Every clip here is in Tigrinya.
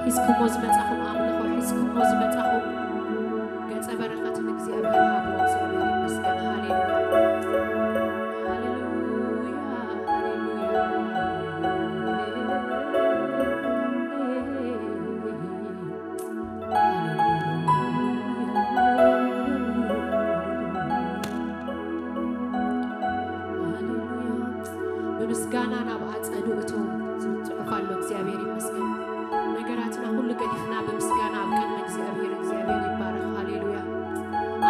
ሒዝኩሞ ዝመጻኹም ኣምልኾ፣ ሒዝኩሞ ዝመጻኹም ገጸ በረኸት ንእግዚኣብሔር ሃብዎ። እግዚኣብሔር ይመስገን። ሃሌሉያ፣ ሃሌሉያ፣ ሃሌሉያ። ሃሌሉያ። ብምስጋና ናብ ኣጸዱ እቶ ዝብል ጽሑፍ ኣሎ። እግዚኣብሔር ይመስገን። ነገራትና ኩሉ ገዲፍና ብምስጋና ኣብ ቅድሚ እግዚኣብሔር፣ እግዚኣብሔር ይባረኽ። ሃሌሉያ።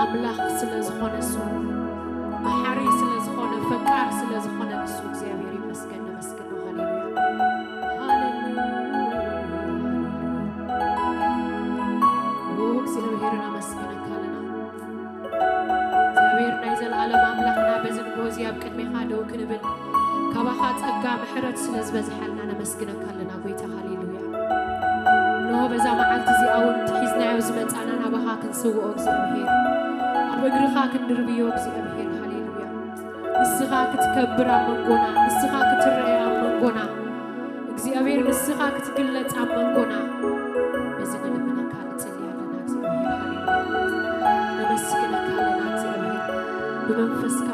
ኣምላኽ ስለ ዝኾነ እሱ፣ መሓሪ ስለ ዝኾነ፣ ፈቃር ስለ ዝኾነ ንሱ እግዚኣብሔር ይመስገን። ነመስግኖ። ሃሌሉያ። ሃሌሉያ። ኦ፣ እግዚኣብሔር ነመስግነካ ኣለና። እግዚኣብሔር ናይ ዘለኣለም ኣምላኽና፣ በዚ ንግሆ እዚ ኣብ ቅድሜኻ ደው ክንብል፣ ካባኻ ጸጋ ምሕረት ስለ ዝበዝሓልና ነመስግነካ ኣለና ጎይታ። ሃሌሉያ። እንሆ በዛ መዓልቲ እዚኣ እውን እቲ ሒዝናዮ ዝመጻና ናባኻ ክንስውኦ እግዚኣብሔር፣ ኣብ እግርኻ ክንድርብዮ እግዚኣብሔር። ሃሌሉያ። ንስኻ ክትከብር ኣብ መንጎና፣ ንስኻ ክትረአ ኣብ መንጎና፣ እግዚኣብሔር ንስኻ ክትግለጽ ኣብ መንጎና፣ በዚ ንልምነካ ንጽሊ ኣለና። እግዚኣብሔር ሃሌሉያ። ነመስግነካ ኣለና እግዚኣብሔር። ብመንፈስካ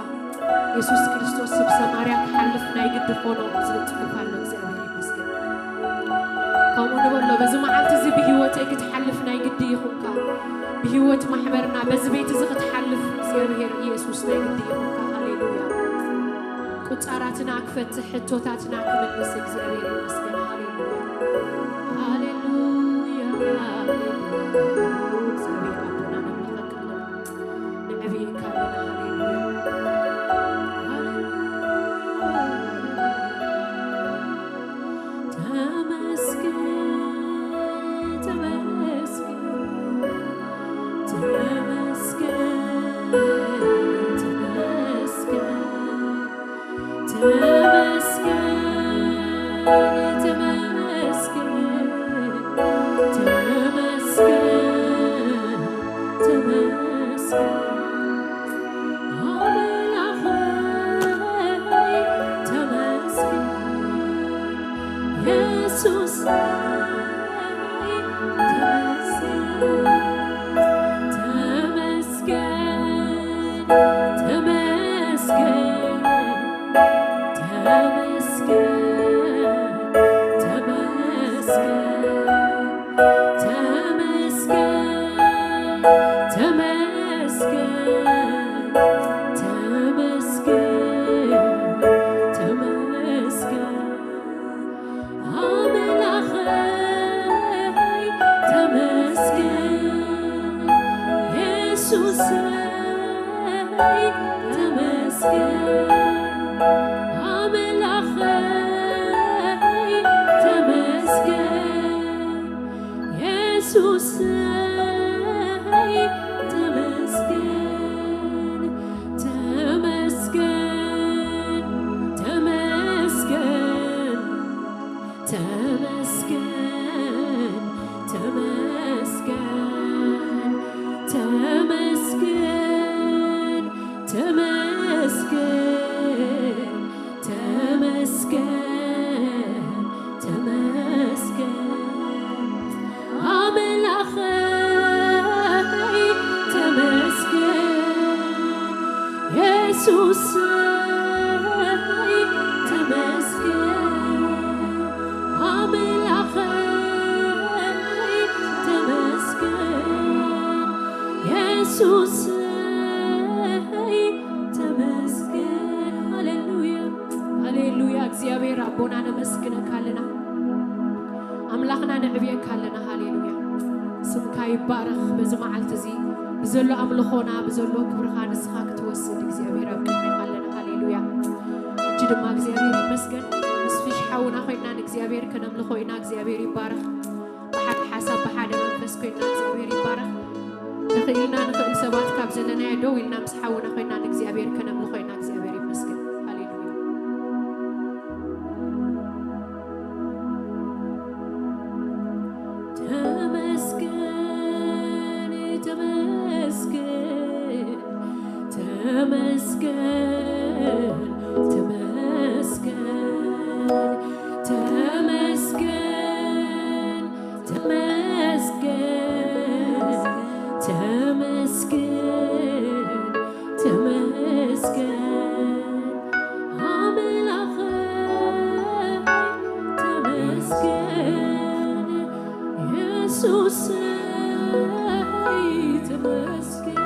የሱስ ክርስቶስ ስብ ሰማርያ ክሓልፍ ናይ ግዲ ኾኖ ዝብል ጽሑፍ ኣሎ። እግዚኣብሔር ይመስገን። ከምኡ ንበሎ፣ በዚ መዓልቲ እዚ ብህይወተይ ክትሓልፍ ናይ ግዲ ይኹንካ። ብህይወት ማሕበርና በዚ ቤት እዚ ክትሓልፍ እግዚኣብሔር ኢየሱስ ናይ ግዲ ይኹንካ። ሃሌሉያ። ቁጻራትና ክፈትሕ፣ ሕቶታትና ክምልስ እግዚኣብሔር ይመስገን። ሃሌሉያ። ሃሌሉያ። ሃሌሉያ። እግዚኣብሔር ኣቦና ነምልኸካ ኣለና። ነዕብየካ ኣለና። ሃሌሉያ። ሃሌሉያ። ተመስገን፣ ተመስገን፣ ተመስገን፣ ተመስገን፣ ተመስገን፣ ተመስገን፣ ተመስገን፣ ተመስገን። ኣምላኸይ ተመስገን፣ የሱሰይ ተመስገን፣ ተመስገን፣ ተመስገን፣ ተመስገን፣ ተመስገን። ተመስገን፣ ተመስገን፣ ተመስገን፣ ተመስገን። ኣምላኸይ ተመስገን፣ የሱሰይ ተመስገን፣ ኣምላኸይ ተመስገን፣ የሱሰይ ተመስገን፣ ተመስገን፣ ተመስገን፣ ተመስገን፣ ተመስገን፣ ተመስገን፣ ተመስገን፣ ተመስገን፣ ተመስገን። ኣምላኸይ ተመስገን፣ የሱሰይ ተመስገን፣ ኣምላኸይ ተመስገን፣ የሱሰይ ተመስገን። ሃሌሉያ፣ ሃሌሉያ። እግዚኣብሔር ኣቦና ነመስግነካ ኣለና። ኣምላኽና ነዕብየካ ኣለና። ሃሌሉያ። ስምካ ይባረኽ። በዚ መዓልቲ እዚ ብዘሎ ኣምልኾና፣ ብዘሎ ክብርኻ ንስኻ ክትወስድ እግዚኣብሔር ኣብ ቅድሜኻ ኣለና። ሃሌሉያ። ሕጂ ድማ እግዚኣብሔር ይመስገን። ምስ ፍሽ ሓውና ኮይና ንእግዚኣብሔር ከነምልኾ ኢና። እግዚኣብሔር ይባረኽ። ብሓደ ሓሳብ ብሓደ መንፈስ ኮይና እግዚኣብሔር ይባረኽ። ተኽኢልና ንኽእል ሰባት ካብ ዘለናዮ ደው ኢልና ምስ ሓውና ኮይና ንእግዚኣብሔር ከነምልኾ ኢና። እግዚኣብሔር ይመስገን። ሃሌሉያ። ተመስገን፣ ተመስገን፣ ተመስገን፣ ተመስገን፣ ተመስገን፣ ተመስገን፣ ተመስገን፣ ተመስገን ኣምላኸይ፣ ተመስገን የሱሰይ፣ ተመስገን።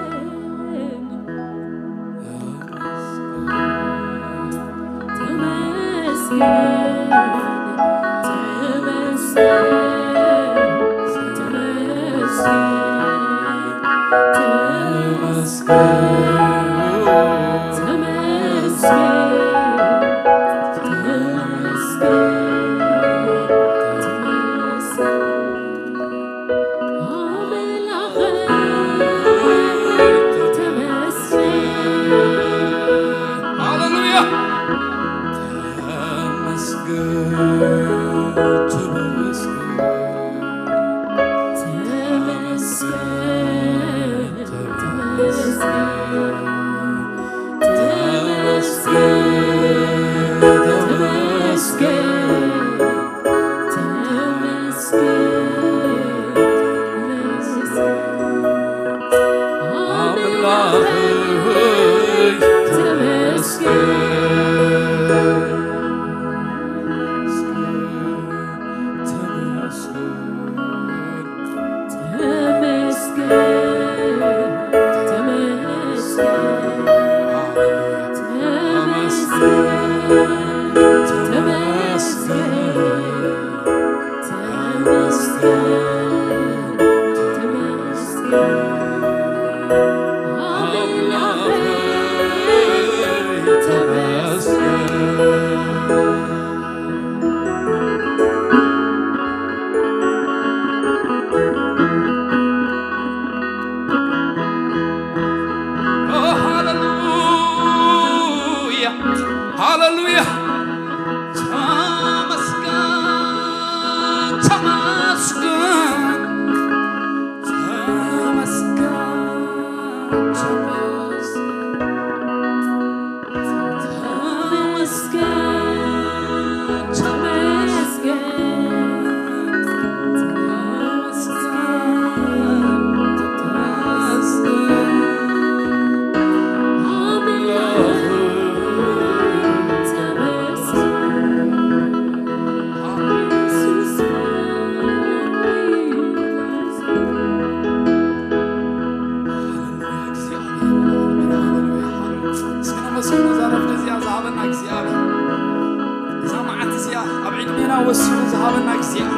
ሃሌሉያ። ሃሌሉያ፣ ሃሌሉያ። ተመስገን፣ ተመስገን፣ ተመስገን፣ ተመስገን። እስኪ ነመስግኖ፣ እዛ ረፍዲ እዚኣ ዝሃበና እግዚኣብሔር፣ እዛ መዓልቲ እዚኣ ኣብ ዕድሜና ወሲኹ ዝሃበና እግዚኣብሔር።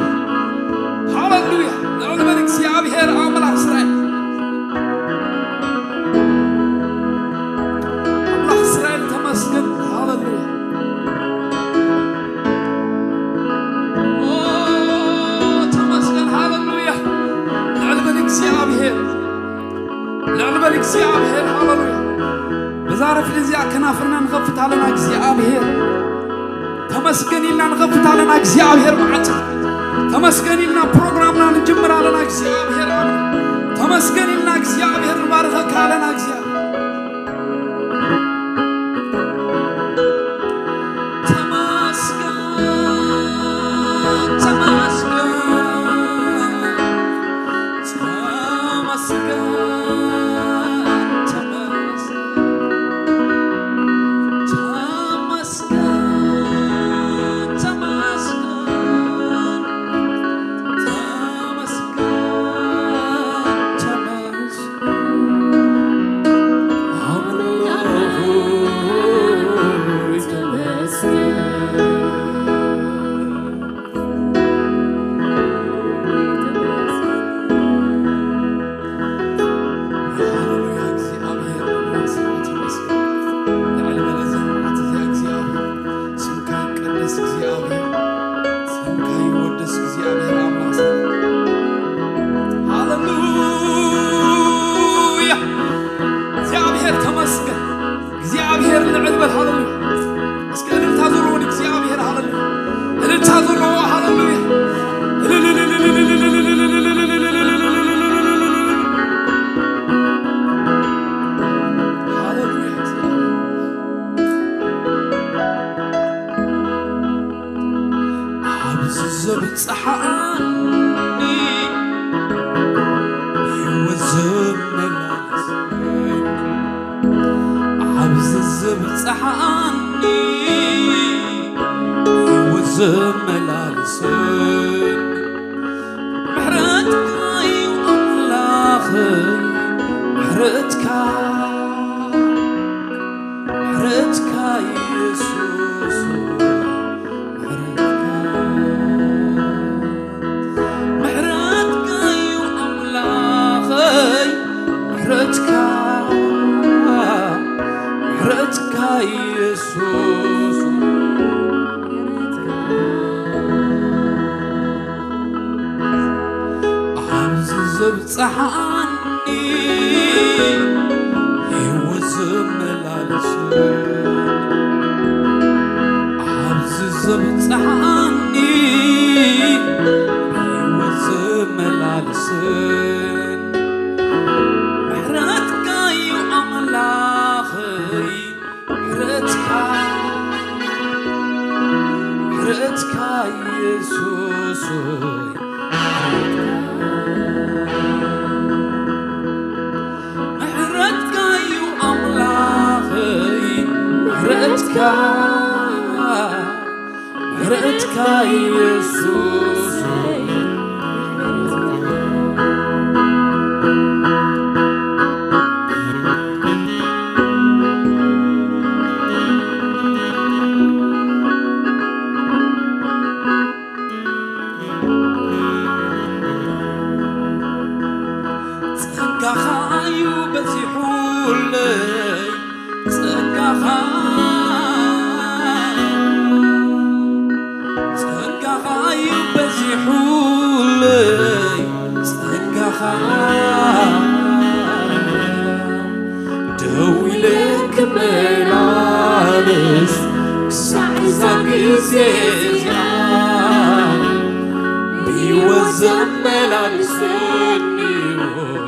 ሃሌሉያ! ልዕል በል እግዚኣብሔር ኣምላኽ እስራኤል። ኣምላኽ እስራኤል ተመስገን። ሃሌሉያ! ኦ፣ ተመስገን። ሃሌሉያ! ልዕል በል እግዚኣብሔር። ልዕል በል እግዚኣብሔር። ሃሌሉያ! በዛ ረፍዲ እዚኣ ከናፍርና ንኸፍት ኣለና እግዚኣብሔር። ተመስገን ኢልና ንኸፍት ኣለና እግዚኣብሔር መዓልቲ። ተመስገን ኢልና ፕሮግራምና ንጅምር ኣለና እግዚኣብሔር። ኣሜን። ተመስገን ኢልና እግዚኣብሔር ንባርኸካ ኣለና እግዚኣብሔር። ተመስገን፣ ተመስገን፣ ተመስገን፣ ተመስገን፣ ተመስገን፣ ተመስገን፣ ተመስገን። ምሕረትካ፣ ምሕረትካ የሱስ፣ ምሕረትካ፣ ምሕረትካ እዩ ኣምላኸይ፣ ምሕረትካ፣ ምሕረትካ የሱስ። ኣብዚ ዘብጽሓኒ ህይወት ዘመላልስ፣ ኣብዚ ዘብጽሓኒ ህይወት ዘመላልስ፣ ምሕረትካ እዩ ኣምላኸይ። ምሕረትካ፣ ምሕረትካ የሱስ ሆይ፣ ምሕረትካ እዩ ኣምላኸይ፣ ምሕረትካ፣ ምሕረትካ የሱስ ሆይ። ጸጋኻ እዩ በዚሑለይ፣ ጸጋኻ፣ ጸጋኻ እዩ በዚሑለይ፣ ጸጋኻ። ደው ኢለ ክመላለስ ክሳዕ እዛ ግዜ እዚኣ ብህይወት ዘመላልሰኒ ወይ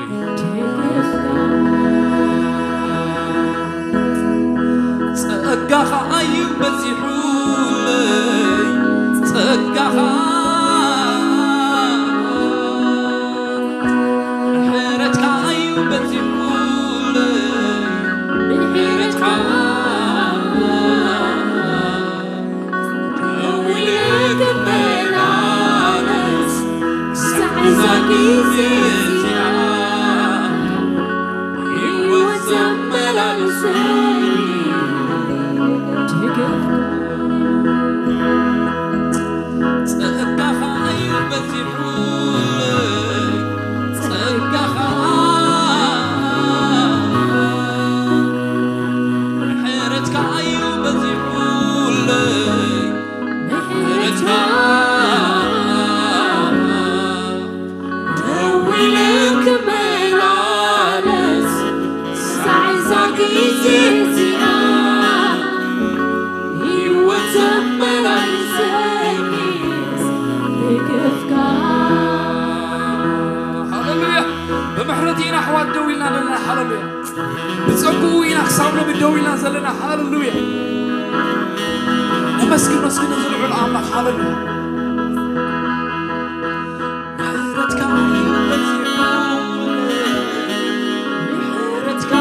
ጸጋኻ እዩ በዚሑለይ፣ ጸጋኻ፣ ምሕረትካ እዩ በዚሑለይ፣ ምሕረትካ። ደው ኢለ ክመላለስ ክሳዕ እዛ ግዜ እዚኣ ህይወት ዘመላልሰኒ ጸጋኻ እዩ በዚሑለይ፣ ጸጋኻ ምሕረትካ እዩ በዚሑለይ፣ ምሕረትካ። ደው ኢለ ክመላለስ ክሳዕ እዛ ግዜ እዚኣ ህይወት ዘመላልሰኒ ደገፍካ። ሃሌሉያ። ብምሕረት ኢና ኣሕዋት ደው ኢልና ዘለና። ሃሌሉያ። ብጸግኡ ኢና ክሳብ ሎሚ ደው ኢልና ዘለና። ሃሌሉያ። ነመስግን፣ ነመስግን እዚ ልዑል ኣምላኽ። ሃሌሉያ። ምሕረትካ እዩ በዚሑ፣ ምሕረትካ፣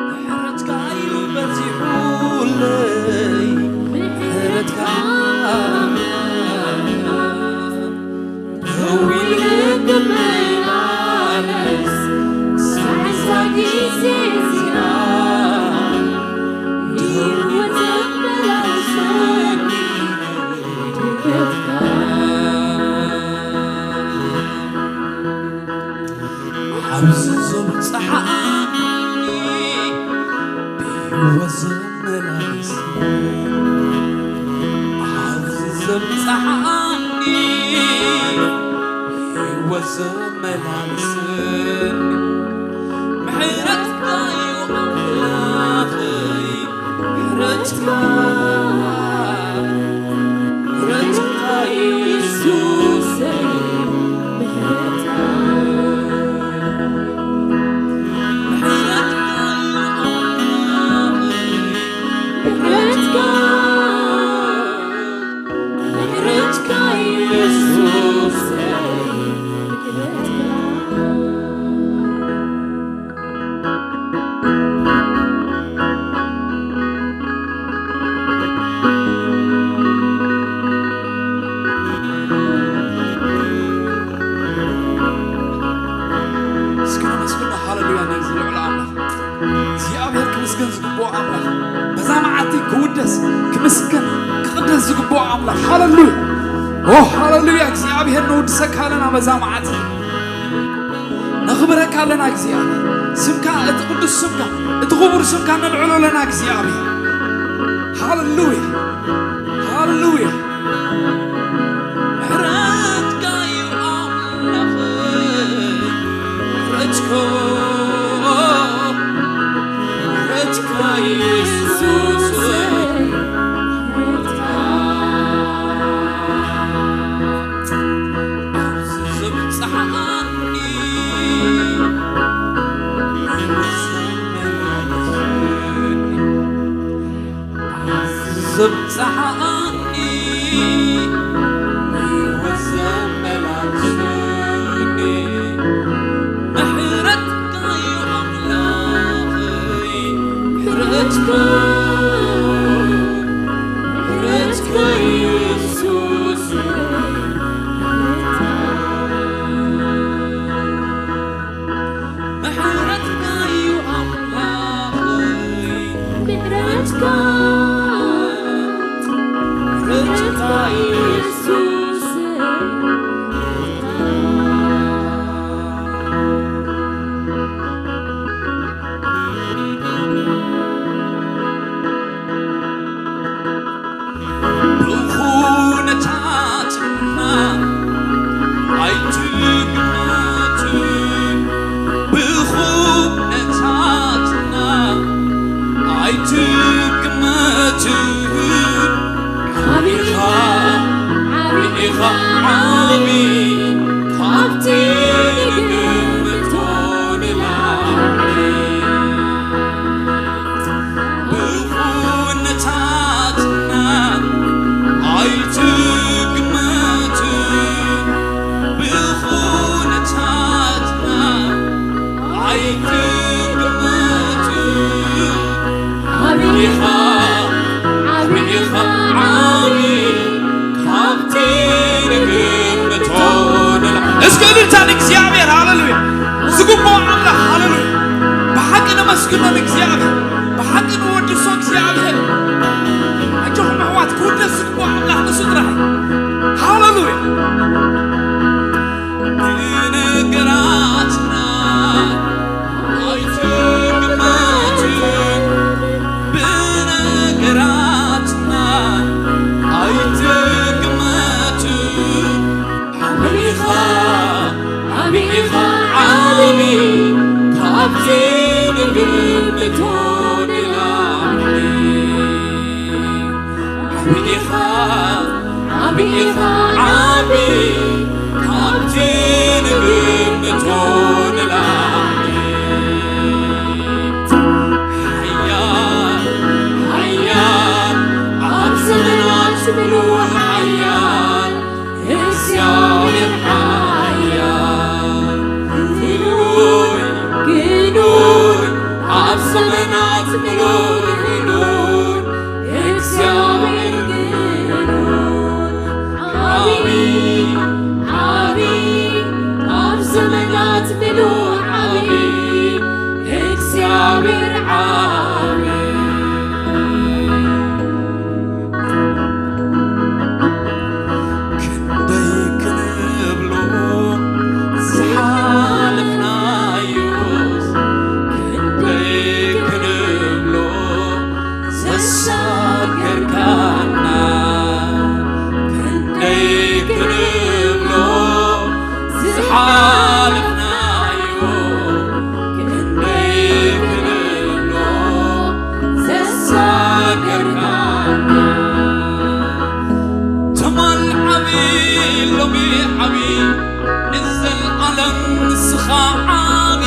ምሕረትካ እዩ በዚሑለይ፣ ምሕረትካ። ደው ኢለ ክመላለስ ክሳዕ እዛ ግዜ እዚኣ ህይወት ዘመላልሰኒ ደገፍካ። ኣብዚ ዘብጽሓኒ ብህይወት ዘመላልስ፣ ኣብዚ ዘብጽሓኒ ህይወት ዘመላልስ፣ ምሕረትካ እዩ ኣምላኸይ፣ ምሕረትካ፣ ምሕረትካ እዩ የሱሰይ፣ ምሕረትካ፣ ምሕረትካ እዩ ኣምላኸይ፣ ምሕረትካ፣ ምሕረትካ እዩ የሱሰይ፣ ምሕረትካ። ሃሌሉያ። ኦ፣ ሃሌሉያ። እግዚኣብሔር ነውድሰካ ኣለና በዛ መዓልቲ። ነኽብረካ ኣለና እግዚኣብሔር። ስምካ፣ እቲ ቅዱስ ስምካ፣ እቲ ክቡር ስምካ ነልዕሎ ኣለና እግዚኣብሔር። ሃሌሉያ። ሃሌሉያ። ምሕረትካ እዩ ኣምላኸይ። ምሕረትካ፣ ምሕረትካ ኢየሱስ። ኣብዚ ዘብጽሓኒ፣ ኣብዚ ዘብጽሓኒ፣ ህይወት ዘመላልሰኒ፣ ምሕረትካ እዩ ኣምላኸይ፣ ምሕረትካ፣ ምሕረትካ ኢየሱስ። ምሕረትካ እዩ ኣምላኸይ፣ ምሕረትካ፣ ምሕረትካ ኢየሱስ። ብኹነታትና ኣይትግመትን፣ ብኹነታትና ኣይትግመትን። ዓቢኻ፣ ዓቢኻ ዓቢ ካብቲ ንግምቶ ንላዕሊ። ብኹነታትና ኣይትግመትን፣ ብኹነታትና ኣይትግመትን። ዓቢኻ፣ ዓቢኻ ዓቢ ካብቲ ንግምቶ ንላዕሊ። እስከ እልልታ ንእግዚኣብሔር፣ ሃሌሉያ። ዝግብኦ ኣምላኽ፣ ሃሌሉያ። ብሓቂ ነመስግኖ ንእግዚኣብሔር፣ ብሓቂ ንወድሶ እግዚኣብሔር። ኣጆኹም ኣሕዋት፣ ክውደስ ዝግብኦ ኣምላኽ ንሱ ጥራሕ እዩ። ሃሌሉያ። ብነገራትና ኣይትግመትን፣ ብነገራትና ኣይትግመትን። ዓቢኻ፣ ዓቢኻ ዓቢ ካብቲ ንግምቶ ንላዕሊ። ዓቢኻ፣ ዓቢኻ ዓቢ ካብቲ ንግምቶ ንላዕሊ። ሓያል፣ ሓያል ኣብ ዘመናት ምሉእ ሓያል እግዚኣብሔር ሓያል፣ ፍሉይ፣ ግኑን፣ ኣብ ዘመናት ምሉእ ግኑን፣ እግዚኣብሔር ግኑን፣ ዓቢ፣ ዓቢ፣ ኣብ ዘመናት ምሉእ ዓቢ፣ እግዚኣብሔር ዓቢ። ክንደይ ክንብሎ ዝሓለፍናዮስ፣ ክንደይ ክንብሎ ዘሻገርካና፣ ክንደይ ክንብሎ ዝሓለፍናዮ፣ ክንደይ ክንብሎ ዘሳገርካና። ትማል ዓቢ፣ ሎሚ ዓቢ፣ ንዘለኣለም ንስኻ ዓቢ።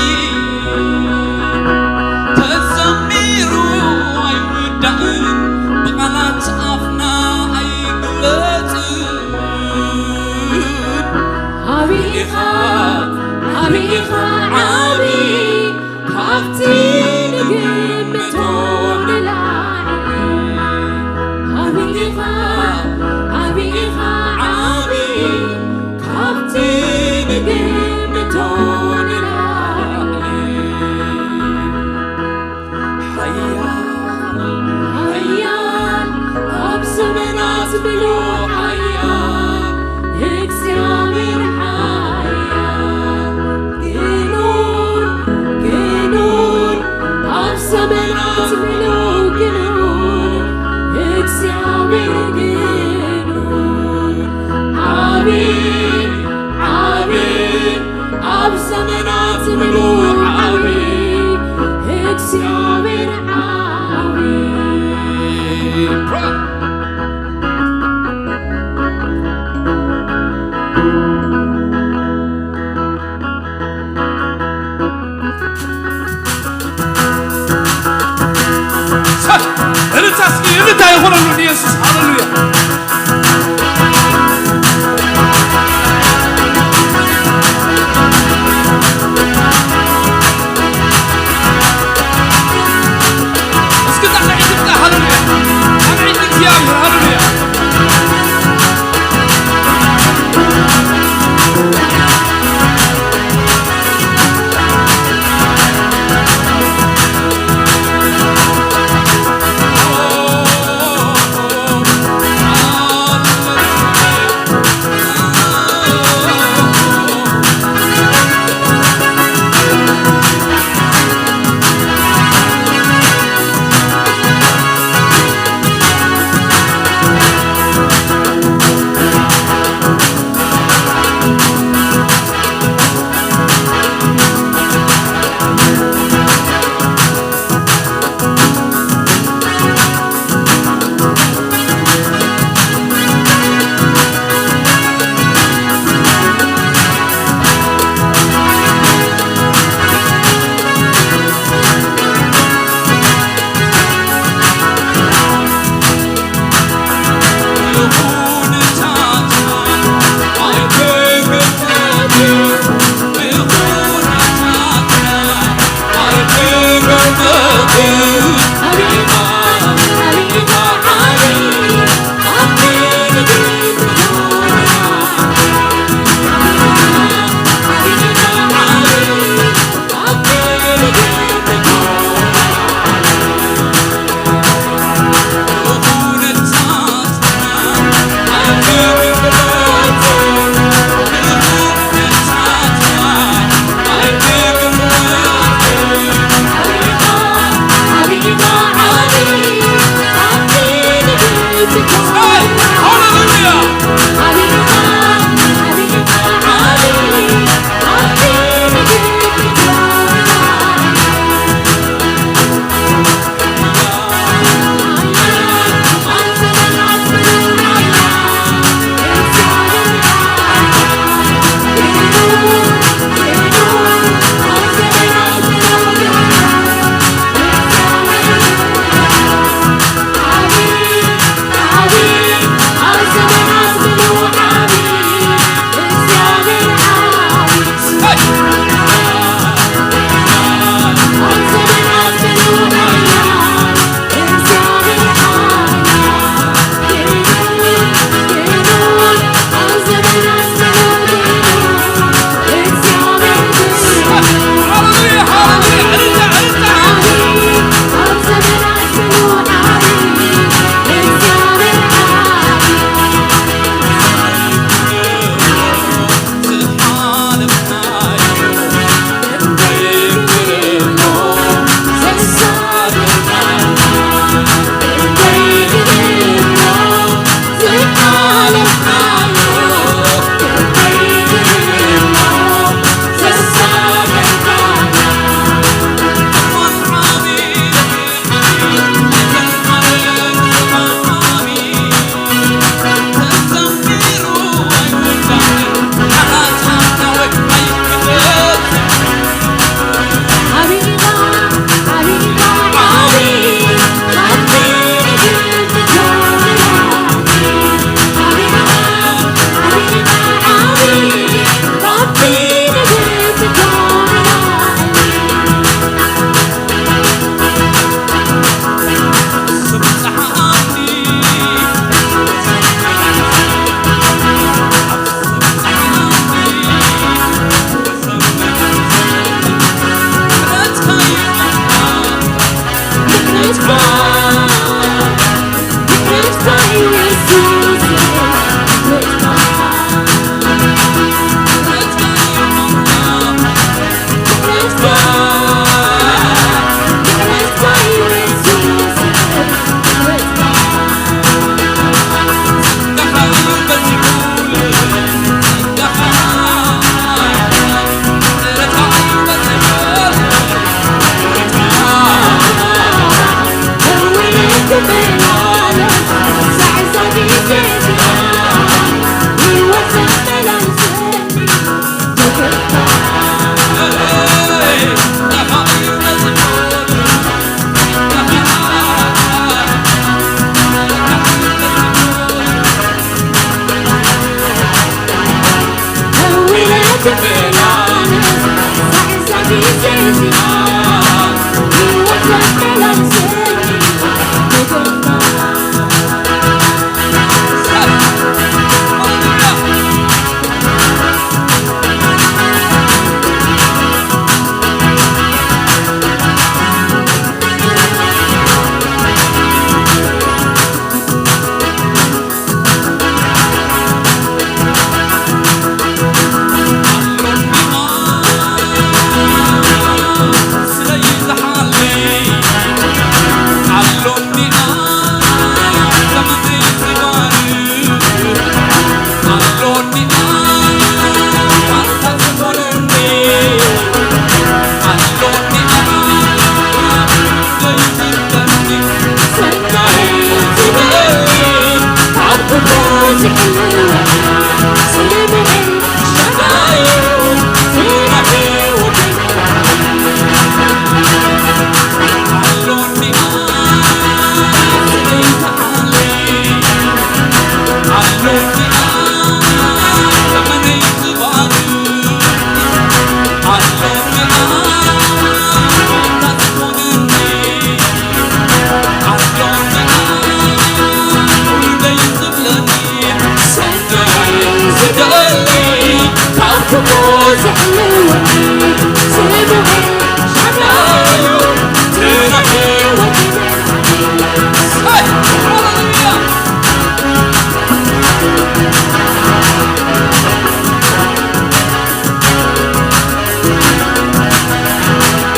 ተዘሚሩ ኣይውዳእን፣ ብቓላት ኣፍና ኣይግለጽን። ዓቢ ኢኻ፣ ዓቢ ኢኻ፣ ዓቢ ካብቲ ንግምቶ ንላዕሊ። ዓቢ ኢኻ፣ ዓቢ ኢኻ፣ ዓቢ ካብቲ ንግምቶ ንላዕሊ። ሓያል፣ ሓያል ኣብ ዘመናት ምሉእ ሓያል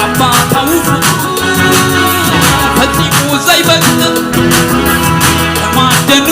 ኣባታዊ ፍቕሩ ፈጺሙ ዘይበቅቕ፣ ተማደኑ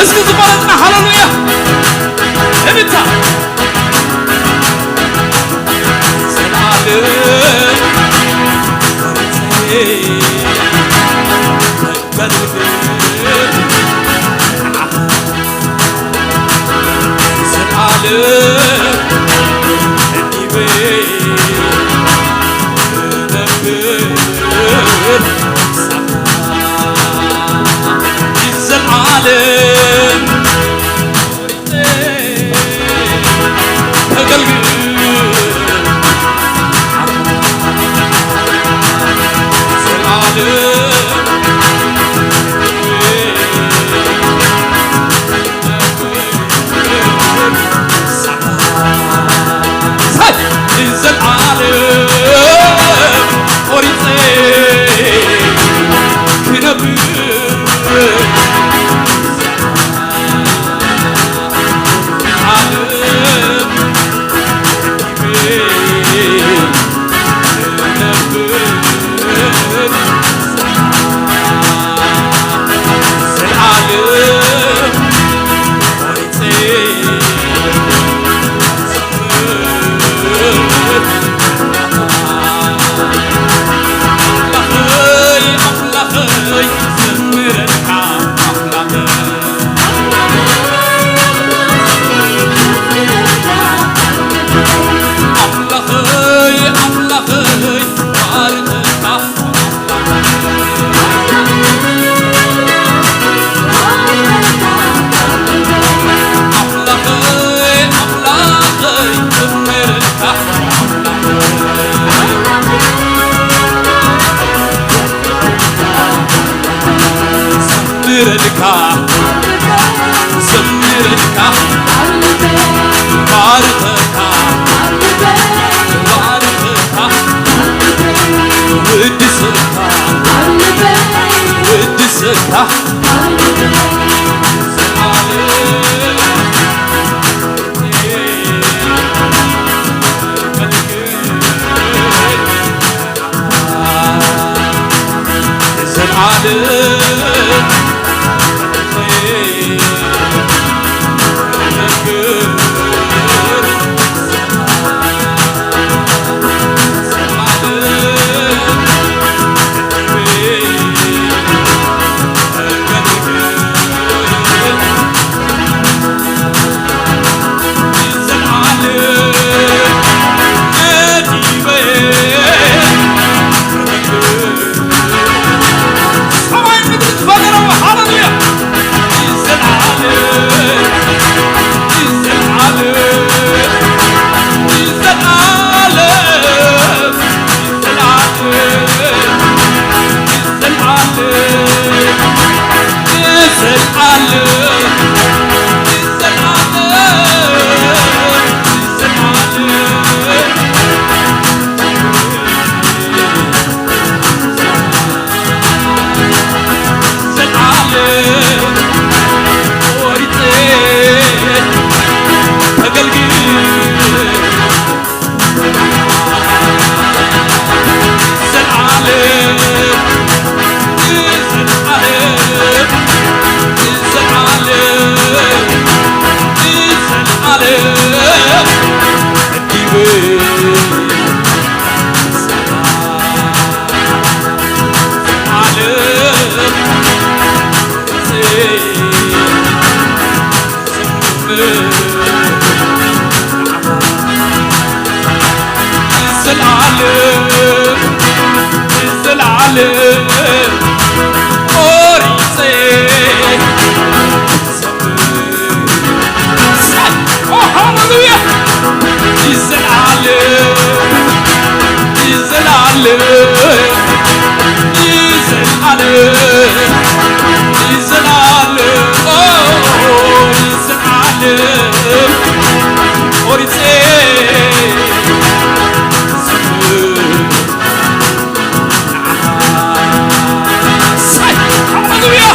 እስኪ ዝቆረጽና ሃሌሉያ እልልታ። ዘላለም ዘላለም ዘላለም ቆሪፀ። ሃሌሉያ። ይዘላለም ይዘላለም ይዘላለም ይዘላለም ኦ ይዘላለም ቆሪፀ። ሃሌሉያ።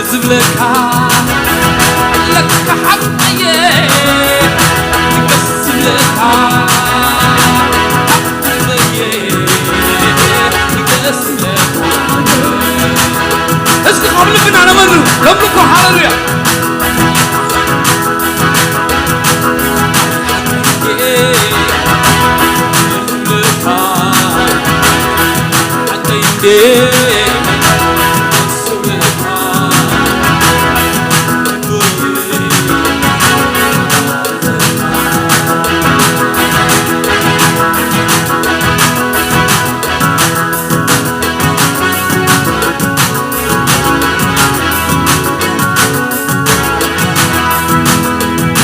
ዝብለካ ለካ ሓቀየ ደስ ዝብለካ ሓቀየ ደስ ዝብለካ። እስኪ ካብ ልብና ነመስግን፣ ነምልኮ። ሃሌሉያ።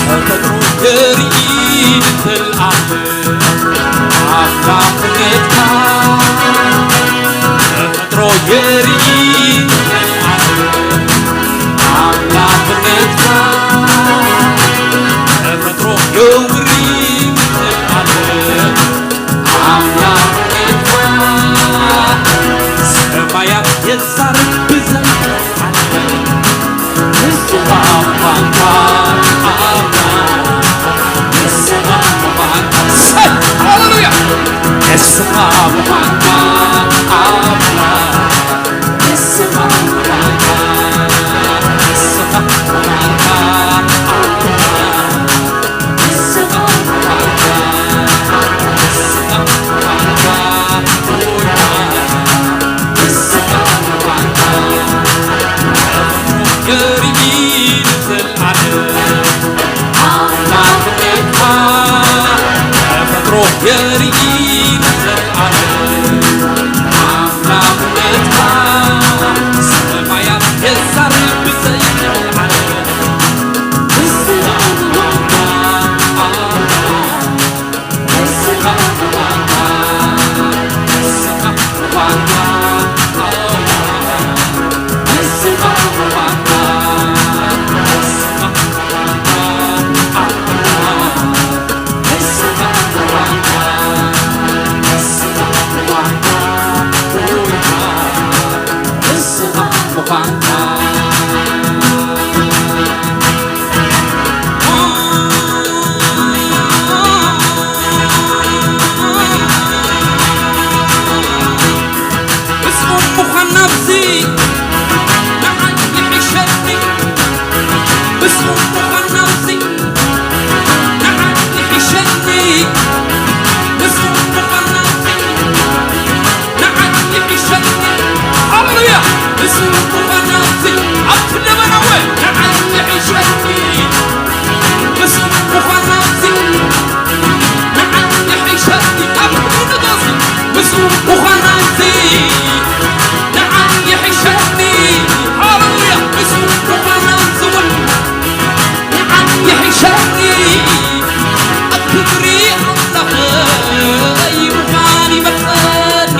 ተፈጥሮ የርኢ ንዘለኣለም ኣምላኽነትካ። ተፈጥሮ የርኢ ንዘለኣለም ኣምላኽነትካ። ተፈጥሮ የውሪ ንዘለኣለም ኣምላኽነትካ። ሰማያት የዛርብ ብዘለዓለም። ንስኻ ምዃንካ ኣምላኽ፣ ንስኻ ምዃንካ፣ ሃሌሉያ። ንስኻ ምዃንካ ኣምላኽ፣ ንስኻ ምዃንካ፣ ንስኻ ምዃንካ ኣምላኽ። የርኢ ንዘለዓለም። ናብዚ ንዓይ ይሕሸኒ፣ ብስሙ ምዃን ናብዚ ንዓይ ይሕሸኒ፣ ብስሙ ምዃን ናብዚ ንዓይ ይሕሸኒ። ሃሌሉያ! ብስሙ ምዃን ናብዚ ኣብቲ ለበናወ ንዓይ ይሕሸኒ፣ ብስሙ ምዃን ናብዚ ንዓይ ይሕሸኒ። ኣብ ኩሉ ንገዚ ብስሙ ምዃን ናብዚ ንዓይ ይሕሸኒ። ሃሌሉያ! ብስሙ ምዃን ናብዚ እውን ንዓይ ይሕሸኒ። ኣብ ክብሪ ኣምላኸይ ምዃን ይመርጸኒ።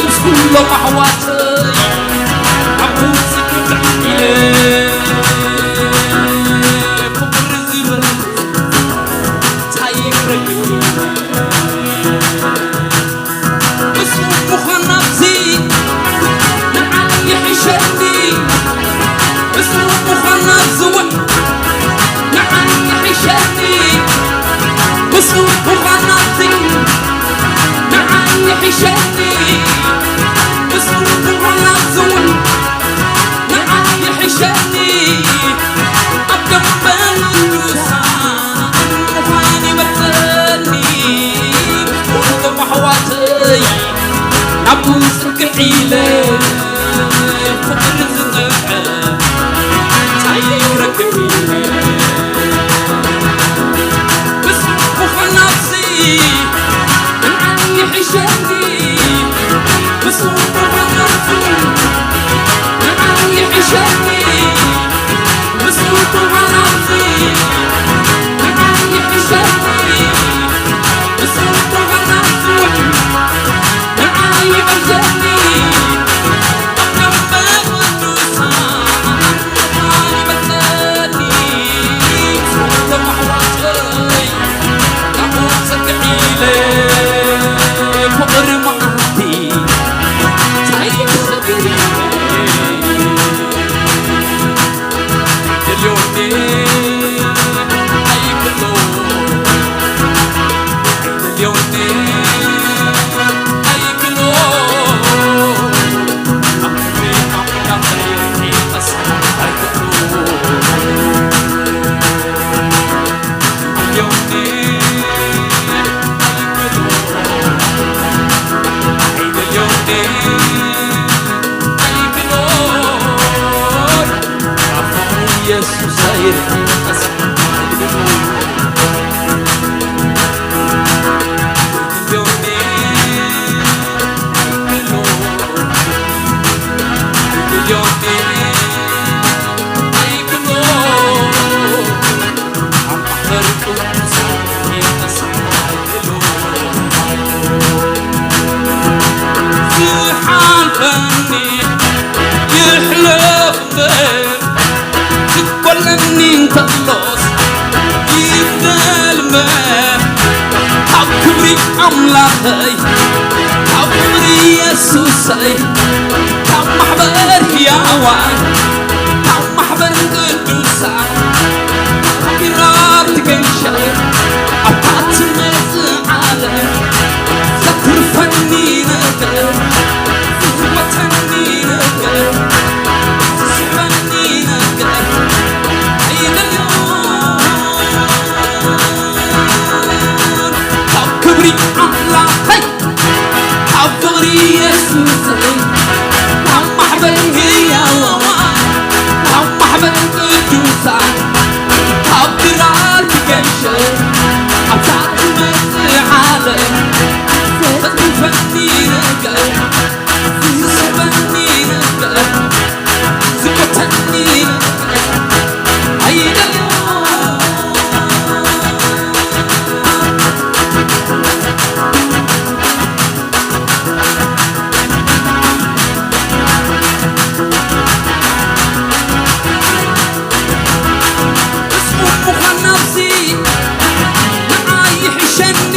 ምስ ኩሎም ኣሕዋተይ ኣብኡ ጽግዕ ኢለ ፍቕሪ ዝበል እንታይ ክረክብ? ብስሙ ምዃን ናብዚ ንዓይ ይሕሸኒ። ብስሙ ምዃን ናብዚ እውን ንዓይ ይሕሸኒ። ብስሙ ምዃን ናብዚ ንዓይ ይሕሸኒ። ብስሙ ምዃን ናብዚ እውን ንዓይ ይሕሸኒ። ኣብ ደንበ ቅዱሳን ምዃን ይመርጸኒ። ኩሎም ኣሕዋተይ ናብኡ ጽግዕ ኢለ ፍቕሪ ዝጥዕም እንታይ ክረክብ ኢለ። ብስሙ ምዃን ናብዚ ንዓይ ይሕሸኒ። ብስሙ ምዃን ናብዚ ንዓይ ይሕሸኒ። ዝሓልፈኒ ይሕለፍ እምበር፣ ዝጎለኒ እንተሎስ ይጉደል እምበር፣ ካብ ክብሪ ኣምላኸይ፣ ካብ ክብሪ የሱሰይ፣ ካብ ማሕበር ህያዋን፣ ካብ ማሕበር ቅዱሳን፣ ካብ ግራር ትገንሸል ኣብታ ትመጽእ ዓለም፣ ዘትርፈኒ ነገር፣ ዝህወተኒ ነገር፣ ዝስሕበኒ ነገር ኣይደልዮን። ካብ ክብሪ ኣምላኸይ፣ ካብ ፍቕሪ የሱሰይ፣ ካብ ማሕበር ህያዋን፣ ካብ ማሕበር ቅዱሳን፣ ካብ ድራር ትገሸ ኣብታ ትመጽእ ዓለም፣ ዘትርፈኒ ነገር፣ ዝስሕበኒ ነገር፣ ዝጎተኒ ነገር ኣይደልዮን። ብስሙ ምዃን ናብዚ ንዓይ ይሕሸኒ።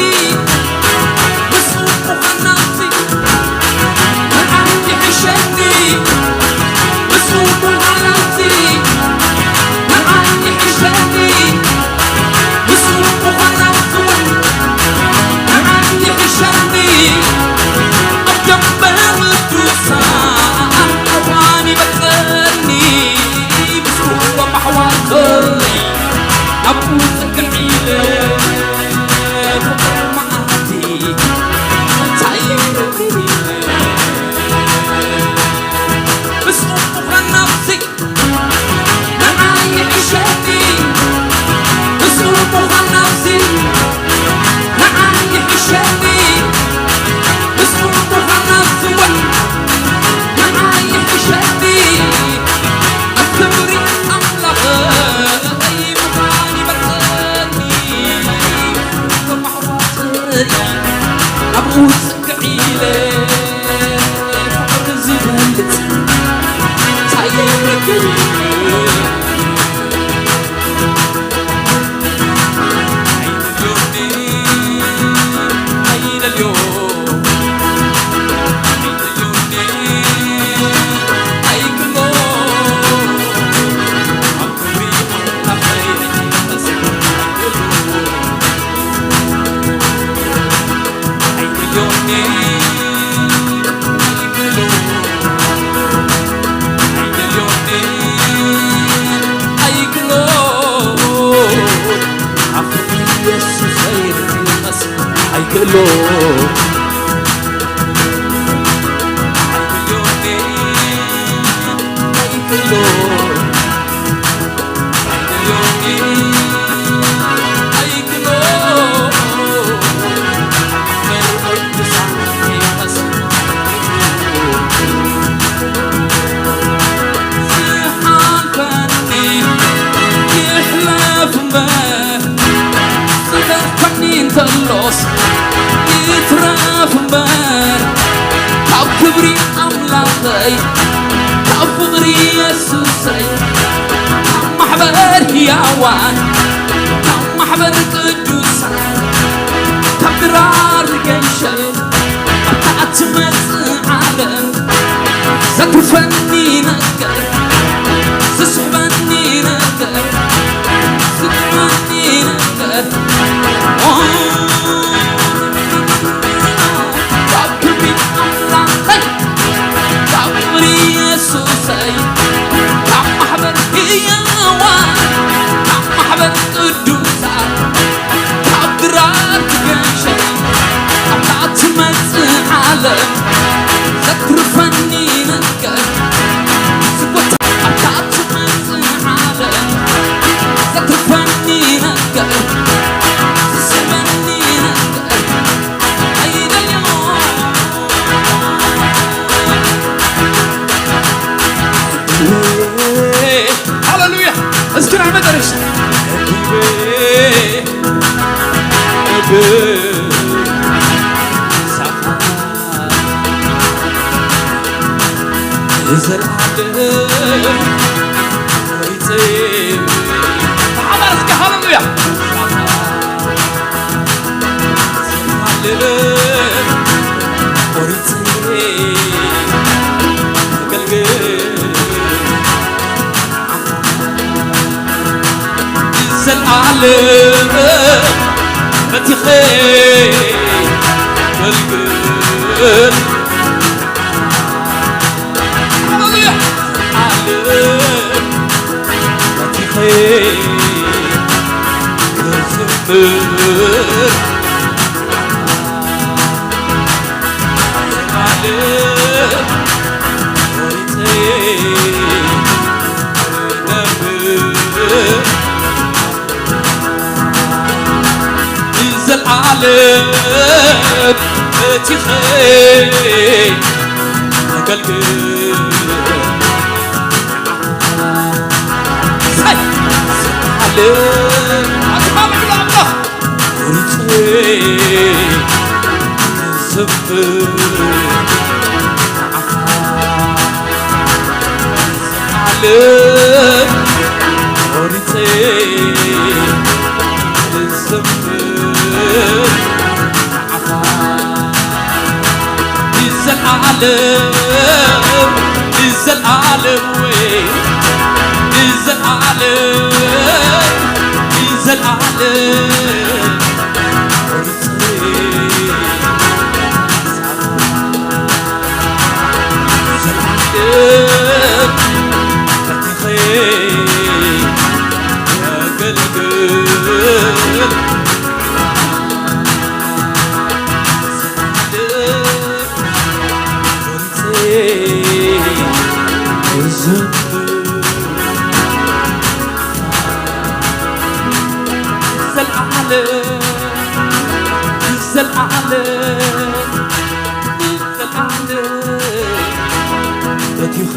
ኢለ ፍቕሪ ዝበልጽ እንታይ ይረክብ? ኣይደልዮኒ፣ ኣይደልዮ፣ ኣይደልዮኒ፣ ኣይክሎ፣ ኣብ ክብሪ ኣምላኸይ ኣይክሎ። ይትረፍ እምበር ካብ ክብሪ ኣምላኸይ ካብ ፍቕሪ የሱሰይ ካብ ማሕበር ህያዋን ካብ ማሕበር ቅዱሳን ካብ ድራር ገንሸል ኣብታ እትመጽእ ዓለም ዘትርፈኒ ነገር ዝስሕበኒ ነገር ዝጥዕመኒ ነገር ኦ፣ ካብ ክብሪ ኣምላኸይ ካብ ፍቕሪ የሱሰይ ካብ ማሕበር ህያዋን ካብ ማሕበር ቅዱሳን ካብ ድራር ትገንሸል ኣብታ ትመጽእ ዓለም ዘትርፈኒ ነገር ዝጎታ ኣብታ ትመጽእ ዓለም ዘትርፈኒ ነገር ዝስሕበኒ ነገር ኣይደልዮ። ሃሌሉያ። እስኪ ናይ መጨረሻ ንዘለዓለም ቆሪጸ። ብሓባር እስኪ ሃሌሉያ። ንዘለዓለም ቆሪጸ ከገልግል ንዘለዓለም በቲኸ ገልግል። ሃሌሉያ። ንዘለዓለም በቲኸ ክዝምር። ንዘለዓለም በቲኸ ኣገልግል። ሳይ ዘለዓለም ኣዝማሚ ብሎ ኣምላኽ ቁርጽ ዘምር ንዓኻ ንዘለዓለም ቆሪጸ ዘምር ንዓኻ ንዘለዓለም ንዘለዓለም ወይ ንዘለዓለም ንዘለዓለም ቆሪጸ ዘልዓለም ዘልዓለም ዘልዓለም በቲኸ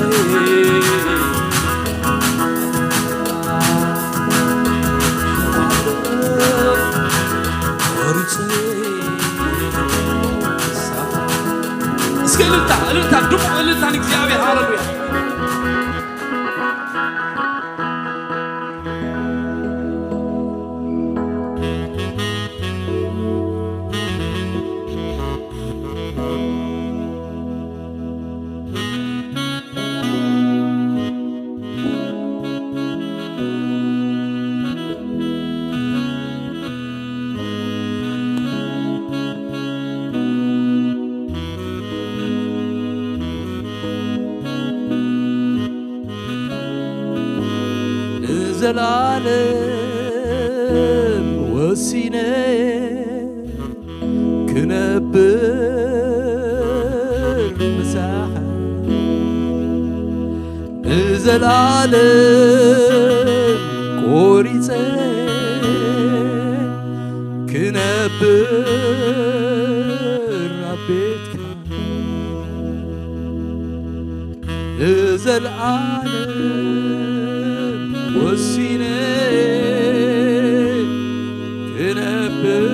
ቆሪጸ እልልታ፣ እልልታ፣ ድሙቕ እልልታ ንእግዚኣብሔር። ሃሌሉያ። ንዘለዓለም ወሲነ ክነብር ምሳኻ፣ ንዘለዓለም ቆሪጸ ክነብር ኣብ ቤትካ፣ ንዘለዓለም ወሲነ ክነብር።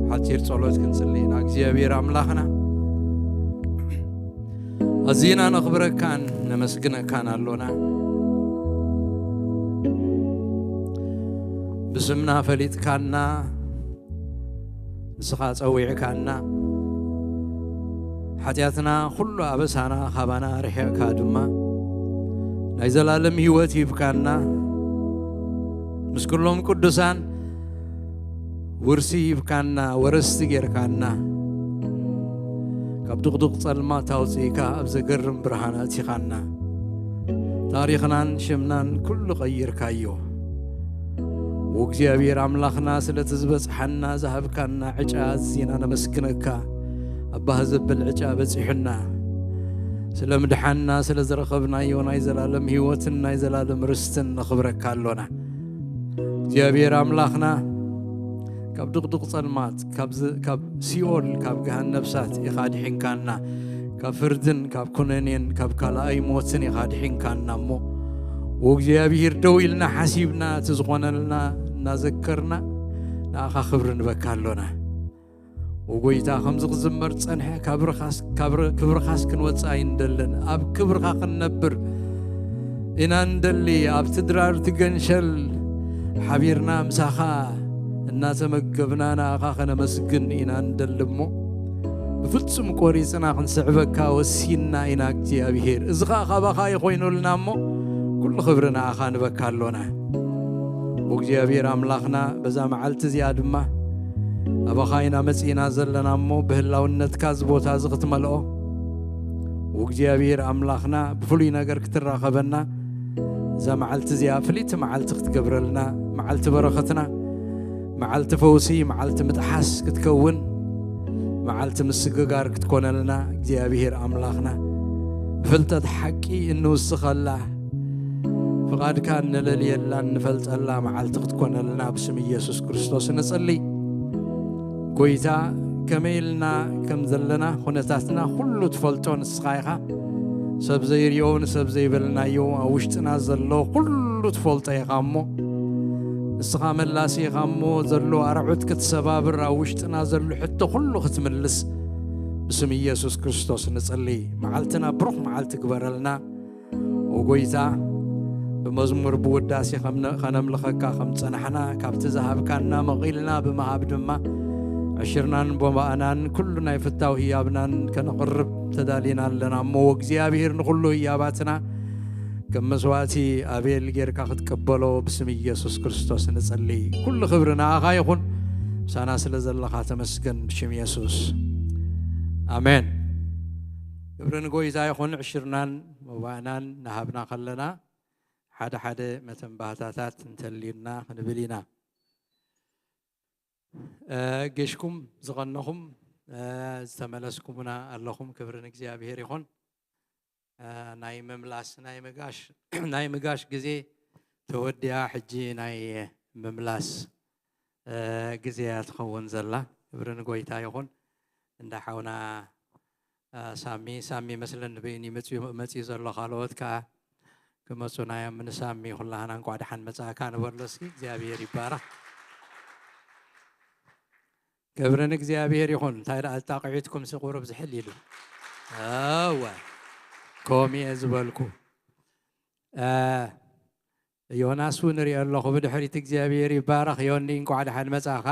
ሓጺር ጸሎት ክንጽሊ ኢና። እግዚኣብሔር ኣምላኽና፣ ኣዚና ነኽብረካን ነመስግነካን ኣሎና። ብስምና ፈሊጥካና፣ ንስኻ ጸዊዕካና፣ ሓጢኣትና ኩሉ ኣበሳና ካባና ርሒቕካ ድማ፣ ናይ ዘላለም ህይወት ሂብካና፣ ምስ ኩሎም ቅዱሳን ውርሲ ሂብካና፣ ወረስቲ ጌርካና፣ ካብ ድቕድቕ ጸልማት ኣውጺእካ ኣብ ዘገርም ብርሃን ኣእቲኻና። ታሪኽናን ሽምናን ኩሉ ቀይርካዮ። ወእግዚኣብሔር ኣምላኽና፣ ስለቲ ዝበጽሓና ዝሃብካና ዕጫ ኣዚና ነመስግነካ። ኣባህ ዘብል ዕጫ በጺሑና፣ ስለ ምድሓንና፣ ስለ ዝረኸብናዮ ናይ ዘላለም ህይወትን ናይ ዘላለም ርስትን ነኽብረካ ኣሎና። እግዚኣብሔር ኣምላኽና፣ ካብ ድቕድቕ ጸልማት፣ ካብ ዝ-፣ ካብ ሲኦል፣ ካብ ገሃነብ እሳት ኢኻ ድሒንካና። ካብ ፍርድን ካብ ኩነኔን ካብ ካልኣይ ሞትን ኢኻ ድሒንካና እሞ፣ ወእግዚኣብሔር፣ ደው ኢልና ሓሲብና፣ እቲ ዝኾነልና እናዘከርና፣ ንኣኻ ክብሪ ንበካ ኣሎና። ወጎይታ፣ ከምዚ ክዝመር ጸንሐ፣ ካብ ርኻስ-፣ ካብ ር-፣ ክብርኻስ ክንወጽእ ኣይንደልን። ኣብ ክብርኻ ክንነብር ኢና እንደሊ። ኣብቲ ድራር እቲ ገንሸል ሓቢርና ምሳኻ እናተመገብና ንኣኻ ከነመስግን ኢና እንደሊ እሞ፣ ብፍጹም ቆሪጽና ክንስዕበካ ወሲንና ኢና እግዚኣብሔር። እዚ ኸኣ ካባኻ እዩ ኮይኑልና እሞ፣ ኩሉ ክብሪ ንኣኻ ንበካ ኣሎና። ወእግዚኣብሔር ኣምላኽና፣ በዛ መዓልቲ እዚኣ ድማ ኣባኻ ኢና መጺእና ዘለና እሞ፣ ብህላውነትካ እዚ ቦታ እዚ ክትመልኦ፣ ወእግዚኣብሔር ኣምላኽና፣ ብፍሉይ ነገር ክትራኸበና፣ እዛ መዓልቲ እዚኣ ፍልይቲ መዓልቲ ክትገብረልና፣ መዓልቲ በረኸትና፣ መዓልቲ ፈውሲ፣ መዓልቲ ምጥሓስ ክትከውን፣ መዓልቲ ምስግጋር ክትኮነልና፣ እግዚኣብሔር ኣምላኽና፣ ብፍልጠት ሓቂ እንውስኸላ፣ ፍቓድካ እነለልየላ፣ እንፈልጠላ መዓልቲ ክትኮነልና ብስም ኢየሱስ ክርስቶስ ንጽሊ። ጎይታ፣ ከመይ ኢልና ከም ዘለና፣ ኩነታትና ኩሉ ትፈልጦ ንስኻ ኢኻ። ሰብ ዘይርዮ፣ ንሰብ ዘይበልናዮ፣ ኣብ ውሽጥና ዘሎ ኩሉ ትፈልጦ ኢኻ እሞ፣ ንስኻ መላሲ ኢኻ እሞ፣ ዘሎ ኣርዑት ክትሰባብር፣ ኣብ ውሽጥና ዘሎ ሕቶ ኩሉ ክትምልስ ብስም ኢየሱስ ክርስቶስ ንጽሊ። መዓልትና ብሩኽ መዓልቲ ግበረልና። ኦ ጎይታ፣ ብመዝሙር ብውዳሴ ከም ነ-፣ ከነምልኸካ ከም ጸናሕና፣ ካብቲ ዝሃብካና መቒልና ብምሃብ ድማ፣ ዕሽርናን ቦማእናን ኩሉ ናይ ፍታው ህያብናን ከነቕርብ ተዳሊና ኣለና። እሞ እግዚኣብሔር፣ ንኹሉ ህያባትና ከም መስዋእቲ ኣቤል ጌርካ ክትቅበሎ ብስም ኢየሱስ ክርስቶስ ንጽሊ። ኩሉ ክብሪ ንኣኻ ይኹን። ምሳና ስለ ዘለኻ ተመስገን፣ ብሽም የሱስ፣ ኣሜን። ክብሪ ንጎይታ ይኹን። ዕሽርናን መባእናን ናሃብና ከለና፣ ሓደ ሓደ መተንባህታታት እንተልዩና ክንብል ኢና። እ፣ ጌሽኩም ዝቐነኹም፣ እ፣ ዝተመለስኩምና ኣለኹም፣ ክብሪ ንእግዚኣብሔር ይኹን። እ፣ ናይ ምምላስ፣ ናይ ምጋሽ፣ ናይ ምጋሽ ግዜ ተወዲኣ፣ ሕጂ ናይ ምምላስ፣ እ፣ ግዜ እያ ትኸውን ዘላ። ክብሪ ንጎይታ ይኹን። እንዳ ሓውና፣ እ፣ ሳሚ፣ ሳሚ መስለኒ በይኑ መጽዩ፣ መጽዩ ዘሎ፣ ካልኦት ከኣ ክመጹና እዮም። ንሳሚ ኩላህና እንቋዕ ደሓን መጻእካ ንበሎ እስኪ። እግዚኣብሔር ይባረኽ። ክብሪ ንእግዚኣብሔር ይኹን። እንታይ ደኣ ኣጣቂዒትኩም ሲ ቁሩብ ዝሕል ኢሉ። እወ፣ ከምኡ እየ ዝበልኩ። እ፣ ዮናስ እውን እሪኦ ኣለኹ ብድሕሪት። እግዚኣብሔር ይባረኽ። ዮኒ፣ እንቋዕ ደሓን መጻእኻ።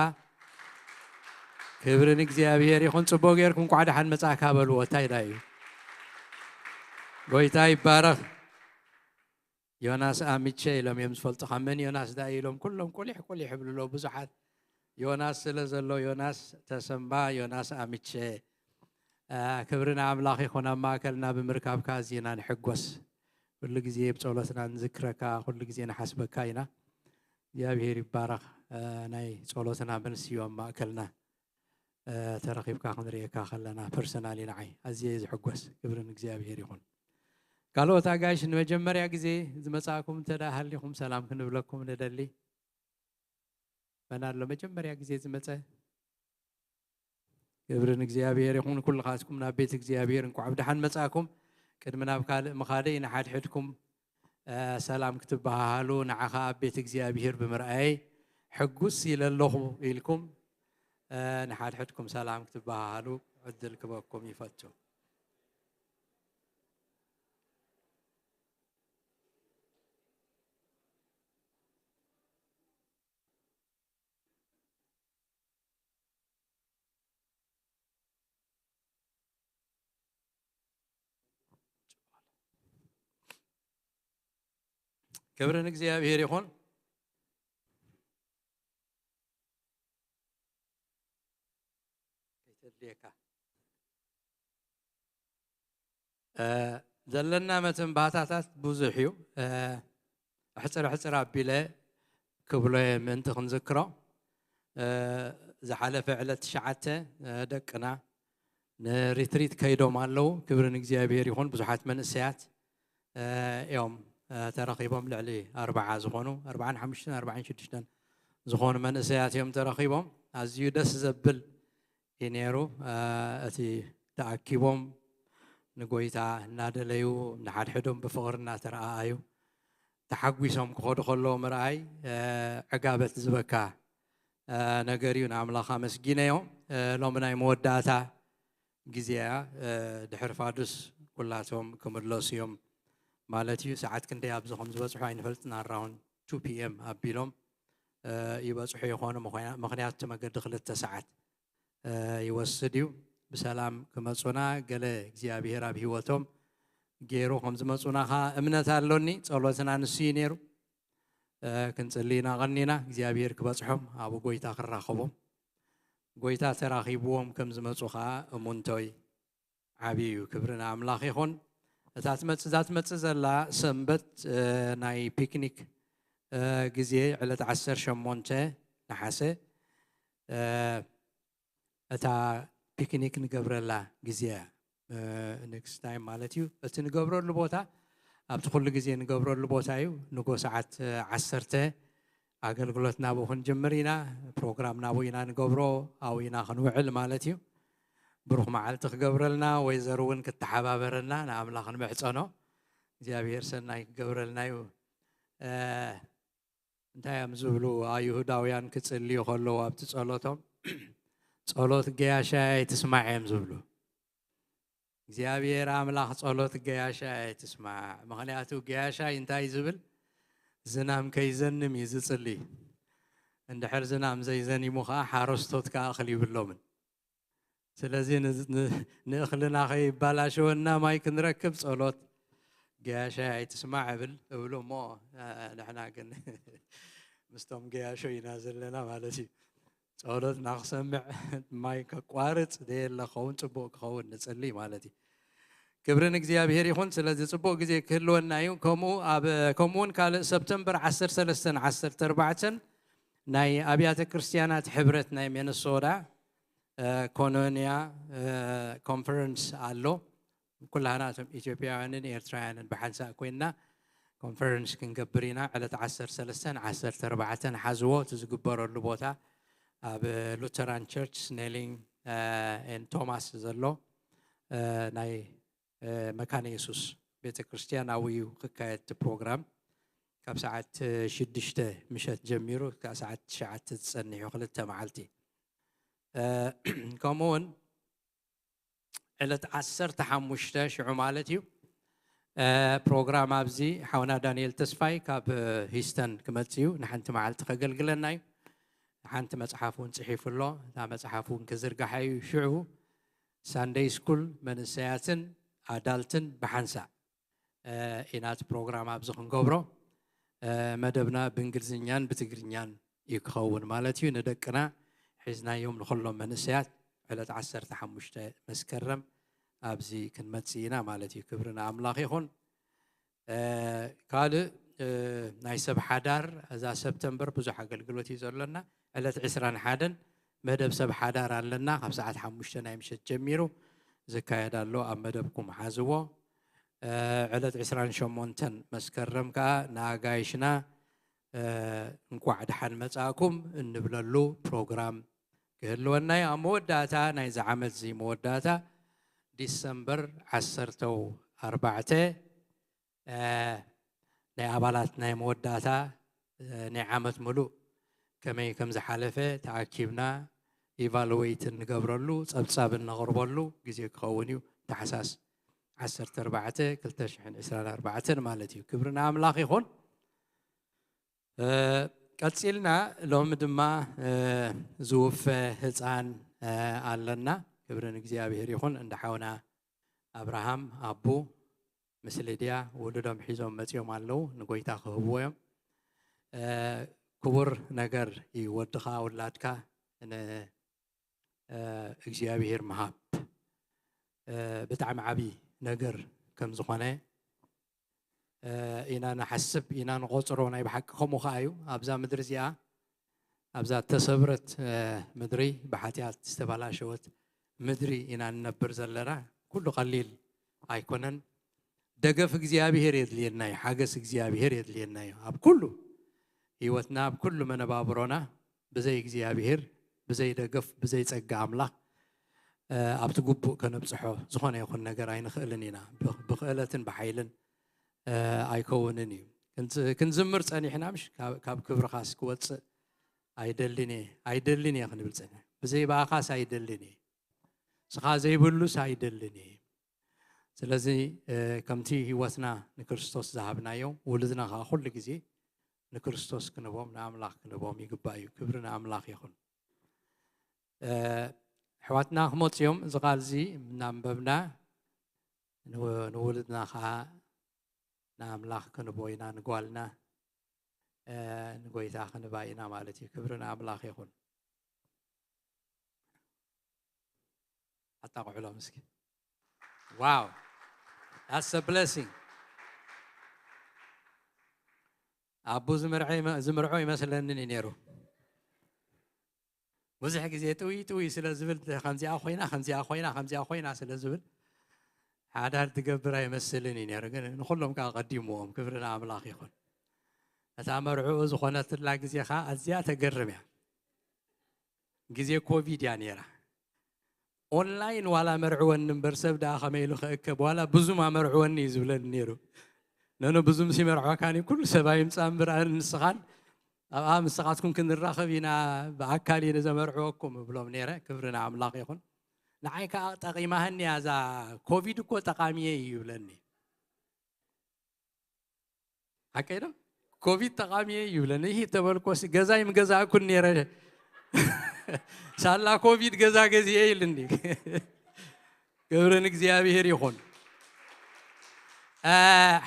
ክብሪ ንእግዚኣብሔር ይኹን። ጽቡቕ ጌርኩም እንቋዕ ደሓን መጻእካ በልዎ። እንታይ ደኣ እዩ? ጎይታ ይባረኽ። ዮናስ ኣሚቼ ኢሎም እዮም ዝፈልጡኻ። መን ዮናስ ደኣ ኢሎም ኩሎም ቁሊሕ ቁሊሕ ይብሉ ኣለዉ ብዙሓት። ዮናስ ስለ ዘሎ፣ ዮናስ ተሰማ፣ ዮናስ ኣሚቼ። እ፣ ክብሪ ንኣምላኽ ይኹን። ኣብ ማእከልና ብምርካብካ ኣዚና ንሕጎስ። ኩሉ ግዜ ብጸሎትና ንዝክረካ፣ ኩሉ ግዜ ንሓስበካ ኢና። እግዚኣብሔር ይባረኽ። እ፣ ናይ ጸሎትና መልሲ እዩ ኣብ ማእከልና። እ፣ ተረኺብካ ክንርእየካ ከለና ፐርሰናሊ ንዓይ ኣዝየ እየ ዝሕጎስ። ክብሪ ንእግዚኣብሔር ይኹን። ካልኦት ኣጋይሽ ንመጀመርያ ግዜ ዝመጻእኩም እንተ ደኣ ሃሊኹም ሰላም ክንብለኩም ንደሊ። መን ኣሎ መጀመርያ ግዜ ዝመጸ? ክብሪ ንእግዚኣብሔር ይኹን። ኩልኻትኩም ናብ ቤት እግዚኣብሔር እንቋዕ ብደሓን መጻእኩም። ቅድሚ ናብ ካልእ ምኻደይ ንሓድሕድኩም፣ እ፣ ሰላም ክትበሃሃሉ፣ ንዓኻ ኣብ ቤት እግዚኣብሔር ብምርኣየይ ሕጉስ ኢለ ኣለኹ ኢልኩም፣ እ፣ ንሓድሕድኩም ሰላም ክትበሃሃሉ ዕድል ክበኩም ይፈቱ። ክብሪ ንእግዚኣብሔር ይኹን። ከይተድልየካ። እ፣ ዘለና መተንባህታታት ብዙሕ እዩ። እ፣ ሕጽር ሕጽር ኣቢለ ክብሎ እየ ምእንቲ ክንዝክሮ። እ፣ ዝሓለፈ ዕለት ትሽዓተ፣ እ፣ ደቅና ንሪትሪት ከይዶም ኣለዉ። ክብሪ ንእግዚኣብሔር ይኹን። ብዙሓት መንእሰያት፣ እ፣ እዮም፣ እ፣ ተረኺቦም። ልዕሊ ኣርብዓ ዝኾኑ፣ ኣርብዓን ሓሙሽተን፣ ኣርብዓን ሽዱሽተን ዝኾኑ መንእሰያት እዮም ተረኺቦም። ኣዝዩ ደስ ዘብል እዩ ነይሩ። እ፣ እቲ ተኣኪቦም ንጎይታ እናደለዩ፣ ንሓድሕዶም ብፍቕሪ እናተረኣኣዩ፣ ተሓጒሶም ክኸዱ ከለዉ ምርኣይ፣ እ፣ ዕጋበት ዝበካ፣ እ፣ ነገር እዩ። ንኣምላኽ ኣመስጊነዮ። እ፣ ሎሚ ናይ መወዳእታ ግዜ እያ። እ፣ ድሕሪ ፋዱስ ኩላቶም ክምለሱ እዮም ማለት እዩ። ሰዓት ክንደይ ኣብዚ ከም ዝበጽሑ ኣይንፈልጥን። ኣራውንድ ቱ ፒ ኤም ኣቢሎም፣ እ፣ ይበጽሑ ይኾኑ። ምኽንያ-፣ ምኽንያቱ እቲ መገዲ ክልተ ሰዓት፣ እ፣ ይወስድ እዩ። ብሰላም ክመጹና ገለ እግዚኣብሔር ኣብ ህይወቶም ገይሩ ከም ዝመጹና ኸኣ እምነት ኣሎኒ። ጸሎትና ንሱ እዩ ነይሩ። እ፣ ክንጽሊ ኢና ቐኒና፣ እግዚኣብሔር ክበጽሖም፣ ኣብኡ ጎይታ ክራኸቦም፣ ጎይታ ተራኺብዎም ከም ዝመጹ ኸኣ እሙንቶይ ዓብዪ እዩ። ክብሪ ንኣምላኽ ይኹን። እታ ትመጽእ፣ እዛ ትመጽእ ዘላ ሰንበት፣ እ፣ ናይ ፒክኒክ፣ እ፣ ግዜ ዕለት ዓሰርተ ሸሞንተ ነሓሰ፣ እ፣ እታ ፒክኒክ ንገብረላ ግዜ እያ። እ፣ ኔክስት ታይም ማለት እዩ። እቲ ንገብረሉ ቦታ ኣብቲ ኩሉ ግዜ ንገብረሉ ቦታ እዩ። ንጎ ሰዓት፣ እ፣ ዓሰርተ ኣገልግሎት ናብኡ ክንጅምር ኢና። ፕሮግራም ናብኡ ኢና ንገብሮ፣ ኣብኡ ኢና ክንውዕል ማለት እዩ። ብሩኽ መዓልቲ ክገብረልና፣ ወይዘሮ እውን ክትተሓባበረና ንኣምላኽ ንምሕጸኖ። እግዚኣብሔር ሰናይ ክገብረልና እዩ። እ፣ እንታይ እዮም ዝብሉ ኣይሁዳውያን ክጽልዩ ከለዉ ኣብቲ ጸሎቶም? "ጸሎት ገያሻይ ኣይትስማዕ" እዮም ዝብሉ። እግዚኣብሔር ኣምላኽ ጸሎት ገያሻይ ኣይትስማዕ። ምኽንያቱ ገያሻይ እንታይ ዝብል? ዝናም ከይዘንም እዩ ዝጽሊ። እንድሕር ዝናም ዘይዘኒሙ ኸኣ ሓረስቶት ከኣ እኽሊ ይብሎምን። ስለዚ ን-፣ ን-፣ ንእኽልና ከይባላሸወና ማይ ክንረክብ ጸሎት ገያሻይ ኣይትስማዕ እብል፣ እብሉ እሞ፣ እ፣ ንሕና ግን ምስቶም ገያሾ ኢና ዘለና ማለት እዩ። ጸሎትና ክሰምዕ ማይ ከቋርጽ ዘየለ ክኸውን ጽቡቕ ክኸውን ንጽሊ ማለት እዩ። ክብሪ ንእግዚኣብሔር ይኹን። ስለዚ ጽቡቕ ግዜ ክህልወና እዩ። ከምኡ ኣብ፣ ከምኡ እውን ካልእ ሰፕተምበር ዓሰርተ ሰለስተን ዓሰርተ ኣርባዕተን ናይ ኣብያተ ክርስቲያናት ሕብረት ናይ ሚነሶታ፣ እ፣ ኮኖንያ፣ እ፣ ኮንፈረንስ ኣሎ። ኩላህና እቶም ኢትዮጵያውያንን ኤርትራውያንን ብሓንሳእ ኮይንና ኮንፈረንስ ክንገብር ኢና። ዕለት ዓሰርተ ሰለስተን ዓሰርተ ኣርባዕተን ሓዝዎ፣ እቲ ዝግበረሉ ቦታ ኣብ ሉተራን ቸርች ስኔሊንግ ኤን ቶማስ ዘሎ ናይ መካነ የሱስ ቤተ ክርስቲያን ኣብኡ እዩ ክካየድ እቲ ፕሮግራም። ካብ ሰዓት ሽዱሽተ ምሸት ጀሚሩ ካብ ሰዓት ትሽዓተ ዝጸንሕ እዩ፣ ክልተ መዓልቲ። ከምኡ እውን ዕለት ዓሰርተ ሓሙሽተ ሽዑ ማለት እዩ። ፕሮግራም ኣብዚ ሓውና ዳንኤል ተስፋይ ካብ ሂስተን ክመጽእ እዩ፣ ንሓንቲ መዓልቲ ከገልግለና እዩ። ሓንቲ መጽሓፍ እውን ጽሒፉ ኣሎ፣ እታ መጽሓፍ እውን ክዝርግሓ እዩ። ሽዑ ሳንደይ ስኩል መንእሰያትን ኣዳልትን ብሓንሳእ ኢና እቲ ፕሮግራም ኣብዚ ክንገብሮ። መደብና ብእንግሊዝኛን ብትግርኛን እዩ ክኸውን ማለት እዩ። ንደቅና ሒዝናዮም ንኹሎም መንእሰያት ዕለት ዓሰርተ ሓሙሽተ መስከረም ኣብዚ ክንመጽእ ኢና ማለት እዩ። ክብሪ ንኣምላኽ ይኹን። ካልእ ናይ ሰብ ሓዳር፣ እዛ ሰፕተምበር ብዙሕ ኣገልግሎት እዩ ዘሎና። ዕለት ዕስራን ሓደን መደብ ሰብ ሓዳር ኣለና፣ ካብ ሰዓት ሓሙሽተ ናይ ምሸት ጀሚሩ ዝካየድ ኣሎ። ኣብ መደብኩም ሓዝዎ። ዕለት ዕስራን ሸሞንተን መስከረም ከኣ ንኣጋይሽና እንኳዕ ደሓን መጻእኩም እንብለሉ ፕሮግራም ክህልወና እዩ። ኣብ መወዳእታ ናይዚ ዓመት እዚ መወዳእታ ዲሰምበር ዓሰርተ ኣርባዕተ ናይ ኣባላት ናይ መወዳእታ ናይ ዓመት ምሉእ ከመይ ከም ዝሓለፈ ተኣኪብና ኢቫሉዌት እንገብረሉ፣ ጸብጻብ እነቕርበሉ ግዜ ክኸውን እዩ። ታሕሳስ ዓሰርተ ኣርባዕተ ክልተ ሽሕን ዕስራን ኣርባዕተን ማለት እዩ። ክብሪ ንኣምላኽ ይኹን። ቀጺልና ሎሚ ድማ ዝውፈ ህፃን ኣለና። ክብሪ ንእግዚኣብሔር ይኹን። እንዳ ሓውና ኣብርሃም ኣቡ ምስ ሊድያ ውሉዶም ሒዞም መፂኦም ኣለዉ። ንጎይታ ክህብዎ እዮም። ክቡር ነገር እዩ ወድኻ ውላድካ ንእግዚኣብሔር ምሃብ ብጣዕሚ ዓብዪ ነገር ከም ዝኾነ ኢና ንሓስብ ኢና ንቆፅሮ። ናይ ብሓቂ ከምኡ ከዓ እዩ። ኣብዛ ምድሪ እዚኣ ኣብዛ ተሰብረት ምድሪ ብሓጢኣት ዝተበላሸወት ምድሪ ኢና ንነብር ዘለና። ኩሉ ቀሊል ኣይኮነን። ደገፍ እግዚኣብሔር የድልየና እዩ። ሓገስ እግዚኣብሔር የድልየና እዩ። ኣብ ኩሉ ህይወትና ኣብ ኩሉ መነባብሮና ብዘይ እግዚኣብሔር ብዘይ ደገፍ ብዘይ ጸጋ ኣምላኽ ኣብቲ ግቡእ ከነብጽሖ ዝኾነ ይኹን ነገር ኣይንኽእልን ኢና። ብክእለትን ብሓይልን ኣይከውንን እዩ። ክንዝምር ጸኒሕና ምሽ ካብ ክብርኻስ ክወጽእ ኣይደልን እየ ኣይደልን እየ ክንብል ጸኒሕ። ብዘይ ብኣኻስ ኣይደልን እየ፣ ስኻ ዘይብሉስ ኣይደልን እየ። ስለዚ ከምቲ ህይወትና ንክርስቶስ ዝሃብናዮ ውሉድና ከዓ ኩሉ ግዜ ንክርስቶስ ክንቦም ንኣምላኽ ክንቦም ይግባእ እዩ። ክብሪ ንኣምላኽ ይኹን። ኣሕዋትና ክመፁ እዮም። እዚ ቃል እዚ እናንበብና ንውሉድና ከዓ ንኣምላኽ ክንቦ ኢና፣ ንጓልና ንጎይታ ክንባ ኢና ማለት እዩ። ክብሪ ንኣምላኽ ይኹን። ኣጣቕዕሎም እስኪ። ዋው፣ that's a blessing። ኣቡ ዝምርዖ ይመስለኒ ነይሩ። ብዙሕ ግዜ ጥውይ ጥውይ ስለ ዝብል ከምዚኣ ኮይና ከምዚኣ ኮይና ከምዚኣ ኮይና ስለ ዝብል ሓዳር ትገብር ኣይመስልን እዩ ነይሩ። ግን ንኩሎም ከዓ ቀዲምዎም። ክብሪ ንኣምላኽ ይኹን። እታ መርዕኡ ዝኾነትላ ግዜ ከዓ ኣዝያ ተገርም እያ። ግዜ ኮቪድ እያ ነይራ። ኦንላይን ዋላ መርዕወኒ እምበር ሰብ ደኣ ከመይ ኢሉ ክእከብ ዋላ ብዙም ኣመርዕወኒ እዩ ዝብለኒ ነይሩ። ነኖ ብዙም ሲመርዖካኒ ኩሉ ሰብ ኣይምፃ እምበር ኣነ ንስኻን ኣብኣ ምስኻትኩም ክንራኸብ ኢና ብኣካል እየ ንዘመርዕወኩም እብሎም ነይረ። ክብሪ ንኣምላኽ ይኹን። ንዓይ ከዓ ጠቒማህኒ እያ እዛ ኮቪድ እኮ ጠቓሚ እየ እዩ ይብለኒ። ሓቀይ ዶ? ኮቪድ ጠቓሚ እየ ይብለኒ። ይህ ተበልኮስ ገዛይ ምገዛእኩን ነይረ። ሳላ ኮቪድ ገዛ ገዚኤ ኢልኒ። ክብሪ ንእግዚኣብሔር ይኹን።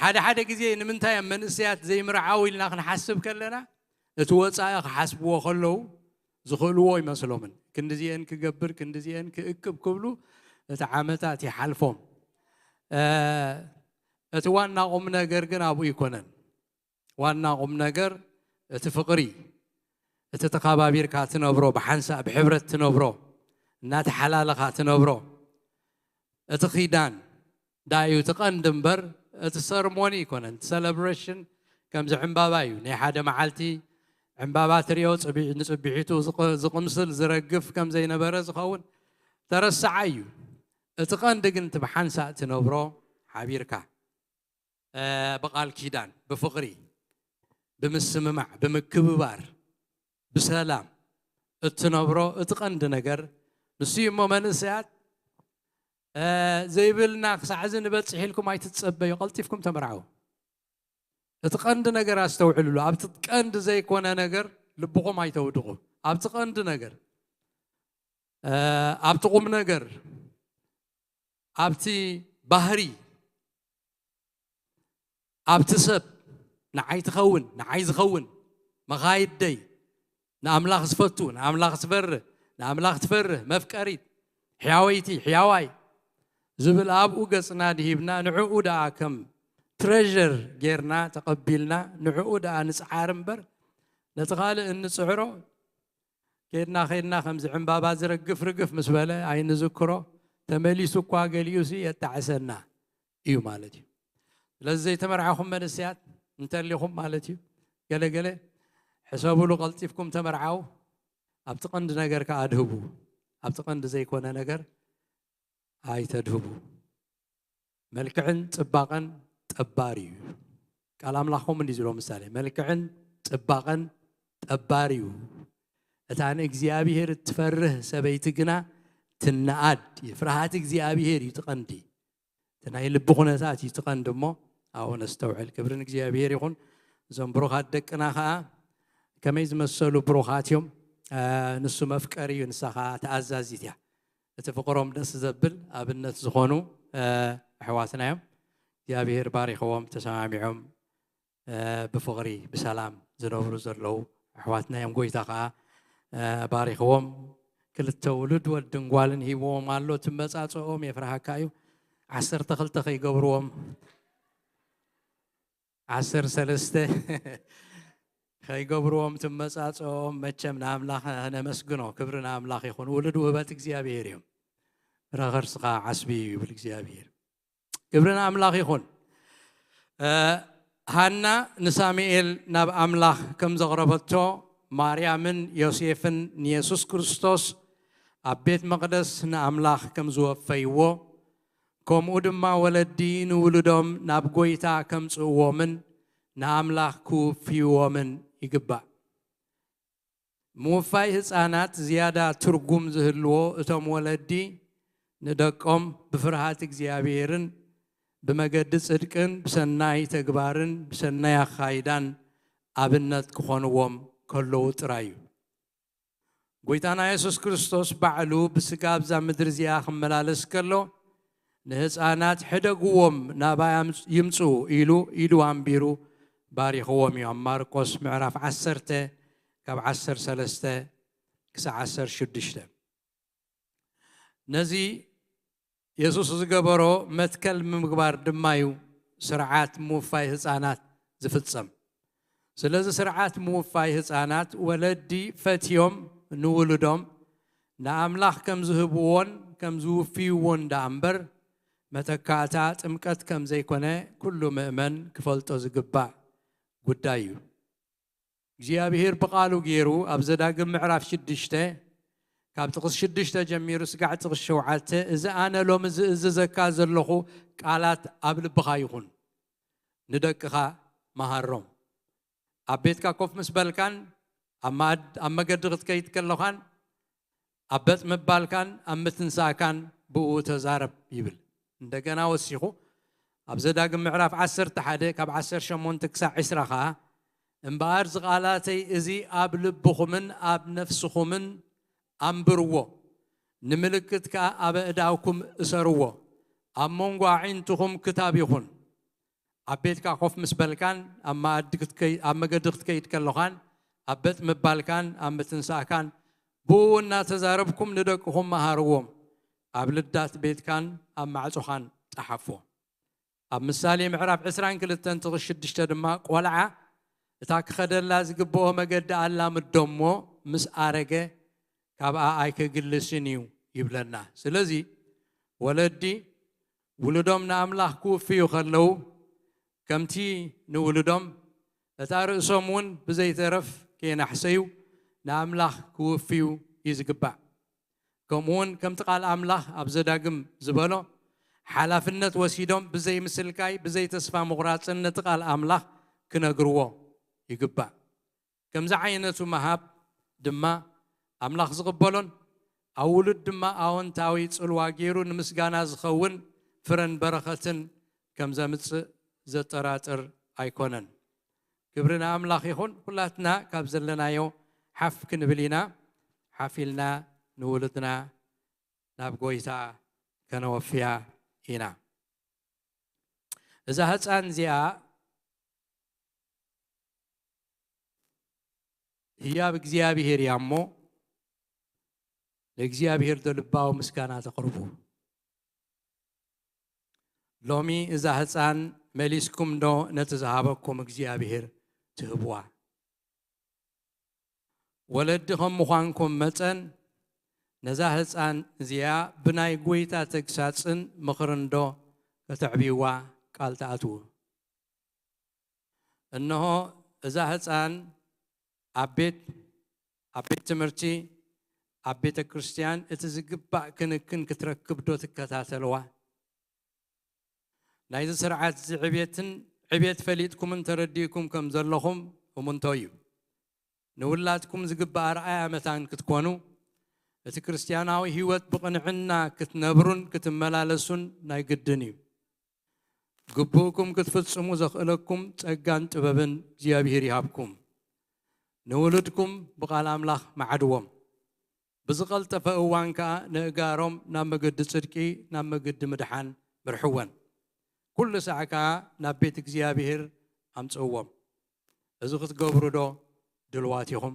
ሓደ ሓደ ግዜ ንምንታይ እዮም መንእሰያት ዘይምርዓው ኢልና ክንሓስብ ከለና እቲ ወፃኢ ክሓስብዎ ከለዉ ዝኽእልዎ ይመስሎምን። ክንድዚኤን ክገብር ክንድዚኤን ክእክብ ክብሉ እቲ ዓመታት ይሓልፎም። እቲ ዋና ቁም ነገር ግን ኣብኡ ኣይኮነን። ዋና ቁም ነገር እቲ ፍቕሪ፣ እቲ ተኸባቢርካ ትነብሮ፣ ብሓንሳእ ብሕብረት ትነብሮ፣ እናተሓላለኻ ትነብሮ፣ እቲ ኺዳን፣ ዳዩ እቲ ቀንዲ እምበር እቲ ሰርሞኒ ኣይኮነን። እቲ ሰለብሬሽን ከምዚ ዕምባባ እዩ። ናይ ሓደ መዓልቲ ዕምባባ ትሪኦ፣ ንፅቢሒቱ ዝቕምስል ዝረግፍ ከም ዘይነበረ ዝኸውን ተረሳዓይ እዩ። እቲ ቀንዲ ግን እቲ ብሓንሳእ ትነብሮ ሓቢርካ ብቓል ኪዳን፣ ብፍቕሪ፣ ብምስምማዕ፣ ብምክብባር፣ ብሰላም እትነብሮ እቲ ቀንዲ ነገር ንሱ እዩ። እሞ መንእሰያት ዘይብልና ክሳዕ እዚ ንበጽሕ ኢልኩም ኣይትጸበዩ፣ ቀልጢፍኩም ተመርዓው። እቲ ቀንዲ ነገር ኣስተውዕልሉ። ኣብቲ ቀንዲ ዘይኮነ ነገር ልብኹም ኣይተውድቑ። ኣብቲ ቀንዲ ነገር፣ ኣብቲ ቁም ነገር፣ ኣብቲ ባህሪ፣ ኣብቲ ሰብ ንዓይ ትኸውን፣ ንዓይ ዝኸውን፣ መኻይደይ፣ ንኣምላኽ ዝፈቱ፣ ንኣምላኽ ዝፈርህ፣ ንኣምላኽ ትፈርህ፣ መፍቀሪት፣ ሕያወይቲ፣ ሕያዋይ ዝብል ኣብኡ ገጽና ድሂብና፣ ንዕኡ ደኣ ከም ትሬዥር ጌርና ተቐቢልና፣ ንዕኡ ደኣ ንጽዓር እምበር፣ ነቲ ካልእ እንጽዕሮ፣ ኬድና ኬድና ከምዚ ዕምባባ ዝረግፍ ርግፍ ምስ በለ ኣይንዝክሮ፣ ተመሊሱ እኳ ገሊኡሲ የጣዕሰና እዩ ማለት እዩ። ስለዚ ዘይተመርዓኹም መንእሰያት እንተሊኹም ማለት እዩ፣ ገለ ገለ ሕሰቡሉ፣ ቀልጢፍኩም ተመርዓው፣ ኣብቲ ቀንዲ ነገር ከኣ ኣድህቡ። ኣብቲ ቀንዲ ዘይኮነ ነገር ኣይተድህቡ። መልክዕን ጽባቐን ጠባር እዩ። ቃል ኣምላኽ ከምኡ እንዲዩ ዝብሎ ምሳሌ፣ መልክዕን ጽባቐን ጠባር እዩ። እታ ንእግዚኣብሔር እትፈርህ ሰበይቲ ግና ትነኣድ እዩ። ፍርሃት እግዚኣብሔር እዩ እቲ ቀንዲ። እቲ ናይ ልቢ ኩነታት እዩ እቲ ቀንዲ እሞ ኣብኡ ነስተውዕል። ክብሪ ንእግዚኣብሔር ይኹን። እዞም ብሩኻት ደቅና ኸኣ ከመይ ዝመሰሉ ብሩኻት እዮም። እ፣ ንሱ መፍቀሪ እዩ፣ ንሳ ኸኣ ተኣዛዚት እያ። እቲ ፍቕሮም ደስ ዘብል ኣብነት ዝኾኑ፣ እ፣ ኣሕዋትና እዮም። እግዚኣብሔር ባሪኽዎም፣ ተሰማሚዖም፣ እ፣ ብፍቕሪ ብሰላም ዝነብሩ ዘለዉ ኣሕዋትና እዮም። ጎይታ ኸኣ፣ እ፣ ባሪኽዎም። ክልተ ውሉድ ወድን ጓልን ሂብዎም ኣሎ። ትመጻጽኦም የፍርሃካ እዩ። ዓሰርተ ክልተ ከይገብርዎም፣ ዓሰርተ ሰለስተ ከይገብርዎም ትመጻጽኦም። መቸም ንኣምላኽ ነመስግኖ። ክብሪ ንኣምላኽ ይኹን። ውሉድ ውህበት እግዚኣብሔር እዮም። ፍረ ከርስኻ ዓስቢ እዩ ይብል እግዚኣብሔር። ክብሪ ንኣምላኽ ይኹን። እ፣ ሃና ንሳሙኤል ናብ ኣምላኽ ከም ዘቕረበቶ፣ ማርያምን ዮሴፍን ንየሱስ ክርስቶስ ኣብ ቤት መቕደስ ንኣምላኽ ከም ዝወፈይዎ፣ ከምኡ ድማ ወለዲ ንውሉዶም ናብ ጐይታ ከምጽእዎምን ንኣምላኽ ክውፍይዎምን ይግባእ። ምውፋይ ህጻናት ዝያዳ ትርጉም ዝህልዎ፣ እቶም ወለዲ ንደቆም ብፍርሃት እግዚኣብሔርን ብመገዲ ጽድቅን ብሰናይ ተግባርን ብሰናይ ኣኻይዳን ኣብነት ክኾንዎም ከለዉ ጥራይ እዩ። ጐይታና የሱስ ክርስቶስ ባዕሉ ብስጋ ኣብዛ ምድሪ እዚኣ ክመላለስ ከሎ፣ ንህጻናት ሕደግዎም ናባይ ኣምጽ-፣ ይምጽኡ ኢሉ ኢዱ ኣንቢሩ ባሪኽዎም እዩ። ኣብ ማርቆስ ምዕራፍ ዓሰርተ ካብ ዓሰርተ ሰለስተ ክሳዕ ዓሰርተ ሽዱሽተ። ነዚ የሱስ ዝገበሮ መትከል ብምግባር ድማ እዩ ስርዓት ምውፋይ ህጻናት ዝፍጸም። ስለዚ ስርዓት ምውፋይ ህጻናት ወለዲ ፈትዮም ንውሉዶም ንኣምላኽ ከም ዝህብዎን ከም ዝውፍይዎን ደኣ እምበር መተካእታ ጥምቀት ከም ዘይኮነ ኩሉ ምእመን ክፈልጦ ዝግባእ ጉዳይ እዩ። እግዚኣብሔር ብቓሉ ገይሩ ኣብ ዘዳግም ምዕራፍ ሽዱሽተ ካብ ጥቕሲ ሽዱሽተ ጀሚሩ ስጋዕ ጥቕሲ ሸውዓተ፣ "እዚ ኣነ ሎሚ ዝእዝዘካ ዘለኹ ቃላት ኣብ ልብኻ ይኹን፣ ንደቅኻ መሃሮም። ኣብ ቤትካ ኮፍ ምስ በልካን ኣብ መኣድ-፣ ኣብ መገዲ ክትከይድ ከለኻን ኣብ በጥ ምባልካን ኣብ ምትንሳእካን ብእኡ ተዛረብ" ይብል። እንደገና ወሲኹ ኣብ ዘዳግም ምዕራፍ ዓሰርተ ሓደ ካብ ዓሰርተ ሸሞንተ ክሳዕ ዕስራ ኸኣ፣ "እምበኣር እዚ ቃላተይ እዚ ኣብ ልብኹምን ኣብ ነፍስኹምን ኣንብርዎ፣ ንምልክት ከኣ ኣብ ኣእዳውኩም እሰርዎ፣ ኣብ መንጎ ኣዒንትኹም ክታብ ይኹን። ኣብ ቤትካ ኮፍ ምስ በልካን ኣብ መኣዲ ክትከይ-፣ ኣብ መገዲ ክትከይድ ከለኻን ኣብ በጥ ምባልካን ኣብ ምትንሳእካን ብእኡ እናተዛረብኩም ንደቅኹም መሃርዎም፣ ኣብ ልዳት ቤትካን ኣብ ማዕጾኻን ጸሓፎ።" ኣብ ምሳሌ ምዕራፍ ዕስራን ክልተን ጥቕሲ ሽዱሽተ ድማ፣ "ቆልዓ እታ ክኸደላ ዝግብኦ መገዲ ኣላምዶ እሞ ምስ ኣረገ ካብኣ ኣይክግልስን እዩ" ይብለና። ስለዚ ወለዲ ውሉዶም ንኣምላኽ ክውፍዩ ከለዉ፣ ከምቲ ንውሉዶም፣ እታ ርእሶም እውን ብዘይተረፍ ከየናሕሰዩ ንኣምላኽ ክውፍዩ እዩ ዝግባእ። ከምኡ እውን ከምቲ ቃል ኣምላኽ ኣብ ዘዳግም ዝበሎ፣ ሓላፍነት ወሲዶም ብዘይ ምስልካይ፣ ብዘይ ተስፋ ምቑራጽን ነቲ ቃል ኣምላኽ ክነግርዎ ይግባእ። ከምዚ ዓይነቱ ምሃብ ድማ ኣምላኽ ዝቕበሎን ኣብ ውሉድ ድማ ኣወንታዊ ጽልዋ ገይሩ ንምስጋና ዝኸውን ፍረን በረኸትን ከም ዘምጽእ ዘጠራጥር ኣይኮነን። ክብሪ ንኣምላኽ ይኹን። ኩላትና ካብ ዘለናዮ ሓፍ ክንብል ኢና። ሓፍ ኢልና ንውሉድና ናብ ጎይታ ከነወፍያ ኢና። እዛ ህፃን እዚኣ ህያብ እግዚኣብሔር እያ እሞ፣ ንእግዚኣብሔር ዶ ልባዊ ምስጋና ተቕርቡ? ሎሚ እዛ ህፃን መሊስኩም ዶ ነቲ ዝሃበኩም እግዚኣብሔር ትህብዋ? ወለዲ ከም ምዃንኩም መጠን፣ ነዛ ህፃን እዚኣ ብናይ ጎይታ ተግሳጽን ምኽርን ዶ ከተዕብይዋ ቃል ትኣትዉ? እንሆ፣ እዛ ህፃን ኣብ ቤት፣ ኣብ ቤት ትምህርቲ፣ ኣብ ቤተ ክርስቲያን እቲ ዝግባእ ክንክን ክትረክብ ዶ ትከታተልዋ? ናይዚ ስርዓት እዚ ዕቤትን፣ ዕቤት ፈሊጥኩምን ተረዲእኩም ከም ዘለኹም እሙንቶ እዩ። ንውላድኩም ዝግባእ ኣርኣያ መታን ክትኮኑ፣ እቲ ክርስትያናዊ ህይወት ብቕንዕና ክትነብሩን ክትመላለሱን ናይ ግድን እዩ። ግቡእኩም ክትፍጽሙ ዘኽእለኩም ጸጋን ጥበብን እግዚኣብሔር ይሃብኩም። ንውሉድኩም ብቓል ኣምላኽ መዓድዎም። ብዝቐልጠፈ እዋን ከኣ ነእጋሮም ናብ መገዲ ጽድቂ፣ ናብ መገዲ ምድሓን ምርሕወን። ኩሉ ሳዕ ከኣ ናብ ቤት እግዚኣብሔር ኣምጽእዎም። እዚ ክትገብሩ ዶ ድልዋት ኢኹም?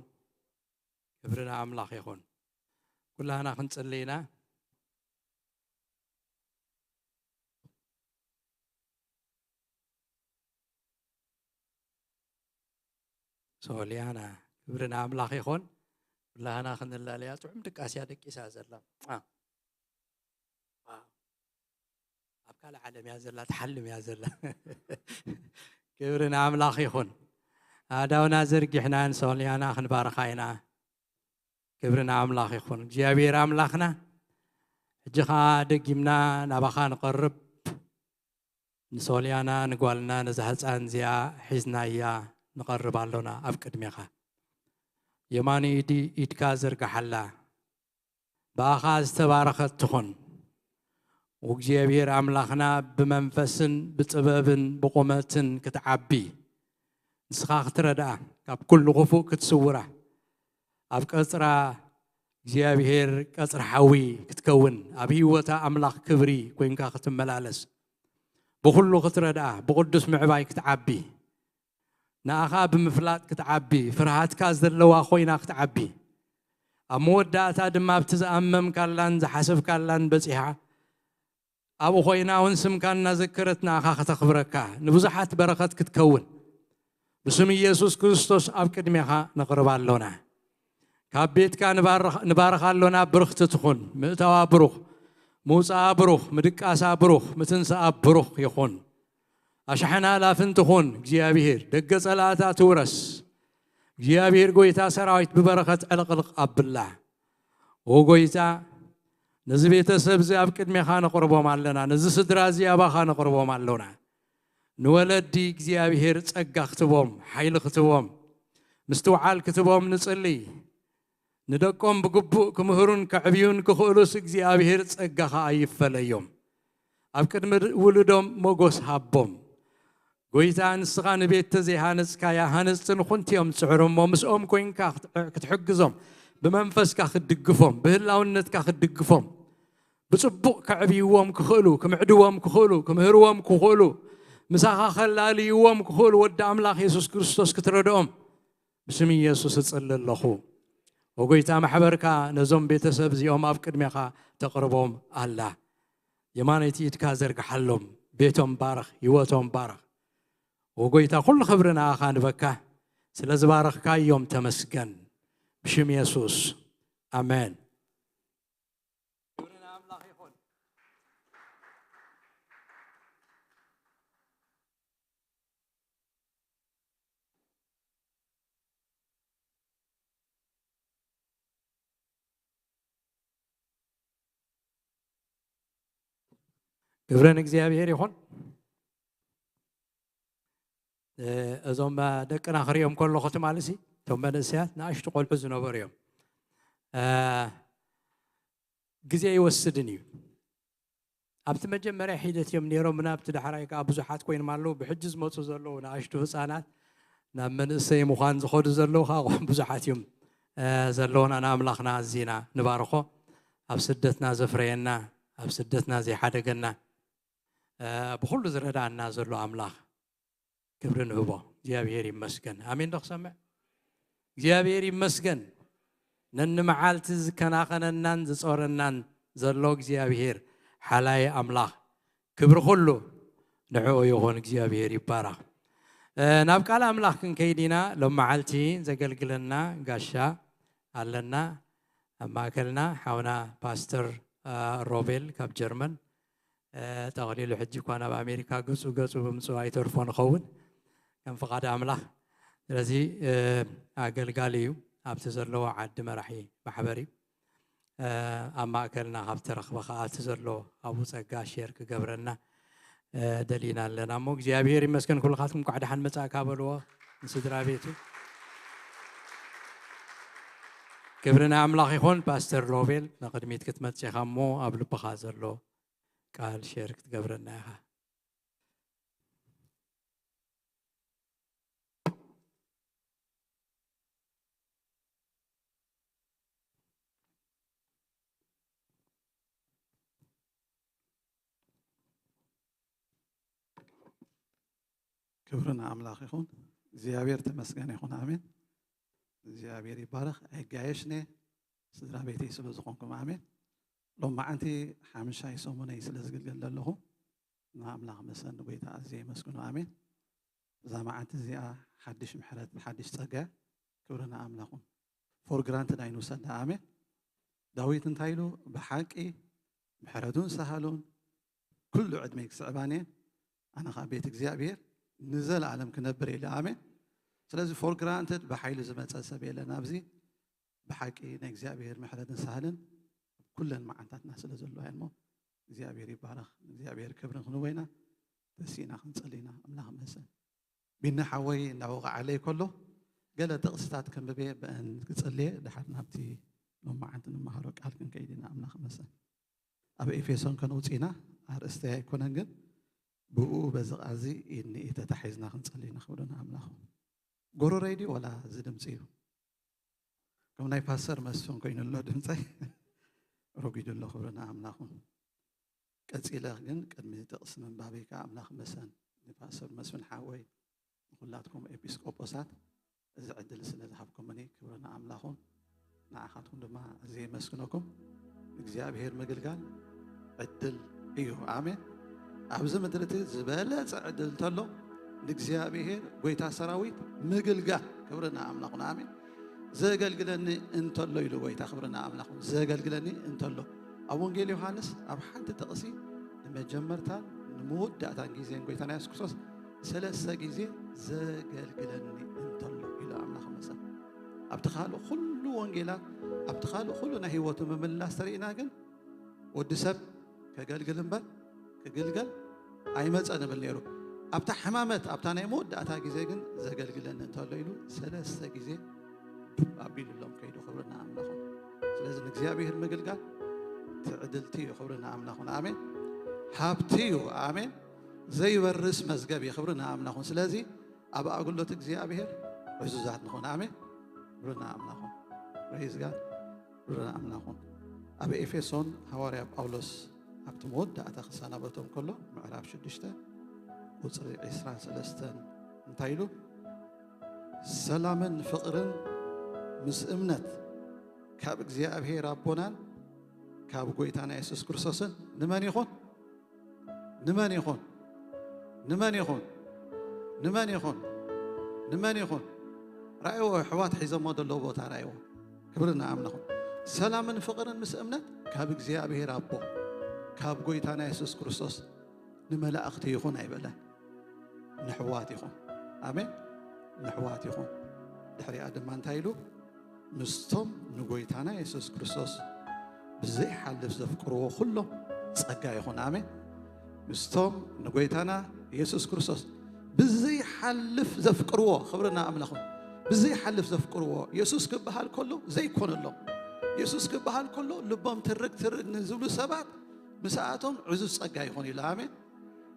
ክብሪ ንኣምላኽ ይኹን። ኩላህና ክንጽሊ ኢና። ሶልያና፣ ክብሪ ንኣምላኽ ይኹን። ኩላህና ክንላለያ ጥዑም ድቃስያ ደቂሳ ዘላ። አ። አ። ኣብ ካልእ ዓለም እያ ዘላ፣ ትሓልም እያ ዘላ። ክብሪ ንኣምላኽ ይኹን። ኣእዳውና ዘርጊሕና ንሶልያና ክንባርኻ ኢና። ክብሪ ንኣምላኽ ይኹን። እግዚኣብሔር ኣምላኽና፣ ሕጂ ኸኣ ደጊምና ናባኻ ንቐርብ። ንሶልያና፣ ንጓልና፣ ነዛ ህፃን እዚኣ ሒዝናያ ንቐርብ ኣሎና ኣብ ቅድሜኻ። የማን ኢዲ-፣ ኢድካ ዘርግሓላ። ብኣኻ ዝተባረኸት ትኹን። ወእግዚኣብሔር ኣምላኽና ብመንፈስን ብጥበብን ብቑመትን ክትዓቢ፣ ንስኻ ክትረድኣ፣ ካብ ኩሉ ክፉእ ክትስውራ፣ ኣብ ቀጽራ እግዚኣብሔር ቀጽሪ ሓዊ ክትከውን፣ ኣብ ህይወታ ኣምላኽ ክብሪ ኮይንካ ክትመላለስ፣ ብኹሉ ክትረድኣ፣ ብቕዱስ ምዕባይ ክትዓቢ፣ ንኣኻ ብምፍላጥ ክትዓቢ፣ ፍርሃትካ ዘለዋ ኮይና ክትዓቢ፣ ኣብ መወዳእታ ድማ ኣብቲ ዝኣመምካላን ዝሓሰብካላን በጺሓ፣ ኣብኡ ኮይና እውን ስምካ እናዘከረት ንኣኻ ከተኽብረካ፣ ንብዙሓት በረኸት ክትከውን፣ ብስም ኢየሱስ ክርስቶስ ኣብ ቅድሜኻ ነቕርባ ኣሎና። ካብ ቤትካ ንባርኽ-፣ ንባርኻ ኣሎና። ብርኽቲ ትኹን። ምእታዋ ብሩኽ፣ ምውፃኣ ብሩኽ፣ ምድቃሳ ብሩኽ፣ ምትንሳኣ ብሩኽ ይኹን። ኣሽሓና ኣላፍን ትኹን እግዚኣብሔር። ደገ ጸላእታ ትውረስ። እግዚኣብሔር ጎይታ ሰራዊት ብበረኸት ዕልቕልቕ ኣብላ። ኦ ጎይታ፣ ነዚ ቤተሰብ እዚ ኣብ ቅድሜኻ ነቕርቦም ኣለና። ነዚ ስድራ እዚ ኣባኻ ነቕርቦም ኣሎና። ንወለዲ እግዚኣብሔር ጸጋ ክትቦም፣ ሓይሊ ክትቦም፣ ምስትውዓል ክትቦም ንጽሊ። ንደቆም ብግቡእ ክምህሩን ከዕብዩን ክኽእሉስ እግዚኣብሔር ጸጋኻ ኣይፈለዮም። ኣብ ቅድሚ ውሉዶም ሞጎስ ሃቦም። ጎይታ፣ ንስኻ ንቤት ተዘይሃነጽካያ ሃነጽቲ ንኹንቲ እዮም ዝጽዕሩ እሞ፣ ምስኦም ኮይንካ ክትዕ-፣ ክትሕግዞም፣ ብመንፈስካ ክትድግፎም፣ ብህላውነትካ ክትድግፎም፣ ብጽቡቕ ከዕብይዎም ክኽእሉ፣ ክምዕድዎም ክኽእሉ፣ ክምህርዎም ክኽእሉ፣ ምሳኻ ከላልይዎም ክኽእሉ፣ ወዲ ኣምላኽ የሱስ ክርስቶስ ክትረድኦም ብስም ኢየሱስ እጽሊ ኣለኹ። ወጎይታ፣ ማሕበርካ ነዞም ቤተሰብ እዚኦም ኣብ ቅድሜኻ ተቕርቦም ኣላ። የማነይቲ ኢድካ ዘርግሓሎም፣ ቤቶም ባርኽ፣ ህይወቶም ባርኽ። ወጎይታ፣ ኩሉ ክብሪ ንኣኻ ንበካ፣ ስለ ዝባረኽካዮም ተመስገን። ብሽም የሱስ፣ ኣሜን። ክብሪ ንኣምላኽ ይኹን። ክብሪ ንእግዚኣብሔር ይኹን። እ፣ እዞም ደቅና ክሪኦም ከለኹ ትማሊ ሲ፣ እቶም መንእሰያት ንኣሽቱ ቆልዑ ዝነበሩ እዮም። እ፣ ግዜ ይወስድን እዩ። ኣብቲ መጀመርያ ሒደት እዮም ነይሮም፣ ናብቲ ዳሕራይ ከዓ ብዙሓት ኮይኖም ኣለዉ። ብሕጂ ዝመፁ ዘለዉ ንኣሽቱ ህፃናት ናብ መንእሰይ ምዃን ዝኸዱ ዘለዉ ከዓ ብዙሓት እዮም፣ እ፣ ዘለዉና። ንኣምላኽና ኣዚና ንባርኾ። ኣብ ስደትና ዘፍረየና፣ ኣብ ስደትና ዘይሓደገና፣ እ፣ ብኹሉ ዝረዳእና ዘሎ ኣምላኽ ክብሪ ንህቦ። እግዚኣብሔር ይመስገን። ኣሜን ዶ ክሰምዕ? እግዚኣብሔር ይመስገን። ነንመዓልቲ ዝከናኸነናን ዝጾረናን ዘሎ እግዚኣብሔር ሓላይ ኣምላኽ፣ ክብሪ ኩሉ ንዕኡ ይኹን። እግዚኣብሔር ይባረኽ። እ፣ ናብ ቃል ኣምላኽ ክንከይድ ኢና። ሎም መዓልቲ ዘገልግለና ጋሻ ኣለና ኣብ ማእከልና፣ ሓውና ፓስተር፣ እ፣ ሮቤል ካብ ጀርመን። እ፣ ጠቕሊሉ ሕጂ እኳ ናብ ኣሜሪካ ገጹ ገጹ ብምጽኡ ኣይተርፎ ንኸውን ከም ፍቓድ ኣምላኽ። ስለዚ፣ እ፣ ኣገልጋሊ እዩ፣ ኣብቲ ዘለዎ ዓዲ መራሒ ማሕበር እዩ። እ፣ ኣብ ማእከልና ካብ ተረኽበ ኸዓ እቲ ዘሎ ኣብኡ ጸጋ ሼር ክገብረና፣ እ፣ ደሊና ኣለና። እሞ እግዚኣብሔር ይመስገን፣ ኩልኻትኩም እንኳዕ ደሓን መጻእካ በልዎ ንስድራ ቤቱ። ክብሪ ንኣምላኽ ይኹን። ፓስተር ሮቤል፣ ንቕድሚት ክትመጽእ ኢኻ እሞ ኣብ ልብኻ ዘሎ ቃል ሼር ክትገብረና ኢኻ። ክብሪ ንኣምላኽ ይኹን። እግዚኣብሔር ተመስገን ይኹን። ኣሜን። እግዚኣብሔር ይባረኽ። ኣይጋየሽነ ስድራ ቤተይ ስለ ዝኾንኩም። ኣሜን። ሎም መዓንቲ ሓምሻይ ሰሙነይ ስለ ዝግልገል ዘለኹ ንኣምላኽ መሰን ንጎይታ ኣዝየ የመስግኖ። ኣሜን። እዛ መዓንቲ እዚኣ ሓድሽ ምሕረት፣ ሓድሽ ጸጋ፣ ክብሪ ንኣምላኹን። ፎር ግራንትድ ኣይንውሰዳ። ኣሜን። ዳዊት እንታይ ኢሉ? ብሓቂ ምሕረቱን ሳህሉን ኩሉ ዕድመይ ክስዕባን እየ፣ ኣነ ኸዓ ቤት እግዚኣብሔር ንዘለኣለም ክነብር ኢለ። ኣሜን። ስለዚ ፎር ግራንትድ ብሓይሉ ዝመጸ ሰብ የለን ኣብዚ። ብሓቂ ናይ እግዚኣብሔር ምሕረትን ሳህልን ኩለን መዓንታትና ስለ ዘለዋ እሞ እግዚኣብሔር ይባረኽ። እግዚኣብሔር ክብርን ክንወይና ተሲእና ክንጸሊ ኢና። ኣምላኽ ይመስገን። ቢኒ ሓወይ እናወቕዓለይ ከሎ ገለ ጥቕስታት ከንብበ ብአን ክጽልየ ድሓር ናብቲ ሎም መዓንቲ ንመሃሮ ቃል ክንከይድ ኢና። ኣምላኽ ይመስገን። ኣብ ኤፌሶን ከነውፅእ ኢና። ኣርእስተይ ኣይኮነን ግን ብኡ በዚ ቃዚ ኢድኒ ተታሒዝና ክንጸሊ ኢና። ክብሪ ንኣምላኹ። ጎረረይ ድዩ ወላ እዚ ድምፂ እዩ? ከም ናይ ፓስተር መስፍን ኮይኑ ኣሎ ድምፀይ ረጒዱ ኣሎ። ክብሪ ንኣምላኹ። ቀጺለ ግን ቅድሚ ጥቕሲ ምንባበይ ከኣ ኣምላኽ መሰን ንፓስተር መስፍን ሓወይ ንኹላትኩም ኤጲስቆጶሳት እዚ ዕድል ስለ ዝሃብኩምኒ ክብሪ ንኣምላኹን ንዓኻትኩም ድማ ኣዝየ የመስግነኩም። እግዚኣብሔር ምግልጋል ዕድል እዩ። ኣሜን። ኣብዚ ምድሪ እቲ ዝበለጸ ዕድል እንተሎ ንእግዚኣብሔር ጎይታ ሰራዊት ምግልጋል ክብሪ ንኣምላኹን። ኣሜን። ዘገልግለኒ እንተሎ ኢሉ ጎይታ ክብሪ ንኣምላኹን ዘገልግለኒ እንተሎ ኣብ ወንጌል ዮሃንስ ኣብ ሓንቲ ጥቕሲ ንመጀመርታን ንመወዳእታን ግዜን ጎይታና የሱስ ክርስቶስ ሰለስተ ግዜ ዘገልግለኒ እንተሎ ኢሉ ኣምላኽ መሰል ኣብቲ ካልእ ኩሉ ወንጌላት ኣብቲ ካልእ ኩሉ ናይ ህይወቱ ምምልላስ ተርእና ግን ወዲ ሰብ ከገልግል እምበር ክግልገል ኣይመፀን እብል ነይሩ። ኣብታ ሕማመት ኣብታ ናይ መወዳእታ ግዜ ግን ዘገልግለኒ እንተሎ ኢሉ ሰለስተ ግዜ ዱብ ኣቢሉሎም ከይዱ። ክብሪ ንኣምላኹ። ስለዚ ንእግዚኣብሔር ምግልጋል ትዕድልቲ እዩ። ክብሪ ንኣምላኹን ኣሜን። ሃብቲ እዩ። ኣሜን። ዘይበርስ መዝገብ እዩ። ክብሪ ንኣምላኹን። ስለዚ ኣብ ኣገልግሎት እግዚኣብሔር ዕዙዛት ንኹን። ኣሜን። ክብሪ ንኣምላኹን። ፕሬዝ ጋድ። ክብሪ ንኣምላኹን። ኣብ ኤፌሶን ሃዋርያ ጳውሎስ ኣብቲ መወዳእታ ክሰናበቶም ከሎ ምዕራፍ ሽዱሽተ ቁፅሪ ዕስራን ሰለስተን እንታይ ኢሉ? ሰላምን ፍቕርን ምስ እምነት ካብ እግዚኣብሔር ኣቦናን ካብ ጎይታና የሱስ ክርስቶስን ንመን ይኹን? ንመን ይኹን? ንመን ይኹን? ንመን ይኹን? ንመን ይኹን? ራእይዎ ኣሕዋት ሒዘሞ ዘለዉ ቦታ ራእይዎ። ክብሪ ንኣምላኹም። ሰላምን ፍቕርን ምስ እምነት ካብ እግዚኣብሔር ኣቦ ካብ ጎይታና የሱስ ክርስቶስ ንመላእኽቲ ይኹን ኣይበለን። ንሕዋት ይኹን። ኣሜን። ንሕዋት ይኹን። ድሕሪኣ ድማ እንታይ ኢሉ? ምስቶም ንጎይታና የሱስ ክርስቶስ ብዘይሓልፍ ዘፍቅርዎ ኩሎም ጸጋ ይኹን። ኣሜን። ምስቶም ንጎይታና የሱስ ክርስቶስ ብዘይሓልፍ ዘፍቅርዎ፣ ክብርና ኣምላኹም፣ ብዘይሓልፍ ዘፍቅርዎ፣ የሱስ ክበሃል ከሎ ዘይኮነሎም፣ የሱስ ክበሃል ከሎ ልቦም ትርግ ትርግ ንዝብሉ ሰባት ምስኣቶም ዕዙዝ ጸጋ ይኾን ኢሉ። ኣሜን።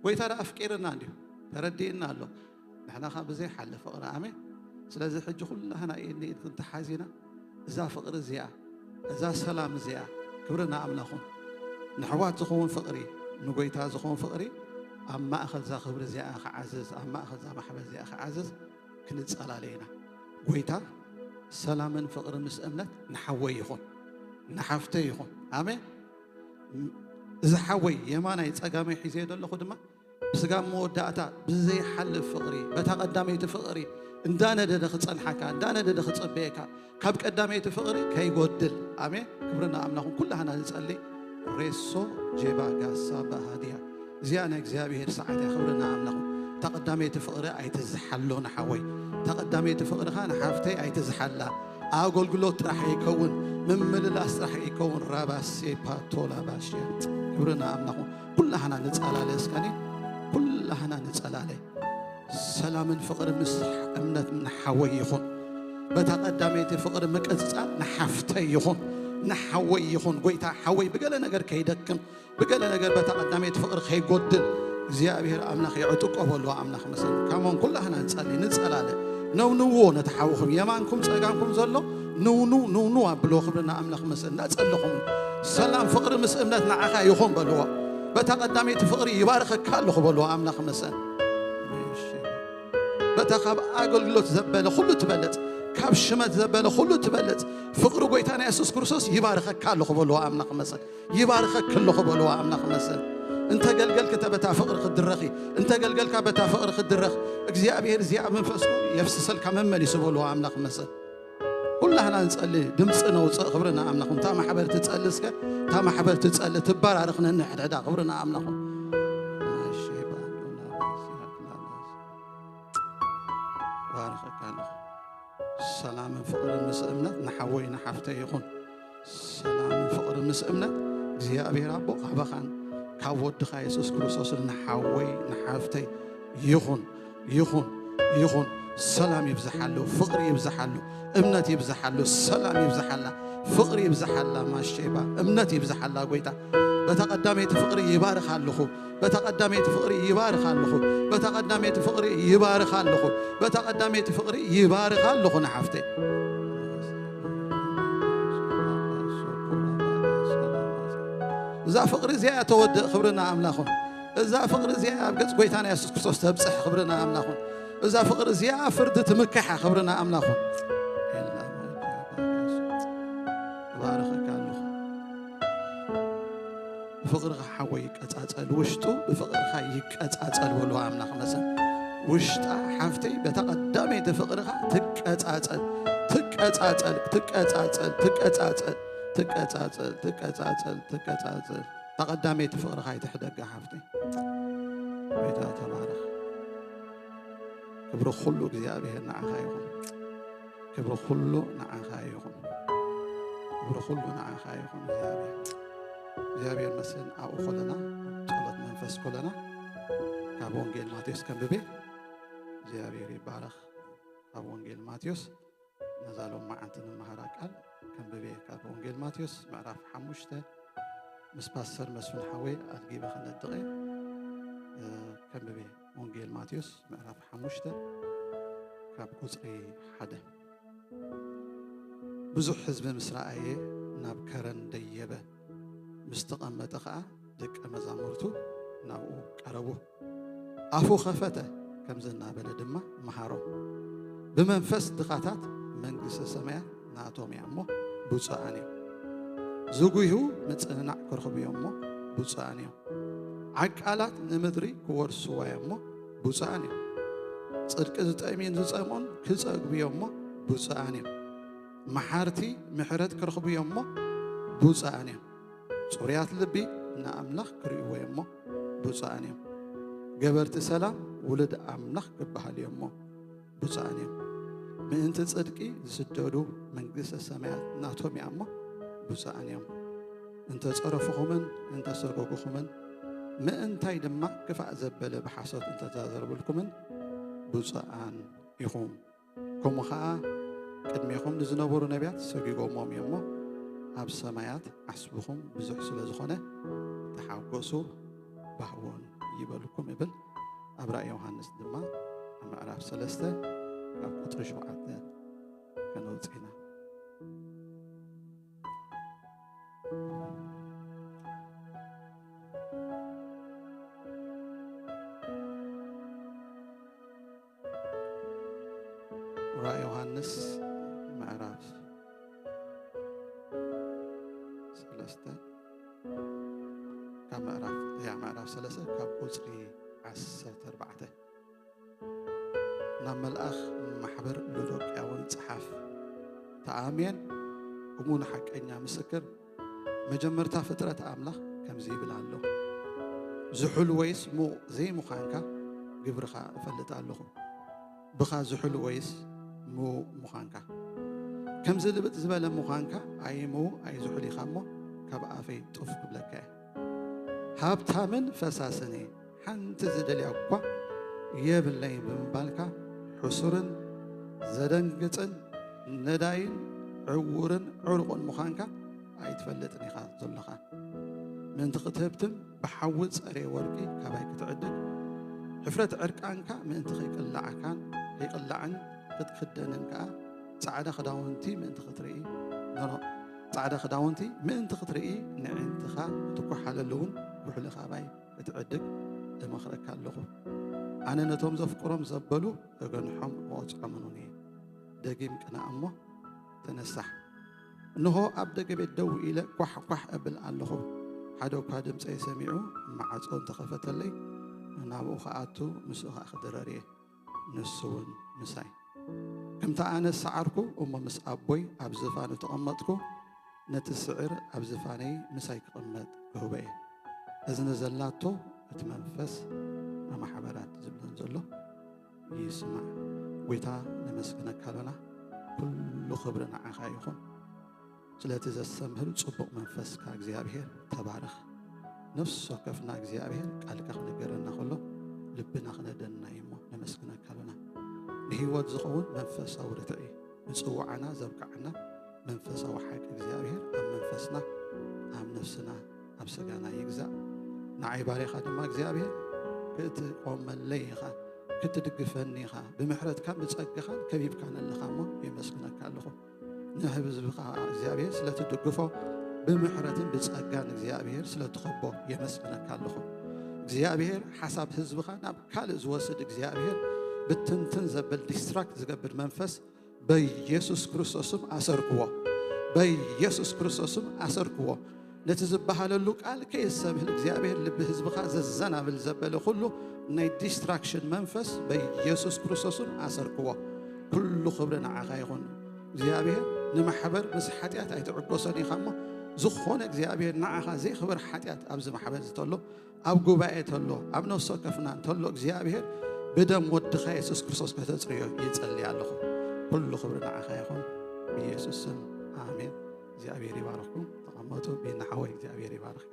ጎይታ ደኣ ኣፍቂርና እንዲሁ ተረዲእና ኣሎ። ንሕና ኸዓ ብዘይሓልፍ ፍቕሪ። ኣሜን። ስለዚ ሕጂ ኩላህና ኢድ ንኢድ ክንተሓዚና እዛ ፍቕሪ እዚኣ፣ እዛ ሰላም እዚኣ፣ ክብሪ ንኣምላኹም፣ ንሕዋት ዝኸውን ፍቕሪ፣ ንጎይታ ዝኸውን ፍቕሪ ኣብ ማእኸል እዛ ክብሪ እዚኣ ክዓዝዝ፣ ኣብ ማእኸል እዛ ማሕበር እዚኣ ክዓዝዝ ክንጸላለ ኢና። ጎይታ ሰላምን ፍቕሪ ምስ እምነት ንሓወይ ይኹን፣ ንሓፍተይ ይኹን። ኣሜን። እዚ ሓወይ የማናይ ጸጋመይ ሒዘዮ ዘለኹ ድማ ብስጋ መወዳእታ ብዘይሓልፍ ፍቕሪ፣ በታ ቀዳመይቲ ፍቕሪ እንዳነደደ ክጸንሓካ፣ እንዳነደደ ክጸበየካ፣ ካብ ቀዳመይቲ ፍቕሪ ከይጎድል። ኣሜን። ክብሪ ንኣምላኹም። ኩላህና ንጸሊ። ሬሶ ጄባ ጋሳ ባሃድያ። እዚኣ ናይ እግዚኣብሔር ሰዓት እያ። ክብሪ ንኣምላኹም። እታ ቀዳመይቲ ፍቕሪ ኣይትዝሓሎ ንሓወይ። እታ ቀዳመይቲ ፍቕርኻ ንሓፍተይ ኣይትዝሓላ። ኣገልግሎት ጥራሕ ይከውን፣ ምምልላስ ጥራሕ ይከውን። ራባሴ ፓቶላ ባሽያ። ክብሪ ንኣምላኹም። ኩላህና ንጸላለ እስከኒ፣ ኩላህና ንጸላለ። ሰላምን ፍቕሪ ምስ እምነት ንሓወይ ይኹን። በታ ቀዳመይቲ ፍቕሪ ምቅጽጻል ንሓፍተይ ይኹን፣ ንሓወይ ይኹን። ጎይታ ሓወይ ብገለ ነገር ከይደክም፣ ብገለ ነገር በታ ቀዳመይቲ ፍቕሪ ከይጎድል እግዚኣብሔር ኣምላኽ ይዕጥቆ በልዋ። ኣምላኽ መሰል። ካሞን ኩላህና ንጸሊ፣ ንጸላለ። ነውንዎ ነቲ ሓውኹም፣ የማንኩም ጸጋምኩም ዘሎ ንውኑ፣ ንውኑ ኣብሎ። ክብሪ ንኣምላኽ መሰል። እናጸለኹም፣ ሰላም ፍቕሪ ምስ እምነት ንዓኻ ይኹን በልዎ። በታ ቀዳመይቲ ፍቕሪ ይባርኸካ ኣለኹ በልዎ። ኣምላኽ መሰል። በታ ካብ ኣገልግሎት ዘበለ ኩሉ ትበልጽ፣ ካብ ሽመት ዘበለ ኩሉ ትበልጽ ፍቕሪ ጎይታና የሱስ ክርስቶስ ይባርኸካ ኣለኹ በልዎ። ኣምላኽ መሰል። ይባርኸኪ ኣለኹ በልዎ። ኣምላኽ መሰል። እንተ ገልገልኪ እተ በታ ፍቕሪ ክትድረኺ፣ እንተ ገልገልካ በታ ፍቕሪ ክትድረኽ፣ እግዚኣብሔር እዚኣ መንፈስኩ የፍስሰልካ መመሊሱ በልዎ። ኣምላኽ መሰል። ኩላህና ንጸሊ፣ ድምጺ ነውጽእ። ክብሪ ንኣምላኹም። እታ ማሕበር ትጸሊ እስከ፣ እታ ማሕበር ትጸሊ፣ ትባራርኽ ነንሕድሕዳ። ክብሪ ንኣምላኹም። ባረኸካ ኣለኹ። ሰላምን ፍቕርን ምስ እምነት ንሓወይ ንሓፍተይ ይኹን። ሰላምን ፍቕርን ምስ እምነት እግዚኣብሔር ኣቦ ካባኻን ካብ ወድኻ የሱስ ክርስቶስን ንሓወይ ንሓፍተይ ይኹን፣ ይኹን፣ ይኹን። ሰላም ይብዝሓሉ፣ ፍቕሪ ይብዝሓሉ፣ እምነት ይብዝሓሉ፣ ሰላም ይብዝሓላ፣ ፍቕሪ ይብዝሓላ፣ ማሼባ እምነት ይብዝሓላ። ጎይታ በታ ቀዳመይቲ ፍቕሪ ይባርኽ ኣለኹ፣ በታ ቀዳመይቲ ፍቕሪ ይባርኽ ኣለኹ፣ በታ ቀዳመይቲ ፍቕሪ ይባርኽ ኣለኹ፣ በታ ቀዳመይቲ ፍቕሪ ይባርኽ ኣለኹ ንሓፍተይ። እዛ ፍቕሪ እዚኣ ተወድእ። ክብሪ ንኣምላኹም። እዛ ፍቕሪ እዚኣ ኣብ ገጽ ጎይታና የሱስ ክርስቶስ ተብጽሕ። ክብሪ ንኣምላኹም። እዛ ፍቕሪ እዚኣ ኣብ ፍርዲ ትምክሕ። ክብሪ ንኣምላኹም። እባርኸካ ኣለኹ። ብፍቕርኻ ሓወይ ይቀጻጸል፣ ውሽጡ ብፍቕርኻ ይቀጻጸል በልዎ። ኣምላኽ መሰል። ውሽጣ ሓፍተይ በታ ቀዳመይቲ ፍቕርኻ ትቀጻጸል፣ ትቀጻጸል፣ ትቀጻጸል፣ ትቀጻጸል፣ ትቀጻጸል፣ ትቀጻጸል፣ ትቀጻጸል። እታ ቀዳመይቲ ፍቕርኻ ኣይትሕደጋ ሓፍተይ። ጎይታ ተባረኽ። ክብሪ ኩሉ እግዚኣብሔር ንዓኻ ይኹን። ክብሪ ኩሉ ንዓኻ ይኹን። ክብሪ ኩሉ ንዓኻ ይኹን እግዚኣብሔር። እግዚኣብሔር መስገን። ኣብኡ ኮለና ጸሎት መንፈስ ኮለና ካብ ወንጌል ማቴዎስ ከንብቤ። እግዚኣብሔር ይባረኽ። ካብ ወንጌል ማቴዎስ ነዛ ሎም መዓንቲ ንመሃራ ቃል ከንብቤ ካብ ወንጌል ማቴዎስ ምዕራፍ ሓሙሽተ ምስ ፓስተር መስፍን ሓወይ ኣድጊበ ክነድቐ ከንብቤ። ወንጌል ማቴዎስ ምዕራፍ ሓሙሽተ ካብ ቁጽሪ ሓደ። ብዙሕ ህዝቢ ምስ ረኣየ ናብ ከረን ደየበ። ምስ ተቐመጠ ኸኣ ደቀ መዛሙርቱ ናብኡ ቀረቡ። ኣፉ ኸፈተ፣ ከምዚ እናበለ ድማ መሃሮም። ብመንፈስ ድኻታት መንግስቲ ሰማያት ናቶም እያ እሞ ብፁዓን እዮም። ዝጉሁ ምጽንናዕ ክረኽቡ እዮም እሞ ብፁዓን እዮም። ዓቃላት ንምድሪ ክወርስዋ እዮም እሞ ብፁዓን እዮም። ጽድቂ ዝጠምዩን ዝጸምኡን ክጸግቡ እዮም እሞ ብፁዓን እዮም። መሓርቲ ምሕረት ክረኽቡ እዮም እሞ ብፁዓን እዮም። ጽሩያት ልቢ ንኣምላኽ ክርእይዎ እዮም እሞ ብፁዓን እዮም። ገበርቲ ሰላም ውሉድ ኣምላኽ ክበሃሉ እዮም እሞ ብፁዓን እዮም። ምእንቲ ጽድቂ ዝስደዱ መንግስተ ሰማያት ናቶም እያ እሞ ብፁዓን እዮም። እንተ ጸረፍኹምን እንተ ሰጎግኹምን ምእንታይ ድማ ክፋእ ዘበለ ብሓሶት እንተተዛረብልኩምን ብፁዓን ኢኹም። ከምኡ ኸዓ ቅድሜኹም ንዝነበሩ ነቢያት ሰጒጎሞም እዮም እሞ፣ ኣብ ሰማያት ዓስብኹም ብዙሕ ስለ ዝኾነ፣ ተሓጎሱ፣ ባህውን ይበልኩም እብል። ኣብ ራእይ ዮሃንስ ድማ ኣብ ምዕራፍ ሰለስተ ካብ ቁጽሪ ሸውዓተ ከነውጽእ ኢና። ራእይ ዮሃንስ ምዕራፍ ሰለስተ ካብ ምዕራፍ፣ ያ፣ ምዕራፍ ሰለስተ ካብ ቁጽሪ ዓሰርተ ኣርባዕተ። ናብ መልኣኽ ማሕበር ሎዶቅያውን ጸሓፍ፣ ተኣሜን እሙን ሓቀኛ ምስክር፣ መጀመርታ ፍጥረት ኣምላኽ ከምዚ ይብል ኣሎ፣ ዝሑል ወይስ ምዉቕ ዘይምዃንካ ግብርኻ እፈልጥ ኣለኹ። ብኻ ዝሑል ወይስ ምዉቕ ምዃንካ፣ ከምዚ ልብጥ ዝበለ ምዃንካ፣ ኣይ ምዉቕ ኣይ ዝሑል ኢኻ እሞ፣ ካብ ኣፈይ ጡፍ ክብለካ እየ። ሃብታምን ፈሳስን እየ፣ ሓንቲ ዝደልያ እኳ የብለይን ብምባልካ፣ ሕሱርን ዘደንግጽን ነዳይን ዕዉርን ዕሩቕን ምዃንካ ኣይትፈልጥን ኢኻ ዘሎኻ። ምእንቲ ክትህብትም ብሓዊ ጸሬ ወርቂ ካባይ ክትዕድግ፣ ሕፍረት ዕርቃንካ ምእንቲ ከይቅላዓካን ከይቅላዕን ክትክደንን ከኣ፣ ጻዕዳ ክዳውንቲ ምእንቲ ክትርኢ፣ ኖኖ፣ ጻዕዳ ክዳውንቲ ምእንቲ ክትርኢ፣ ንዕንትኻ ክትኳሓለሉ እውን ኩሕሊ ካባይ ክትዕድግ እመኽረካ ኣለኹ። ኣነ ነቶም ዘፍቅሮም ዘበሉ እገንሖም እቖጽዖምን እውን እየ። ደጊም ቅናእ እሞ ተነሳሕ። እንሆ ኣብ ደገ ቤት ደው ኢለ ኳሕ ኳሕ እብል ኣለኹ። ሓደ እኳ ድምፀይ ሰሚዑ ማዕጾ እንተኸፈተለይ፣ ናብኡ ክኣቱ ምስኡ ኸኣ ክድረር እየ፣ ንሱ እውን ምሳይ። ከምቲ ኣነ ዝሰዓርኩ እሞ ምስ ኣቦይ ኣብ ዝፋኑ ተቐመጥኩ፣ ነቲ ስዕር ኣብ ዝፋነይ ምሳይ ክቕመጥ ክህቦ እየ። እዝኒ ዘላቶ እቲ መንፈስ ንማሕበራት ዝብለን ዘሎ ይስማዕ። ጐይታ ነመስግነካ ኣሎና። ኩሉ ክብሪ ንዓኻ ይኹን። ስለቲ ዘስተምህር ጽቡቕ መንፈስካ እግዚኣብሔር ተባረኽ። ነፍሲ ወከፍና እግዚኣብሔር ቃልካ ክነገረና ከሎ ልብና ክነደና እዩ እሞ ነመስግነካ ኣሎና። ንህይወት ዝኸውን መንፈሳዊ ርትዒ ንጽውዓና ዘብቅዓና መንፈሳዊ ሓቂ እግዚኣብሔር ኣብ መንፈስና፣ ኣብ ነፍስና፣ ኣብ ስጋና ይግዛእ። ንዓይ ባርያኻ ድማ እግዚኣብሔር ክትቆመለይ ኢኻ፣ ክትድግፈኒ ኢኻ፣ ብምሕረትካን ብጸጋኻን ከቢብካኒ ኣለኻ እሞ የመስግነካ ኣለኹ። ንህዝብኻ እግዚኣብሔር ስለትድግፎ፣ ብምሕረትን ብጸጋን እግዚኣብሔር ስለትኸቦ የመስግነካ ኣለኹ። እግዚኣብሔር ሓሳብ ህዝብኻ ናብ ካልእ ዝወስድ እግዚኣብሔር ብትንትን ዘብል ዲስትራክት ዝገብር መንፈስ በኢየሱስ ክርስቶስ ስም ኣሰርክዎ። በኢየሱስ ክርስቶስ ስም ኣሰርክዎ። ነቲ ዝበሃለሉ ቃል ከየሰብህል እግዚኣብሔር ልቢ ህዝብኻ ዘዘናብል ዘበለ ኩሉ ናይ ዲስትራክሽን መንፈስ በኢየሱስ ክርስቶስ ስም ኣሰርክዎ። ኩሉ ክብሪ ንዓኻ ይኹን። እግዚኣብሔር ንማሕበር ምስ ሓጢኣት ኣይትዕገሶን ኢኻ እሞ፣ ዝኾነ እግዚኣብሔር ንዓኻ ዘይኽበር ሓጢኣት ኣብዚ ማሕበር ዝተሎ ኣብ ጉባኤ ተሎ፣ ኣብ ነፍሲ ወከፍና እንተሎ እግዚኣብሔር ብደም ወድኻ የሱስ ክርስቶስ ከተጽርዮ ይጸሊ ኣለኹ። ኩሉ ክብሪ ንዓኻ ይኹን ብየሱስ ስም ኣሜን። እግዚኣብሔር ይባርኽኩም። ተቐመጡ። ቢና ሓወይ እግዚኣብሔር ይባርኽካ።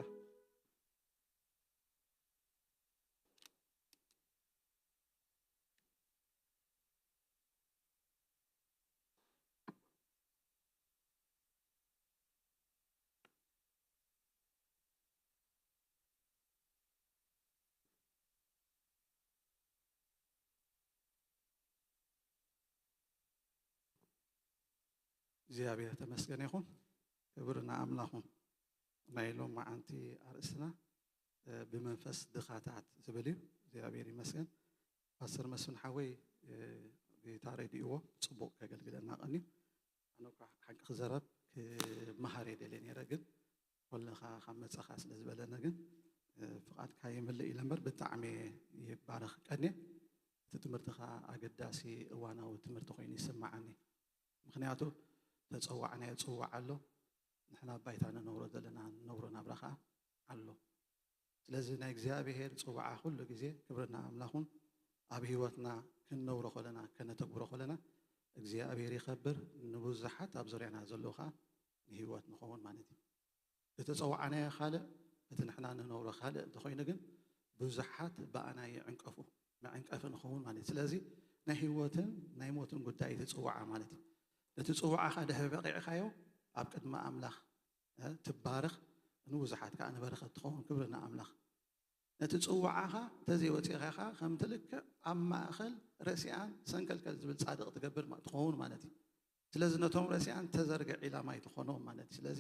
እግዚኣብሔር ተመስገን ይኹን። ክብሪ ንኣምላኹ። ናይ ሎማዓንቲ ኣርእስትና፣ እ፣ ብመንፈስ ድኻታት ዝብል እዩ። እግዚኣብሔር ይመስገን። ፓስተር መስፍን ሓወይ፣ እ፣ ጌታ ረድእዎ ጽቡቕ ከገልግለና ቀንዩ። ኣነ እኳ ሓቂ ክዘረብ ክመሃር እየ ደልየ ነይረ፣ ግን ኮለኻ ካብ መጻኻ ስለ ዝበለነ ግን፣ እ፣ ፍቓድካ ይምልእ ኢለ እምበር ብጣዕሚ ይባረኽ ቀንየ። እቲ ትምህርትኻ ኣገዳሲ እዋናዊ ትምህርቲ ኮይኑ ይስምዓኒ። ምኽንያቱ ተጸዋዕናዮ ጽዋዕ ኣሎ። ንሕና ኣብ ባይታ ንነብሮ ዘለና ንነብሮ ናብራ ኸኣ ኣሎ። ስለዚ ናይ እግዚኣብሔር ጽዋዓ ኩሉ ግዜ ክብርና ኣምላኹን ኣብ ህይወትና ክንነብሮ ከለና፣ ከነተግብሮ ከለና እግዚኣብሔር ይኸብር፣ ንብዙሓት ኣብ ዙርያና ዘለዉ ኸኣ ንህይወት ንኸውን ማለት እዩ። ዝተጸዋዕናዮ ካልእ፣ እቲ ንሕና ንነብሮ ካልእ እንተኾይኑ ግን ብዙሓት ብኣና ይዕንቀፉ፣ መዕንቀፊ ንኸውን ማለት እዩ። ስለዚ ናይ ህይወትን ናይ ሞትን ጉዳይ እቲ ጽዋዓ ማለት እዩ። ነቲ ጽዋዓኻ ድሕሪ በቂዕካዮ ኣብ ቅድሚ ኣምላኽ እ፣ ትባረኽ፣ ንብዙሓት ከኣ ንበረኸት ትኸውን። ክብሪ ንኣምላኽ። ነቲ ጽዋዓኻ እንተዘይወጺእካ ከኣ ከምቲ ልክዕ ኣብ ማእከል ረሲኣን ሰንከልከል ዝብል ጻድቕ ትገብር ማ-፣ ትኸውን ማለት እዩ። ስለዚ ነቶም ረሲኣን ተዘርግዕ ኢላማ ኣይትኾኖም ማለት እዩ። ስለዚ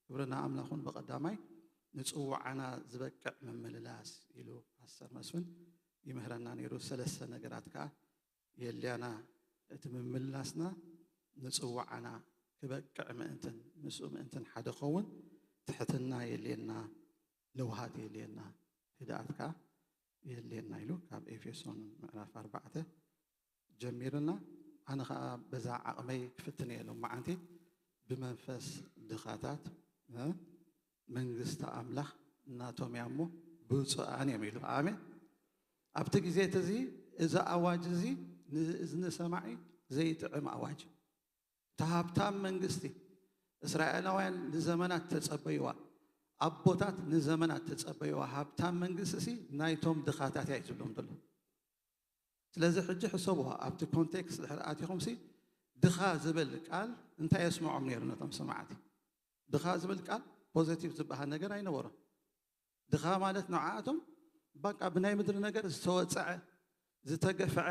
ክብሪ ንኣምላኽ ይኹን። ብቐዳማይ ንጽዋዓና ዝበቅዕ ምምልላስ ኢሉ ፓስተር መስፍን ይምህረና ነይሩ። ሰለስተ ነገራት ከኣ የድልያና። እቲ ምምልላስና ንጽዋዓና ክበቅዕ ምእንትን ምስኡ ምእንትን ሓደ ክኸውን ትሕትና የድልየና፣ ለውሃት የድልየና፣ ህድኣት ከኣ የድልየና ኢሉ ካብ ኤፌሶን ምዕራፍ ኣርባዕተ ጀሚሩና። ኣነ ኸኣ በዛ ዓቕመይ ክፍትን እየ ሎመዓንቲ ብመንፈስ ድኻታት፣ እ፣ መንግስቲ ኣምላኽ ናቶም እያ እሞ ብፁዓን እዮም ኢሉ። ኣሜን። ኣብቲ ግዜ እቲ እዚ፣ እዚ ኣዋጅ እዚ ንእዝኒ ሰማዒ ዘይጥዕም ኣዋጅ እዩ። እቲ ሃብታም መንግስቲ፣ እስራኤላውያን ንዘመናት ተጸበይዋ፣ ኣቦታት ንዘመናት ተጸበይዋ ሃብታም መንግስቲ ሲ ናይቶም ድኻታት እያ እዩ ዝብሎም ዘሎ። ስለዚ ሕጂ ሕሰብዎ፣ ኣብቲ ኮንቴክስት ድሕሪ ኣቲኹም ሲ ድኻ ዝብል ቃል እንታይ የስምዖም ነይሩ ነቶም ሰማዕቲ? ድኻ ዝብል ቃል ፖዘቲቭ ዝበሃል ነገር ኣይነበሮን። ድኻ ማለት ንዓኣቶም በቃ ብናይ ምድሪ ነገር ዝተወጽዐ፣ ዝተገፍዐ፣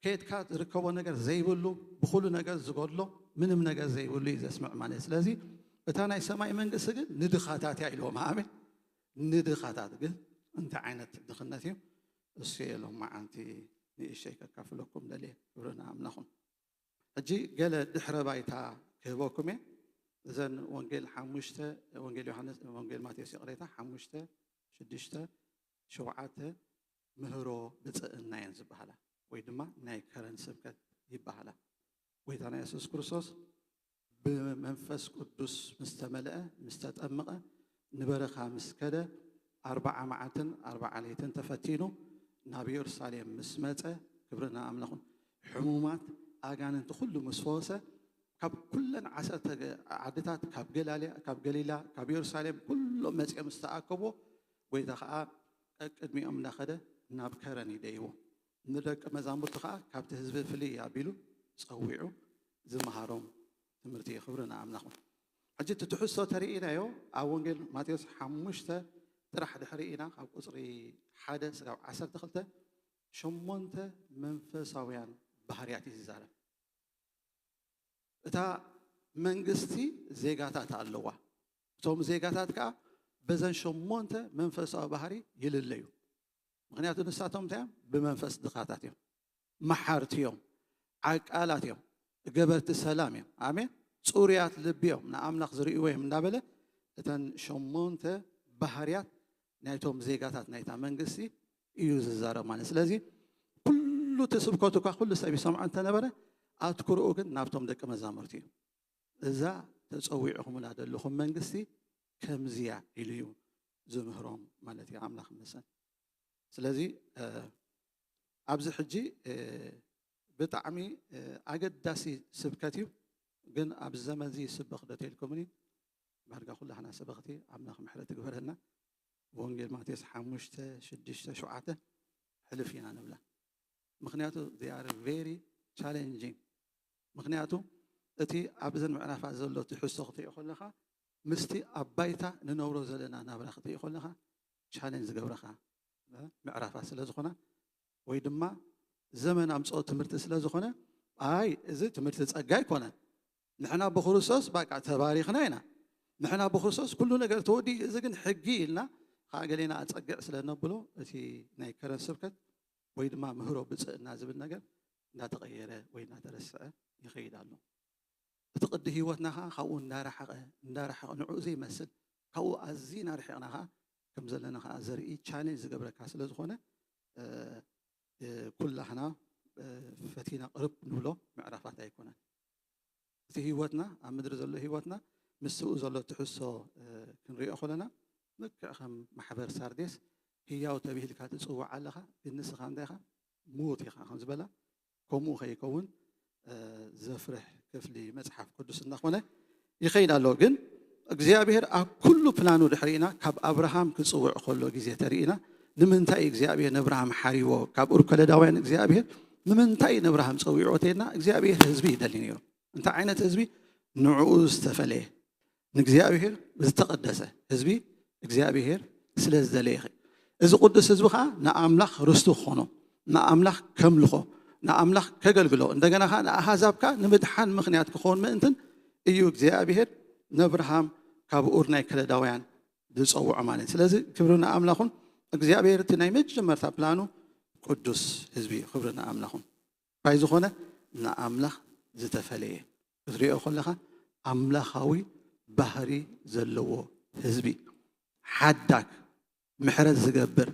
ከየድካ ዝርከቦ ነገር ዘይብሉ፣ ብኹሉ ነገር ዝጎድሎ፣ ምንም ነገር ዘይብሉ እዩ ዘስምዕ ማለት እዩ። ስለዚ እታ ናይ ሰማይ መንግስቲ ግን ንድኻታት እያ ኢልዎም። ኣሜን። ንድኻታት ግን እንታይ ዓይነት ድኽነት እዩ? እሱ እየ ሎመዓንቲ ንእሽተይ ከካፍለኩም ደልየ። ክብሪ ንኣምላኹም። ሕጂ ገለ ድሕረ ባይታ ክህበኩም እየ። እዘን ወንጌል ሓሙሽተ፣ ወንጌል ዮሃንስ፣ ወንጌል ማቴዎስ ይቕሬታ፣ ሓሙሽተ፣ ሽዱሽተ፣ ሸውዓተ ምህሮ ብፅእና እየን ዝበሃላ፣ ወይ ድማ ናይ ከረን ስብከት ይበሃላ። ጎይታና የሱስ ክርስቶስ ብመንፈስ ቅዱስ ምስ ተመልአ፣ ምስ ተጠምቐ፣ ንበረኻ ምስ ከደ፣ ኣርብዓ መዓልትን ኣርብዓ ለይትን ተፈቲኑ ናብ ኢየሩሳሌም ምስ መጸ፣ ክብሪ ንኣምላኽ ይኹን፣ ሕሙማት ኣጋንንቲ ኩሉ ምስ ፈወሰ፣ ካብ ኩለን ዓሰርተ ገ-፣ ዓድታት፣ ካብ ገላልያ፣ ካብ ገሊላ፣ ካብ ኢየሩሳሌም ኩሎም መጺኦም ምስ ተኣከብዎ፣ ጎይታ ኸኣ ቀቅድሚኦም እናኸደ ናብ ከረን ይደይቦ። ንደቂ መዛሙርቲ ኸኣ ካብቲ ህዝቢ ፍልይ ኣቢሉ ጸዊዑ ዝመሃሮም ትምህርቲ እዩ። ክብሪ ንኣምላኽ። ሕጂ እቲ ትሕዝቶ ተርኢናዮ ኣብ ወንጌል ማቴዎስ ሓሙሽተ ጥራሕ ድሕሪ ኢና ካብ ቁጽሪ ሓደ ስጋብ ዓሰርተ ክልተ ሸሞንተ መንፈሳውያን ባህርያት እዩ ዝዛረብ። እታ መንግስቲ ዜጋታት ኣለዋ። እቶም ዜጋታት ከኣ በዘን ሸሞንተ መንፈሳዊ ባህሪ ይልለዩ። ምኽንያቱ ንሳቶም እንታይ እዮም? ብመንፈስ ድኻታት እዮም፣ መሓርቲ እዮም፣ ዓቃላት እዮም፣ ገበርቲ ሰላም እዮም። ኣሜን። ጽሩያት ልቢ እዮም፣ ንኣምላኽ ዝርእይዎ እዮም እንዳበለ እተን ሸሞንተ ባህርያት ናይቶም ዜጋታት ናይታ መንግስቲ እዩ ዝዛረብ ማለት። ስለዚ ኩሉ እቲ ስብከቱ እኳ ኩሉ ሰብ ይሰምዖ እንተነበረ ኣትኩርኡ ግን ናብቶም ደቂ መዛሙርቲ እዩ። እዛ ተጸዊዕኹምላ ዘለኹም መንግስቲ ከምዚያ ኢሉ እዩ ዝምህሮም ማለት እዩ። ኣምላኽ ይመስገን። ስለዚ እ፣ ኣብዚ ሕጂ እ፣ ብጣዕሚ እ፣ ኣገዳሲ ስብከት እዩ። ግን ኣብዚ ዘመን እዚ ይስበኽ ዶ ተልኩምኒ? ዳርጋ ኩላህና ሰበኽቲ ኣምላኽ ምሕረት ይግበረልና። ወንጌል ማቴዎስ ሓሙሽተ፣ ሽዱሽተ፣ ሸውዓተ ሕልፍ ኢና ንብላ። ምኽንያቱ they are very challenging። ምኽንያቱ እቲ ኣብዘን ምዕራፋት ዘሎ ትሕዝቶ ክትሪኦ ከለኻ ምስቲ ኣብ ባይታ ንነብሮ ዘለና ናብራ ክትሪኦ ከለኻ ቻሌንጅ ዝገብረኻ እ፣ ምዕራፋት ስለ ዝኾና ወይ ድማ ዘመን ኣምጽኦ ትምህርቲ ስለ ዝኾነ፣ ኣይ እዚ ትምህርቲ ጸጋ ኣይኮነን፣ ንሕና ብክርስቶስ በቃ ተባሪኽና ኢና፣ ንሕና ብክርስቶስ ኩሉ ነገር ተወዲኡ፣ እዚ ግን ሕጊ ኢልና ከዓ ገሌና ኣጸግዕ ስለ ነብሎ እቲ ናይ ከረን ስብከት ወይ ድማ ምህሮ ብጽእና ዝብል ነገር እንዳተቐየረ ወይ እንዳተረስዐ ይኸይድ ኣሎ። እቲ ቅዲ ህይወትና ከዓ ካብኡ እንዳረሓቐ እንዳረሓቐ ንዕኡ ዘይመስል ካብኡ ኣዝና ርሒቕና ከዓ ከም ዘለና ከዓ ዘርኢ ቻሌንጅ ዝገብረካ ስለ ዝኾነ እ፣ እ፣ ኩላህና እ፣ ፈቲና ቅርብ ንብሎ ምዕራፋት ኣይኮነን። እቲ ህይወትና ኣብ ምድሪ ዘሎ ህይወትና ምስኡ ዘሎ ትሕዝቶ እ፣ ክንሪኦ ከለና ልክዕ ከም ማሕበር ሳርዴስ ህያው ተብሂልካ ትጽዋዕ ኣለኻ፣ ግን ንስኻ እንታይ ኢኻ? ምዉት ኢኻ ከም ዝበላ ከምኡ ከይከውን እ፣ ዘፍርሕ ክፍሊ መጽሓፍ ቅዱስ እናኾነ ይኸይድ ኣሎ። ግን እግዚኣብሔር ኣብ ኩሉ ፕላኑ ድሕሪና ካብ ኣብርሃም ክፅውዕ ከሎ ግዜ ተርኢና ንምንታይ እግዚኣብሔር ነብርሃም ሓሪዎ ካብ ኡር ከለዳውያን እግዚኣብሔር ንምንታይ ነብርሃም ፀዊዕዎ ተልና እግዚኣብሔር ህዝቢ ይደሊ ነይሩ። እንታይ ዓይነት ህዝቢ? ንዕኡ ዝተፈለየ ንእግዚኣብሔር ዝተቐደሰ ህዝቢ እግዚኣብሔር ስለ ዝደለየ። እዚ ቅዱስ ህዝቢ ከዓ ንኣምላኽ ርስቱ ክኾኖ ንኣምላኽ ከምልኾ ንኣምላኽ ከገልግሎ እንደገና ከዓ ንኣሃዛብ ከዓ ንምድሓን ምኽንያት ክኸውን ምእንትን እዩ እግዚኣብሔር ነብርሃም ካብ ኡር ናይ ከለዳውያን ዝፀውዖ ማለት እዩ። ስለዚ ክብሪ ንኣምላኹን እግዚኣብሔር እቲ ናይ መጀመርታ ፕላኑ ቅዱስ ህዝቢ እዩ። ክብሪ ንኣምላኹን ባይ ዝኾነ ንኣምላኽ ዝተፈለየ ክትሪኦ ከለኻ ኣምላኻዊ ባህሪ ዘለዎ ህዝቢ ሓዳግ ምሕረት ዝገብር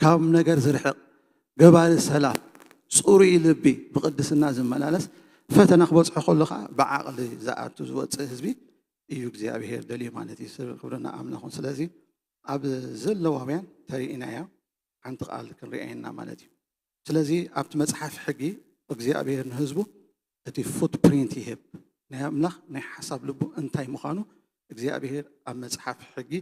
ካብ ነገር ዝርሕቕ ገባሪ ሰላም ፅሩይ ልቢ ብቅድስና ዝመላለስ ፈተና ክበፅሖ ከሎ ከዓ ብዓቕሊ ዝኣቱ ዝወፅእ ህዝቢ እዩ እግዚኣብሔር ደልዩ ማለት እዩ። ክብርና ኣምላኹን ስለዚ ኣብ ዘለዋውያን ተሪኢናዮ ሓንቲ ቃል ክንሪኣየና ማለት እዩ። ስለዚ ኣብቲ መፅሓፍ ሕጊ እግዚኣብሔር ንህዝቡ እቲ ፉትፕሪንት ይህብ ናይ ኣምላኽ ናይ ሓሳብ ልቡ እንታይ ምዃኑ እግዚኣብሔር ኣብ መፅሓፍ ሕጊ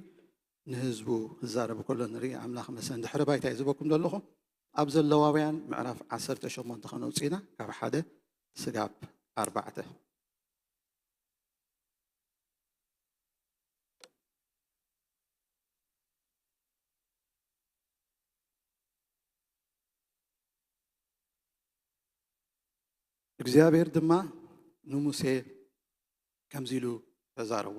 ንህዝቡ ክዛረብ ከሎ ንርኢ ኣምላኽ መሰን ድሕሪ ባይታ እዩ ዝበኩም ዘለኹ ኣብ ዘለዋውያን ምዕራፍ ዓሰርተ ሸሞንተ ከነውፅእና ካብ ሓደ ስጋብ ኣርባዕተ እግዚኣብሔር ድማ ንሙሴ ከምዚ ኢሉ ተዛረቦ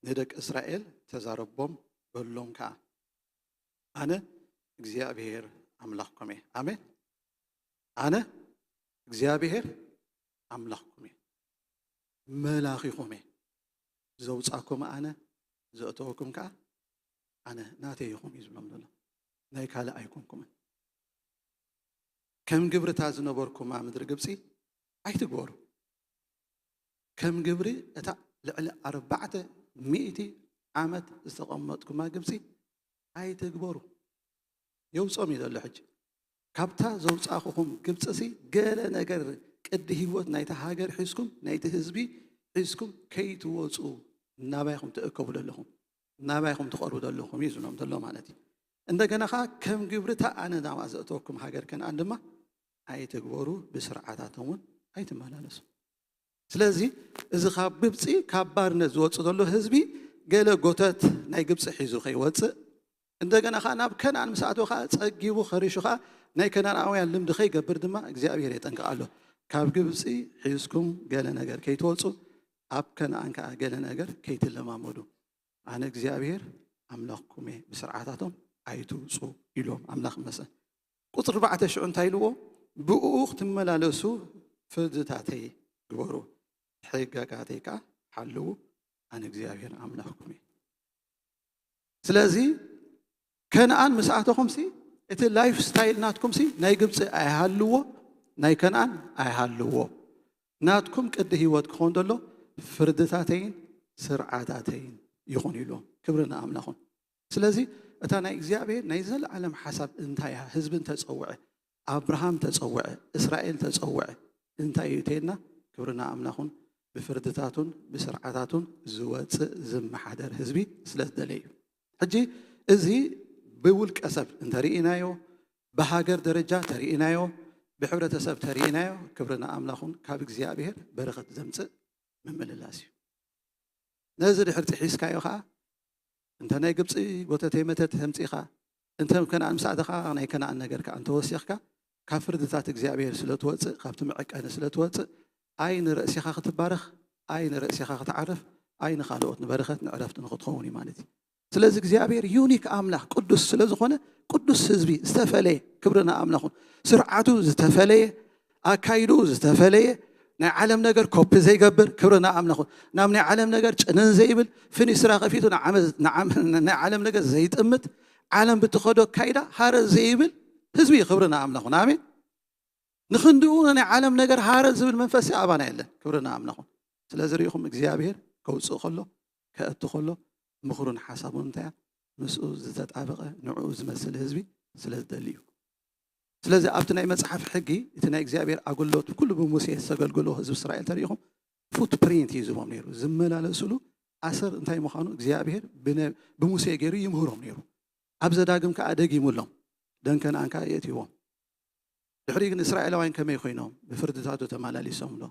ንደቂ እስራኤል ተዛረቦም በሎም ከዓ ኣነ እግዚኣብሔር ኣምላኽኩም እየ ኣሜን ኣነ እግዚኣብሔር ኣምላኽኩም እየ መላኺኹም እየ ዘውፃኩም ኣነ ዘእተወኩም ከዓ ኣነ ናተይ ኢኹም እዩ ዝብሎም ዘሎ ናይ ካልእ ኣይኮንኩምን ከም ግብርታ ዝነበርኩማ ምድሪ ግብፂ ኣይትግበሩ ከም ግብሪ እታ ልዕሊ ኣርባዕተ ሚእቲ ዓመት ዝተቐመጥኩማ ግብፂ ኣይትግበሩ የውፅኦም እዩ ዘሎ ሕጂ ካብታ ዘውፃእኹኹም ግብፅሲ ገለ ነገር ቅዲ ህይወት ናይቲ ሃገር ሒዝኩም ናይቲ ህዝቢ ሒዝኩም ከይትወፁ ናባይኹም ትእከቡ ዘለኹም ናባይኹም ትቐርቡ ዘለኹም እዩ ዝብሎም ዘሎ ማለት እዩ እንደገና ከዓ ከም ግብሪ እታ ኣነ ናብኣ ዘእተወኩም ሃገር ከነኣን ድማ ኣይትግበሩ ብስርዓታቶም እውን ኣይትመላለሱ ስለዚ እዚ ካብ ግብፂ ካብ ባርነት ዝወፅእ ዘሎ ህዝቢ ገለ ጎተት ናይ ግብፂ ሒዙ ከይወፅእ እንደገና ከዓ ናብ ከነኣን ምስ ኣተወ ከዓ ፀጊቡ ከሪሹ ከዓ ናይ ከነኣናውያን ልምዲ ከይገብር ድማ እግዚኣብሔር የጠንቅቕ ኣሎ ካብ ግብፂ ሒዝኩም ገለ ነገር ከይትወፁ ኣብ ከነኣን ከዓ ገለ ነገር ከይትለማመዱ ኣነ እግዚኣብሔር ኣምላኽኩም እየ ብስርዓታቶም ኣይትውፁ ኢሎም ኣምላኽ መሰ ቁፅሪ ኣርባዕተ ሽዑ እንታይ ኢልዎ ብእኡ ክትመላለሱ ፍርድታተይ ግበሩ ሕጋጋተይ ከዓ ሓልዉ ኣነ እግዚኣብሔር ኣምላኽኩም እየ ስለዚ ከነኣን ምስ ኣተኹምሲ እቲ ላይፍ ስታይል ናትኩምሲ ናይ ግብፂ ኣይሃልዎ ናይ ከነኣን ኣይሃልዎ ናትኩም ቅዲ ህይወት ክኾን ዘሎ ፍርድታተይን ስርዓታተይን ይኹን ኢልዎም ክብሪ ንኣምላኹን ስለዚ እታ ናይ እግዚኣብሔር ናይ ዘለዓለም ሓሳብ እንታይ እያ ህዝቢ እንተፀውዐ ኣብርሃም ተፀውዐ እስራኤል ተፀውዐ እንታይ እዩ ተይልና ክብሪ ንኣምላኹን ብፍርድታቱን ብስርዓታቱን ዝወፅእ ዝመሓደር ህዝቢ ስለ ዝደለ እዩ ሕጂ እዚ ብውልቀ ሰብ እንተርኢናዮ ብሃገር ደረጃ ተርኢናዮ ብሕብረተሰብ ተርኢናዮ ክብሪ ንኣምላኹን ካብ እግዚኣብሔር በረኸት ዘምፅእ ምምልላስ እዩ ነዚ ድሕር ጥሒስካዮ ከዓ እንተ ናይ ግብፂ ጎተተይ መተት ተምፂኻ እንተ ከነኣን ምስ ኣተኻ ናይ ከነኣን ነገር ከዓ እንተወሲኽካ ካብ ፍርድታት እግዚኣብሔር ስለ ትወፅእ ካብቲ መዐቀኒ ስለ ትወፅእ ኣይ ንርእሲኻ ክትባረኽ ኣይ ንርእሲኻ ክትዓርፍ ኣይ ንኻልኦት ንበረኸት ንዕረፍቲ ንክትኸውን እዩ ማለት እዩ ስለዚ እግዚኣብሔር ዩኒክ ኣምላኽ ቅዱስ ስለ ዝኾነ ቅዱስ ህዝቢ ዝተፈለየ ክብሪ ንኣምላኹን ስርዓቱ ዝተፈለየ ኣካይድኡ ዝተፈለየ ናይ ዓለም ነገር ኮፒ ዘይገብር ክብሪ ንኣምላኹን ናብ ናይ ዓለም ነገር ጭንን ዘይብል ፍኒስራ ከፊቱ ናይ ዓለም ነገር ዘይጥምት ዓለም ብትኸዶ ኣካይዳ ሃረ ዘይብል ህዝቢ እዩ ክብሪ ንኣምላኹን ኣሜን ንኽንድኡ ናይ ዓለም ነገር ሃረ ዝብል መንፈስ ኣባና የለን ክብሪ ንኣምላኹን ስለዚ ርኢኹም እግዚኣብሔር ከውፅእ ከሎ ከእቱ ከሎ ምኽሩን ሓሳቡን እንታይ ምስኡ ዝተጣበቐ ንዕኡ ዝመስል ህዝቢ ስለ ዝደሊ እዩ ስለዚ ኣብቲ ናይ መፅሓፍ ሕጊ እቲ ናይ እግዚኣብሔር ኣገልግሎት ኩሉ ብሙሴ ዝተገልግሎ ህዝቢ እስራኤል ተሪኢኹም ፉትፕሪንት እዩ ዝቦም ነይሩ ዝመላለሱሉ ኣሰር እንታይ ምዃኑ እግዚኣብሔር ብነ- ብሙሴ ገይሩ ይምህሮም ነይሩ። ኣብ ዘዳግም ከዓ ደጊሙሎም፣ ደን ከነኣን ከዓ የእትይዎም። ድሕሪ ግን እስራኤላውያን ከመይ ኮይኖም ብፍርድታቱ ተመላሊሶም ዶ?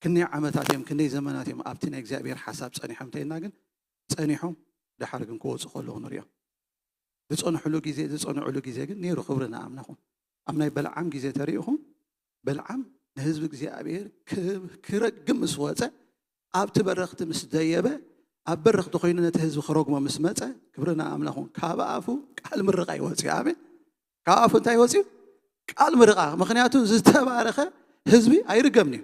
ክንደይ ዓመታት እዮም፣ ክንደይ ዘመናት እዮም ኣብቲ ናይ እግዚኣብሔር ሓሳብ ጸኒሖም እንተይልና ግን ጸኒሖም፣ ድሓር ግን ክወፁ ከለዉ ንሪኦም። ዝጸንሕሉ ግዜ ዝጸንዕሉ ግዜ ግን ነይሩ። ክብሪ ንኣምላኹም። ኣብ ናይ በልዓም ግዜ ተሪኢኹም፣ በልዓም ንህዝቢ እግዚኣብሔር ክ- ክረግም ምስ ወፀ፣ ኣብቲ በረኽቲ ምስ ደየበ፣ ኣብ በረኽቲ ኮይኑ ነቲ ህዝቢ ክረግሞ ምስ መፀ፣ ክብሪ ንኣምላኹም፣ ካብ ኣፉ ቃል ምርቃ ይወፅእ። ኣሜን። ካብ ኣፉ እንታይ ይወፅእ? ቃል ምርቃ። ምክንያቱ ዝተባረኸ ህዝቢ ኣይርገምን እዩ።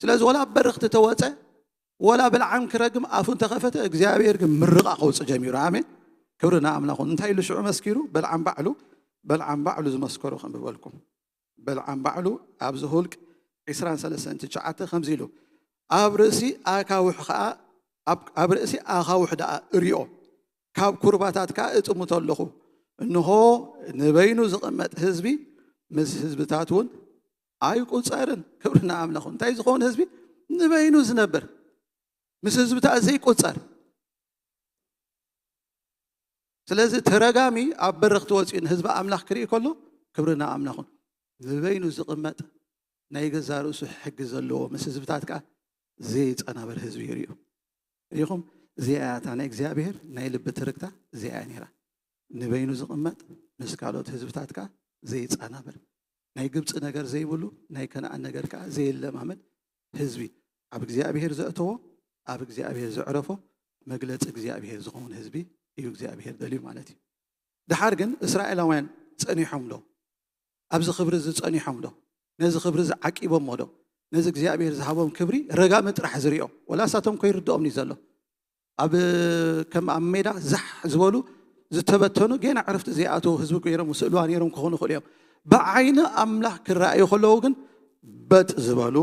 ስለዚ ወላ ኣብ በረኽቲ ተወፀ፣ ወላ በልዓም ክረግም ኣፉ እንተኸፈተ፣ እግዚኣብሔር ግን ምርቃ ከውፅእ ጀሚሩ። ኣሜን። ክብሪ ንኣምላኹ። እንታይ ኢሉ ሽዑ መስኪሩ? በልዓም ባዕሉ፣ በልዓም ባዕሉ ዝመስከሮ ከም ዝበልኩም፣ በልዓም ባዕሉ ኣብ ዘሁልቅ ዕስራን ሰለስተን ትሽዓተ ከምዚ ኢሉ፣ ኣብ ርእሲ ኣካውሕ ከዓ፣ ኣብ- ኣብ ርእሲ ኣኻውሕ ደኣ እሪኦ፣ ካብ ኩርባታት ከዓ እጥምቶ ኣለኹ። እንሆ፣ ንበይኑ ዝቕመጥ ህዝቢ ምስ ህዝብታት እውን ኣይቁፀርን። ክብሪ ንኣምላኹ። እንታይ ዝኸውን ህዝቢ? ንበይኑ ዝነብር፣ ምስ ህዝብታት ዘይቁፀር። ስለዚ ተረጋሚ ኣብ በረኽቲ ወፂኡ ንህዝቢ ኣምላኽ ክርኢ ከሎ፣ ክብሪ ንኣምላኹ። ንበይኑ ዝቕመጥ፣ ናይ ገዛ ርእሱ ሕጊ ዘለዎ፣ ምስ ህዝብታት ከዓ ዘይፀናበር ህዝቢ ይርእዩ። ሪኹም? እዚኣ እያ እታ ናይ እግዚኣብሔር ናይ ልቢ ትርክታ፣ እዚኣ እያ ነይራ። ንበይኑ ዝቕመጥ፣ ምስ ካልኦት ህዝብታት ከዓ ዘይፀናበር፣ ናይ ግብፂ ነገር ዘይብሉ፣ ናይ ከነኣን ነገር ከዓ ዘይለማመድ ህዝቢ፣ ኣብ እግዚኣብሔር ዘእተዎ፣ ኣብ እግዚኣብሔር ዘዕረፎ፣ መግለፂ እግዚኣብሔር ዝኸውን ህዝቢ እዩ እግዚኣብሔር ደልዩ ማለት እዩ። ድሓር ግን እስራኤላውያን ጸኒሖም ዶ? ኣብዚ ክብሪ እዚ ጸኒሖም ዶ? ነዚ ክብሪ እዚ ዓቂቦሞ ዶ? ነዚ እግዚኣብሔር ዝሃቦም ክብሪ ረጋሚ ጥራሕ ዝሪኦ፣ ወላ እሳቶም ከይርድኦም እዩ ዘሎ። ኣብ ከም ኣብ ሜዳ ዛሕ ዝበሉ ዝተበተኑ፣ ጌና ዕረፍቲ ዘይኣተዉ ህዝቢ ገይሮም፣ ስእልዋ ነይሮም ክኾኑ ይኽእሉ እዮም። ብዓይኒ ኣምላኽ ክረኣዩ ከለዉ ግን በጥ ዝበሉ፣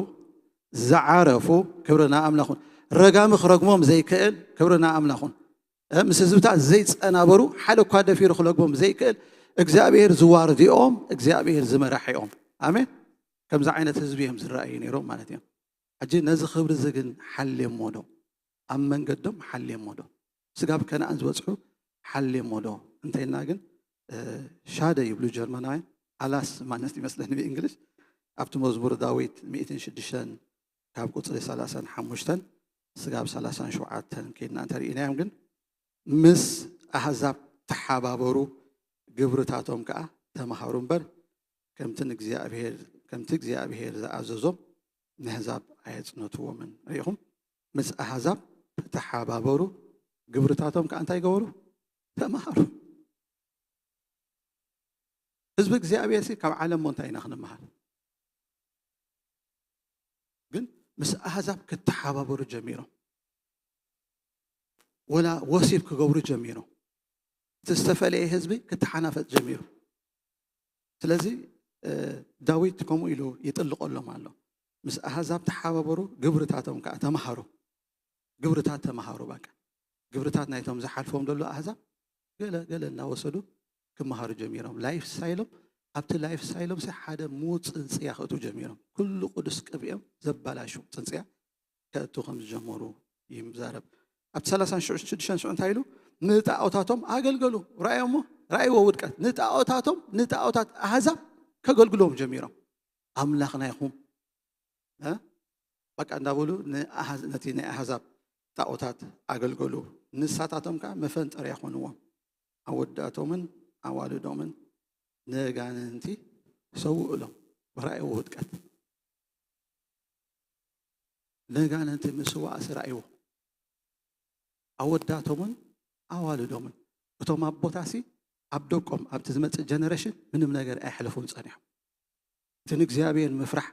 ዝዓረፉ፣ ክብሪ ንኣምላኹን፣ ረጋሚ ክረግሞም ዘይክእል፣ ክብሪ ንኣምላኹን፣ እ፣ ምስ ህዝብታት ዘይጸናበሩ፣ ሓደ እኳ ደፊሩ ክለግቦም ዘይክእል፣ እግዚኣብሔር ዝዋርድኦም፣ እግዚኣብሔር ዝመራሒኦም። ኣሜን። ከምዚ ዓይነት ህዝቢ እዮም ዝረኣዩ ነይሮም ማለት እዮም። ሕጂ ነዚ ክብሪ እዚ ግን ሓልዮሞ ዶ? ኣብ መንገዶም ሓልዮሞ ዶ? ስጋብ ከነኣን ዝበጽሑ ሓልዮሞ ዶ እንተይልና ግን፣ እ፣ ሻደ ይብሉ ጀርመናውያን፣ ኣላስ ማለት ይመስለኒ ብእንግሊሽ። ኣብቲ መዝሙር ዳዊት ሚእትን ሽዱሽተን ካብ ቁጽሪ ሰላሳን ሓሙሽተን ስጋብ ሰላሳን ሸውዓተን ከይድና እንተርኢናዮም ግን፣ ምስ ኣህዛብ ተሓባበሩ፣ ግብርታቶም ከኣ ተማሃሩ እምበር፣ ከምቲ ንእግዚኣብሔር፣ ከምቲ እግዚኣብሔር ዝኣዘዞም ንኣህዛብ ኣየጽነትዎምን። ርኢኹም? ምስ ኣህዛብ ተሓባበሩ፣ ግብርታቶም ከኣ እንታይ ገበሩ? ተማሃሩ። ህዝቢ እግዚኣብሔር ሲ ካብ ዓለም ሞ እንታይ ኢና ክንመሃር? ግን ምስ ኣህዛብ ክተሓባበሩ ጀሚሮም፣ ወላ ወሲብ ክገብሩ ጀሚሮም። እቲ ዝተፈለየ ህዝቢ ክተሓናፈጥ ጀሚሩ። ስለዚ፣ እ፣ ዳዊት ከምኡ ኢሉ ይጥልቐሎም ኣሎ። ምስ ኣህዛብ ተሓባበሩ፣ ግብርታቶም ከኣ ተማሃሩ። ግብርታት ተማሃሩ። በቃ፣ ግብርታት ናይቶም ዝሓልፎም ዘሎ ኣህዛብ ገለ ገለ እናወሰዱ ክመሃሩ ጀሚሮም። ላይፍ ስታይሎም፣ ኣብቲ ላይፍ ስታይሎም ሲ ሓደ ምዉት ጽንጽያ ከእቱ ጀሚሮም። ኩሉ ቅዱስ ቅብኦም ዘባላሹ ጽንጽያ ከእቱ ከም ዝጀመሩ ይዛረብ። ኣብቲ ሰላሳን ሽዱሽተን ሽዑ እንታይ ኢሉ? ንጣዖታቶም ኣገልገሉ። ራእዮሞ፣ ራእይዎ ውድቀት። ንጣዖታቶም፣ ንጣዖታት ኣህዛብ ከገልግሎም ጀሚሮም። ኣምላኽና ኢኹም፣ እ? በቃ እንዳበሉ ንኣሃዝ-፣ ነቲ ናይ ኣህዛብ ጣዖታት ኣገልገሉ። ንሳታቶም ከኣ መፈንጠርያ ኮንዎም። ኣወዳቶምን ኣዋልዶምን ነጋንንቲ ሰውእሎም። ራእይዎ ውድቀት። ነጋንንቲ ምስዋእሲ ራእይዎ። ኣወዳቶምን ኣዋልዶምን። እቶም ኣቦታሲ ኣብ ደቆም፣ ኣብቲ ዝመጽእ ጀነሬሽን ምንም ነገር ኣየሕልፉን ጸኒሖም። እቲ ንእግዚኣብሔር ምፍራሕ፣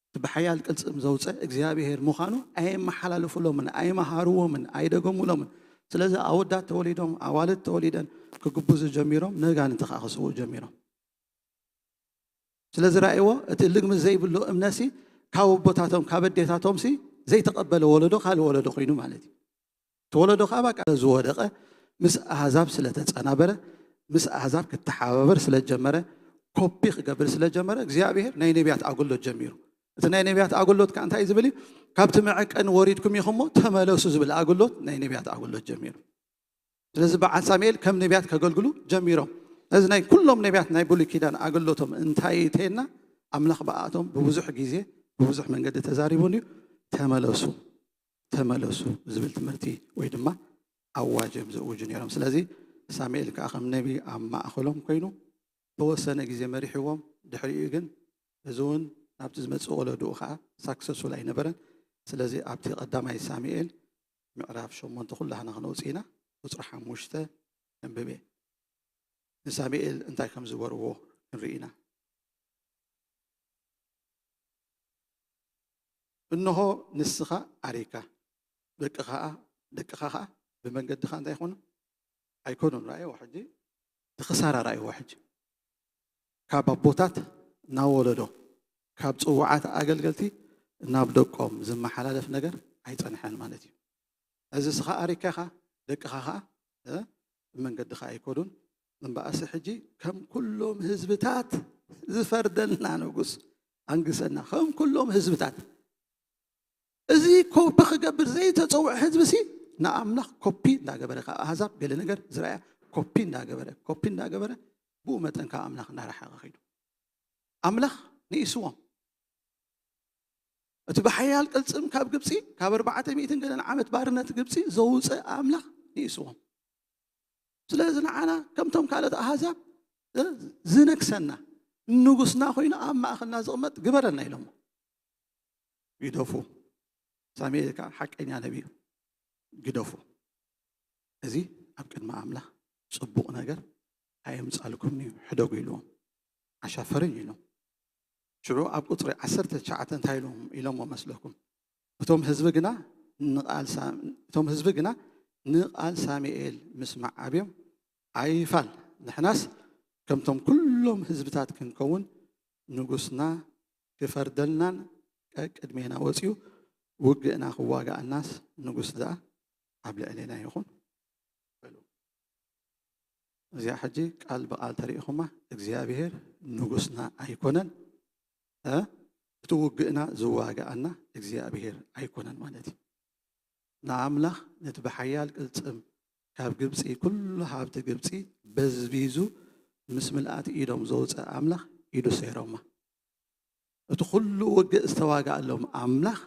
እቲ ብሓያል ቅልጽም ዘውፅእ እግዚኣብሔር ምዃኑ ኣየመሓላልፉሎምን፣ ኣይመሃርዎምን፣ ኣይደገሙሎምን። ስለዚ ኣወዳት ተወሊዶም፣ ኣዋልድ ተወሊደን ክግብዙ ጀሚሮም፣ ነጋንንቲ ከኣ ክስውኡ ጀሚሮም። ስለዚ ራእይዎ፣ እቲ ልግሚ ዘይብሉ እምነሲ ካብ ኣቦታቶም፣ ካብ ኣዴታቶምሲ ዘይተቐበለ ወለዶ ካልእ ወለዶ ኮይኑ ማለት እዩ። እቲ ወለዶ ከዓ በቃ ዝወደቐ፣ ምስ ኣህዛብ ስለተጸናበረ፣ ምስ ኣህዛብ ክተሓባበር ስለጀመረ፣ ኮፒ ክገብር ስለጀመረ፣ እግዚኣብሔር ናይ ነቢያት ኣገልግሎት ጀሚሩ። እቲ ናይ ነቢያት ኣገልግሎት ከኣ እንታይ እዩ ዝብል እዩ? ካብቲ መዐቀኒ ወሪድኩም ኢኹም እሞ ተመለሱ ዝብል ኣገልግሎት፣ ናይ ነቢያት ኣገልግሎት ጀሚሩ። ስለዚ በዓል ሳሙኤል ከም ነቢያት ከገልግሉ ጀሚሮም። ስለዚ ናይ ኩሎም ነቢያት ናይ ብሉይ ኪዳን ኣገልግሎቶም እንታይ እዩ እንተይልና፣ ኣምላኽ ብኣቶም ብብዙሕ ግዜ ብብዙሕ መንገዲ ተዛሪቡ እዩ። ተመለሱ፣ ተመለሱ ዝብል ትምህርቲ ወይ ድማ ኣዋጅ እዮም ዘእውጁ ነይሮም። ስለዚ ሳሙኤል ከዓ ከም ነቢ ኣብ ማእኸሎም ኮይኑ ተወሰነ ግዜ መሪሕዎም። ድሕሪኡ ግን እዚ እውን ናብቲ ዝመጽእ ወለድኡ ከዓ ሳክሰስፉል ኣይነበረን። ስለዚ ኣብቲ ቀዳማይ ሳሙኤል ምዕራፍ ሸሞንተ ኩላህና ክነውፅእ ኢና። ቁፅሪ ሓሙሽተ ነንብብ እየ። ንሳሙኤል እንታይ ከም ዝበርዎ ክንርኢ ኢና። እንሆ ንስኻ ኣሪካ፣ ደቂ ኸኣ፣ ደቅኻ ኸኣ ብመንገድኻ እንታይ ይኾኑ? ኣይኮኑን። ረኣይዎ ሕጂ፣ እቲ ክሳራ ረኣይዎ ሕጂ። ካብ ኣቦታት ናብ ወለዶ፣ ካብ ጽዋዓት ኣገልገልቲ ናብ ደቆም ዝመሓላለፍ ነገር ኣይጸንሐን ማለት እዩ። እዚ ስኻ ኣሪካ ኢኻ፣ ደቅኻ ኸኣ፣ እ፣ ብመንገድኻ ኣይኮኑን። እምበኣሲ ሕጂ ከም ኩሎም ህዝብታት ዝፈርደልና ንጉስ ኣንግሰና፣ ከም ኩሎም ህዝብታት። እዚ ኮፒ ክገብር ዘይተጸውዐ ህዝቢ ሲ ንኣምላኽ ኮፒ እንዳገበረ፣ ካብ ኣህዛብ ገለ ነገር ዝረኣያ ኮፒ እንዳገበረ፣ ኮፒ እንዳገበረ፣ ብኡ መጠን ካብ ኣምላኽ እናረሓቐ ኸይዱ። ኣምላኽ ንኢስዎም። እቲ ብሓያል ቅልጽም ካብ ግብጺ፣ ካብ ኣርባዕተ ሚእትን ገለን ዓመት ባርነት ግብጺ ዘውጸ ኣምላኽ ንኢስዎም። ስለዚ ንዓና ከምቶም ካልኦት ኣህዛብ፣ እ፣ ዝነግሰና፣ ንጉስና ኮይኑ ኣብ ማእኸልና ዝቕመጥ ግበረልና ኢሎሞ። ግደፉ። ሳሙኤል ከኣ ሓቀኛ ነቢይ እዩ። ግደፉ። እዚ ኣብ ቅድሚ ኣምላኽ ጽቡቕ ነገር ኣየምጻልኩምን እዩ፣ ሕደጉ ኢልዎም። ኣሻፈረኝ ኢሎም። ሽዑ ኣብ ቁጽሪ ዓሰርተ ትሽዓተ እንታይ ኢሎም፣ ኢሎሞ መስለኩም? እቶም ህዝቢ ግና ንቓል ሳ-፣ እቶም ህዝቢ ግና ንቓል ሳሙኤል ምስማዕ ኣብዮም፣ ኣይፋል፣ ንሕናስ ከምቶም ኩሎም ህዝብታት ክንከውን፣ ንጉስና ክፈርደልናን ቀቅድሜና ወጺኡ ውግእና ክዋጋኣናስ፣ ንጉስ ደኣ ኣብ ልዕሌና ይኹን በሉ። እዚኣ ሕጂ ቃል ብቓል ተሪኢኹማ፣ እግዚኣብሄር ንጉስና ኣይኮነን፣ እ፣ እቲ ውግእና ዝዋጋኣና እግዚኣብሄር ኣይኮነን ማለት እዩ። ንኣምላኽ ነቲ ብሓያል ቅልጽም ካብ ግብጺ፣ ኩሉ ሃብቲ ግብጺ በዝቢዙ ምስ ምልኣት ኢዶም ዘውጸ ኣምላኽ ኢዱ ሰይሮማ። እቲ ኩሉ ውግእ ዝተዋጋኣሎም ኣምላኽ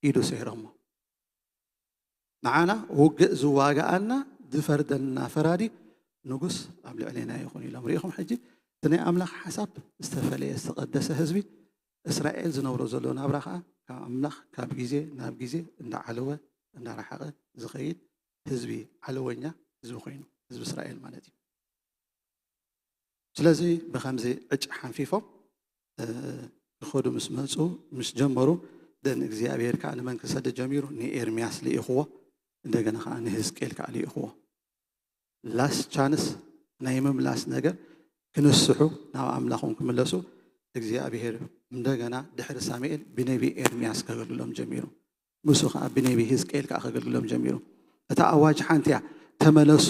ኢዱ ሰይሮሞ። ንዓና ውግእ ዝዋጋኣና ዝፈርደልና ፈራዲ ንጉስ ኣብ ልዕሌና ይኹን ኢሎም። ርኢኹም ሕጂ እቲ ናይ ኣምላኽ ሓሳብ ዝተፈለየ ዝተቐደሰ ህዝቢ እስራኤል ዝነብሮ ዘሎ ናብራ ከዓ ካብ ኣምላኽ ካብ ግዜ ናብ ግዜ እንዳዓለወ እንዳረሓቐ ዝኸይድ ህዝቢ፣ ዓለወኛ ህዝቢ ኮይኑ፣ ህዝቢ እስራኤል ማለት እዩ። ስለዚ ብኸምዚ ዕጭ ሓንፊፎም፣ እ፣ ክኸዱ ምስ መጹ፣ ምስ ጀመሩ፣ ደን እግዚኣብሔር ከኣ ንመን ክሰድድ ጀሚሩ? ንኤርምያስ ልኢኽዎ፣ እንደገና ከኣ ንህዝቅኤል ከኣ ልኢኽዎ። ላስት ቻንስ ናይ ምምላስ ነገር፣ ክንስሑ፣ ናብ ኣምላኾም ክምለሱ እግዚኣብሔር እንደገና ድሕሪ ሳሙኤል ብነቢ ኤርምያስ ከገልግሎም ጀሚሩ። ንሱ ኸዓ ብነቢ ህዝቅኤል ከኣ ከገልግሎም ጀሚሩ። እታ ኣዋጅ ሓንቲ እያ፣ ተመለሱ፣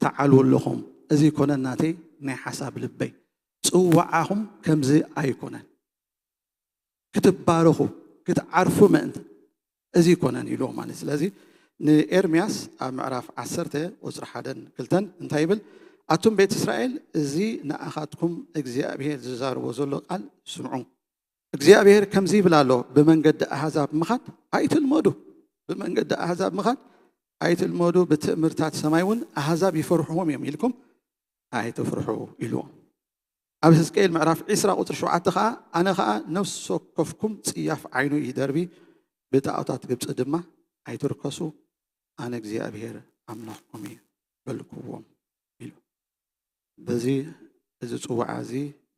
ተዓልዉ ኣለኹም። እዚ ይኮነን ናተይ ናይ ሓሳብ ልበይ፣ ጽዋዓኹም ከምዚ ኣይኮነን፣ ክትባረኹ፣ ክትዓርፉ ምእንቲ፣ እዚ ይኮነን ኢልዎ ማለት። ስለዚ ንኤርምያስ ኣብ ምዕራፍ ዓሰርተ ቁጽሪ ሓደን ክልተን እንታይ ይብል? ኣቱም ቤት እስራኤል፣ እዚ ንኣኻትኩም እግዚኣብሔር ዝዛረቦ ዘሎ ቃል ስምዑ። እግዚኣብሔር ከምዚ ይብል ኣሎ፣ ብመንገዲ ኣህዛብ ምኻድ ኣይትልመዱ፣ ብመንገዲ ኣህዛብ ምኻድ ኣይትልመዱ፣ ብትእምርታት ሰማይ እውን ኣህዛብ ይፈርሕዎም እዮም ኢልኩም ኣይትፍርሑ ኢልዎም። ኣብ ህዝቅኤል ምዕራፍ ዕስራ ቁጽሪ ሸውዓተ ኸዓ፣ ኣነ ኸዓ ነፍሲ ወከፍኩም ጽያፍ ዓይኑ ይደርቢ፣ ብጣዖታት ግብጺ ድማ ኣይትርከሱ፣ ኣነ እግዚኣብሔር ኣምላኽኩም እየ በልክዎም ኢሉ። በዚ፣ እዚ ጽውዓ እዚ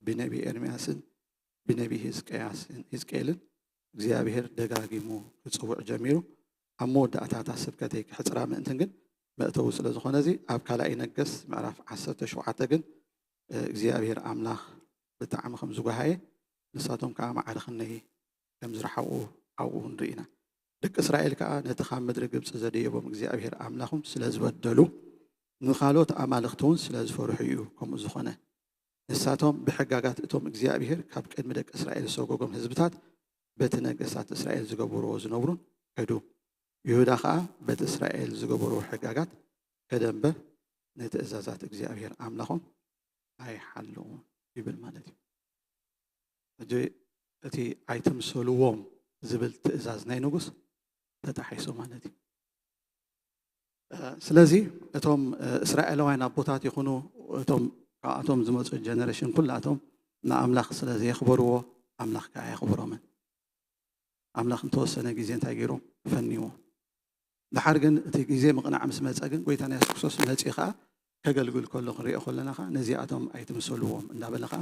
ብነቢ ኤርምያስን ብነቢ ህዝቅያስን፣ ህዝቅኤልን እግዚኣብሔር ደጋጊሙ ክጽውዕ ጀሚሩ። ኣብ መወዳእታታ ስብከተይ ክሕጽራ ምእንትን ግን መእተዊ ስለ ዝኾነ፣ እዚ ኣብ ካልኣይ ነገስት ምዕራፍ ዓሰርተ ሸውዓተ ግን፣ እ፣ እግዚኣብሔር ኣምላኽ ብጣዕሚ ከም ዝጓሃየ፣ ንሳቶም ከኣ ማዕረ ክንደይ ከም ዝረሓቑ ኣብኡ ንርኢ ኢና። ደቂ እስራኤል ከኣ ነቲ ካብ ምድሪ ግብጺ ዘደየቦም እግዚኣብሔር ኣምላኾም ስለ ዝበደሉ፣ ንኻልኦት ኣማልኽቲ እውን ስለ ዝፈርሑ እዩ ከምኡ ዝኾነ። ንሳቶም ብሕጋጋት እቶም እግዚኣብሔር ካብ ቅድሚ ደቂ እስራኤል ዝሰጎጎም ህዝብታት በቲ ነገስታት እስራኤል ዝገብርዎ ዝነብሩን ከዱ። ይሁዳ ኸኣ በቲ እስራኤል ዝገበርዎ ሕጋጋት ከደ እምበር፣ ንትእዛዛት እግዚኣብሔር ኣምላኾም ኣይሓለዉን ይብል ማለት እዩ። ሕጂ እቲ ኣይትምሰልዎም ዝብል ትእዛዝ ናይ ንጉስ ተጣሒሱ ማለት እዩ። እ፣ ስለዚ እቶም፣ እ፣ እስራኤላውያን ኣቦታት ይኹኑ እቶም ካብኣቶም ዝመፁ ጀነሬሽን ኩላቶም ንኣምላኽ ስለ ዘየኽበርዎ ኣምላኽ ከዓ ኣየኽብሮምን። ኣምላኽ እንተወሰነ ግዜ እንታይ ገይሩ? ፈንዎ። ድሓር ግን እቲ ግዜ ምቕናዕ ምስ መፀ ግን ጎይታና የሱስ ክርስቶስ መፂኡ ከዓ ከገልግል ከሎ ክንሪኦ ከለና ከዓ ነዚኣቶም ኣይትምሰልዎም እንዳበለ ከዓ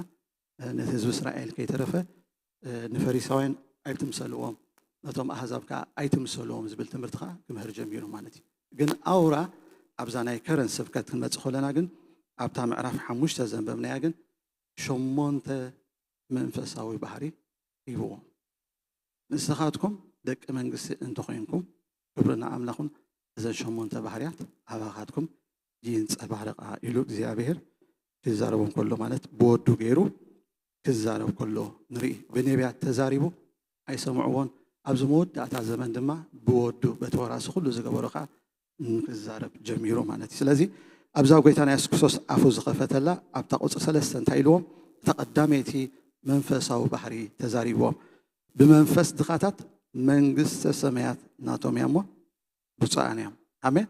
ነቲ ህዝቢ እስራኤል ከይተረፈ ንፈሪሳውያን ኣይትምሰልዎም፣ ነቶም ኣህዛብ ከዓ ኣይትምሰልዎም ዝብል ትምህርቲ ከዓ ክምህር ጀሚሩ ማለት እዩ። ግን ኣውራ ኣብዛ ናይ ከረን ስብከት ክንመፅእ ከለና ግን ኣብታ ምዕራፍ ሓሙሽተ ዘንበብናያ ግን ሸሞንተ መንፈሳዊ ባህሪ ሂብዎም። ንስኻትኩም ደቂ መንግስቲ እንተኾይንኩም ክብሪ ንኣምላኹን እዘን ሸሞንተ ባህርያት ኣባኻትኩም ይንጸባረቓ ኢሉ እግዚኣብሔር ክዛረቦም ከሎ ማለት ብወዱ ገይሩ ክዛረብ ከሎ ንርኢ። ብነቢያት ተዛሪቡ ኣይሰምዕዎን። ኣብዚ መወዳእታ ዘመን ድማ ብወዱ በቲ ወራሲ ኩሉ ዝገበሮ ከዓ ክዛረብ ጀሚሩ ማለት እዩ። ስለዚ ኣብዛ ጎይታና የሱስ ክርስቶስ ኣፉ ዝኸፈተላ ኣብታ ቁፅሪ ሰለስተ እንታይ ኢልዎም? እታ ቀዳመይቲ መንፈሳዊ ባህሪ ተዛሪብዎም። ብመንፈስ ድኻታት መንግስተ ሰማያት ናቶም እያ እሞ ብፁዓን እዮም። ኣሜን።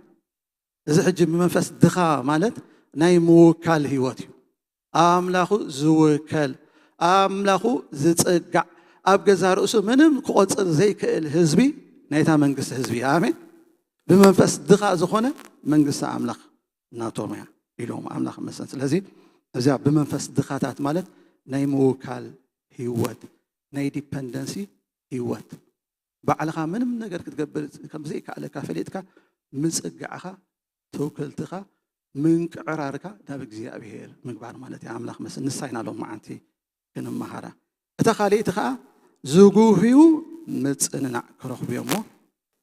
እዚ ሕጂ ብመንፈስ ድኻ ማለት ናይ ምውካል ህይወት እዩ። ኣምላኹ ዝውከል፣ ኣምላኹ ዝጽጋዕ፣ ኣብ ገዛ ርእሱ ምንም ክቆጽር ዘይክእል ህዝቢ ናይታ መንግስቲ ህዝቢ እዩ። ኣሜን። ብመንፈስ ድኻ ዝኾነ መንግስቲ ኣምላኽ ናቶም እያ ኢሎም ኣምላኽ መሰን። ስለዚ እዚኣ ብመንፈስ ድኻታት ማለት ናይ ምውካል ህይወት፣ ናይ ዲፐንደንሲ ህይወት፣ ባዕልኻ ምንም ነገር ክትገብር ከም ዘይከኣለካ ፈሊጥካ ምጽጋዕኻ፣ ተውከልትኻ፣ ምንቅዕራርካ ናብ እግዚኣብሔር ምግባር ማለት እዩ። ኣምላኽ መሰል ንሳ ኢና ሎም መዓንቲ ክንመሃራ። እታ ካልኣይቲ ኸዓ ዝጉህዩ ምጽንናዕ ክረኽቡ እዮም እሞ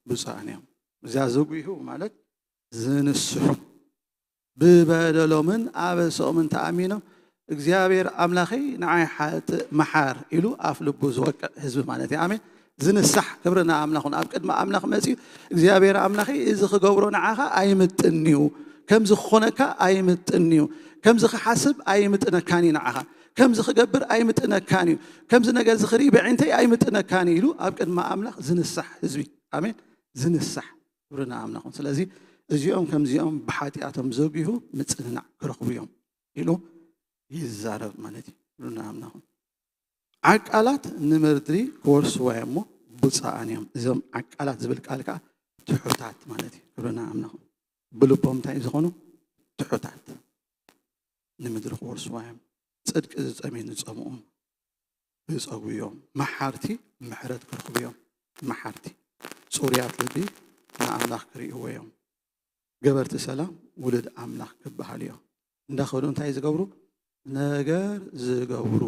ብፁዓን እዮም። እዚኣ ዝጉህዩ ማለት ዝንስሑ፣ ብበደሎምን ኣበሰኦምን ተኣሚኖም እግዚኣብሔር ኣምላኸይ ንዓይ ሓጥእ መሓር ኢሉ ኣፍ ልቡ ዝወቅዕ ህዝቢ ማለት እዩ። ኣሜን። ዝንሳሕ ክብሪ ንኣምላኹን ኣብ ቅድሚ ኣምላኽ መፅዩ እግዚኣብሔር ኣምላኸይ እዚ ክገብሮ ንዓኻ ኣይምጥንዩ፣ ከምዚ ክኾነካ ኣይምጥንዩ፣ ከምዚ ክሓስብ ኣይምጥነካን እዩ ንዓኻ፣ ከምዚ ክገብር ኣይምጥነካን እዩ፣ ከምዚ ነገር እዚ ክርኢ ብዕንተይ ኣይምጥነካን እዩ ኢሉ ኣብ ቅድሚ ኣምላኽ ዝንሳሕ ህዝቢ። ኣሜን። ዝንሳሕ ክብሪ ንኣምላኹን። ስለዚ እዚኦም ከምዚኦም ብሓጢኣቶም ዘጉሁ ምጽንናዕ ክረኽቡ እዮም ኢሉ ይዛረብ ማለት እዩ። ክብሪ ንኣምላኹን። ዓቃላት ንምድሪ ክወርስዋ እዮም እሞ ብፁዓን እዮም። እዞም ዓቃላት ዝብል ቃል ከዓ ትሑታት ማለት እዩ። ክብሪ ንኣምላኹን። ብልቦም እንታይ ዝኾኑ? ትሑታት። ንምድሪ ክወርስዋ እዮም። ጽድቂ ዝጸምዩ ንጸምኡ ክጸግቡ እዮም። መሓርቲ ምሕረት ክረኽቡ እዮም። መሓርቲ ጽሩያት ልቢ ንኣምላኽ ክርእይዎ እዮም። ገበርቲ ሰላም ውሉድ ኣምላኽ ክበሃሉ እዮም። እንዳኸዱ እንታይ ዝገብሩ? ነገር ዝገብሩ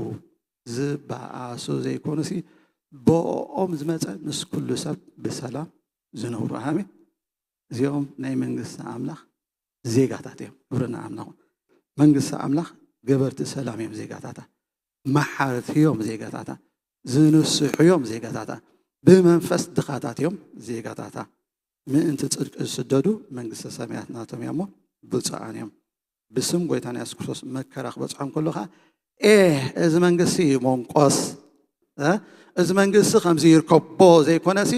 ዝበኣሱ ዘይኮኑሲ ብኦም ዝመጸ ምስ ኩሉ ሰብ ብሰላም ዝነብሩ። ኣሜን። እዚኦም ናይ መንግስቲ ኣምላኽ ዜጋታት እዮም። ክብሪ ንኣምላኽ። መንግስቲ ኣምላኽ ገበርቲ ሰላም እዮም ዜጋታታ። መሓርቲ እዮም ዜጋታታ። ዝንስሑ እዮም ዜጋታታ። ብመንፈስ ድኻታት እዮም ዜጋታታ። ምእንቲ ጽድቂ ዝስደዱ መንግስተ ሰማያት ናቶም እዮም እሞ ብፁዓን እዮም። ብስም ጎይታና የሱስ ክርስቶስ መከራ ክበጽሖም ከሎ ኸዓ፣ ኤ፣ እዚ መንግስቲ እዩ መንቆስ፣ እ፣ እዚ መንግስቲ ከምዚ ይርከቦ ዘይኮነሲ፣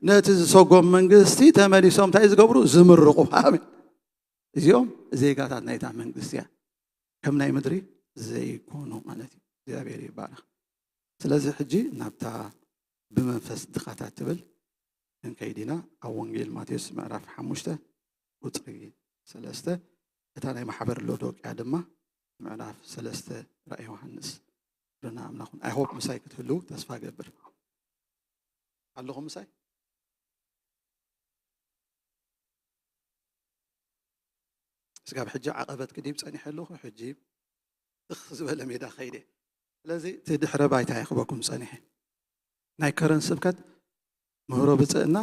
ነቲ ዝሰጎም መንግስቲ ተመሊሶም እንታይ ዝገብሩ? ዝምርቑ። ኣሜን። እዚኦም ዜጋታት ናይታ መንግስቲ እያ። ከም ናይ ምድሪ ዘይኮኑ ማለት እዩ። እግዚኣብሔር ይባረኽ። ስለዚ ሕጂ ናብታ ብመንፈስ ድኻታት ትብል ክንከይድ ኢና። ኣብ ወንጌል ማቴዎስ ምዕራፍ ሓሙሽተ ቁጽሪ ሰለስተ፣ እታ ናይ ማሕበር ሎዶቅያ ድማ ምዕራፍ ሰለስተ ራእይ ዮሃንስ። ርና ኣምላኹን። I hope ምሳይ ክትህልዉ ተስፋ ገብር። ኣለኹም ምሳይ? ስጋብ ሕጂ ዓቐበት ክዲብ ጸኒሐ ኣለኹ። ሕጂ ትኽ ዝበለ ሜዳ ከይደ። ስለዚ እቲ ድሕረ ባይታ ይኽበኩም ጸኒሐ። ናይ ከረን ስብከት ምህሮ ብጽእና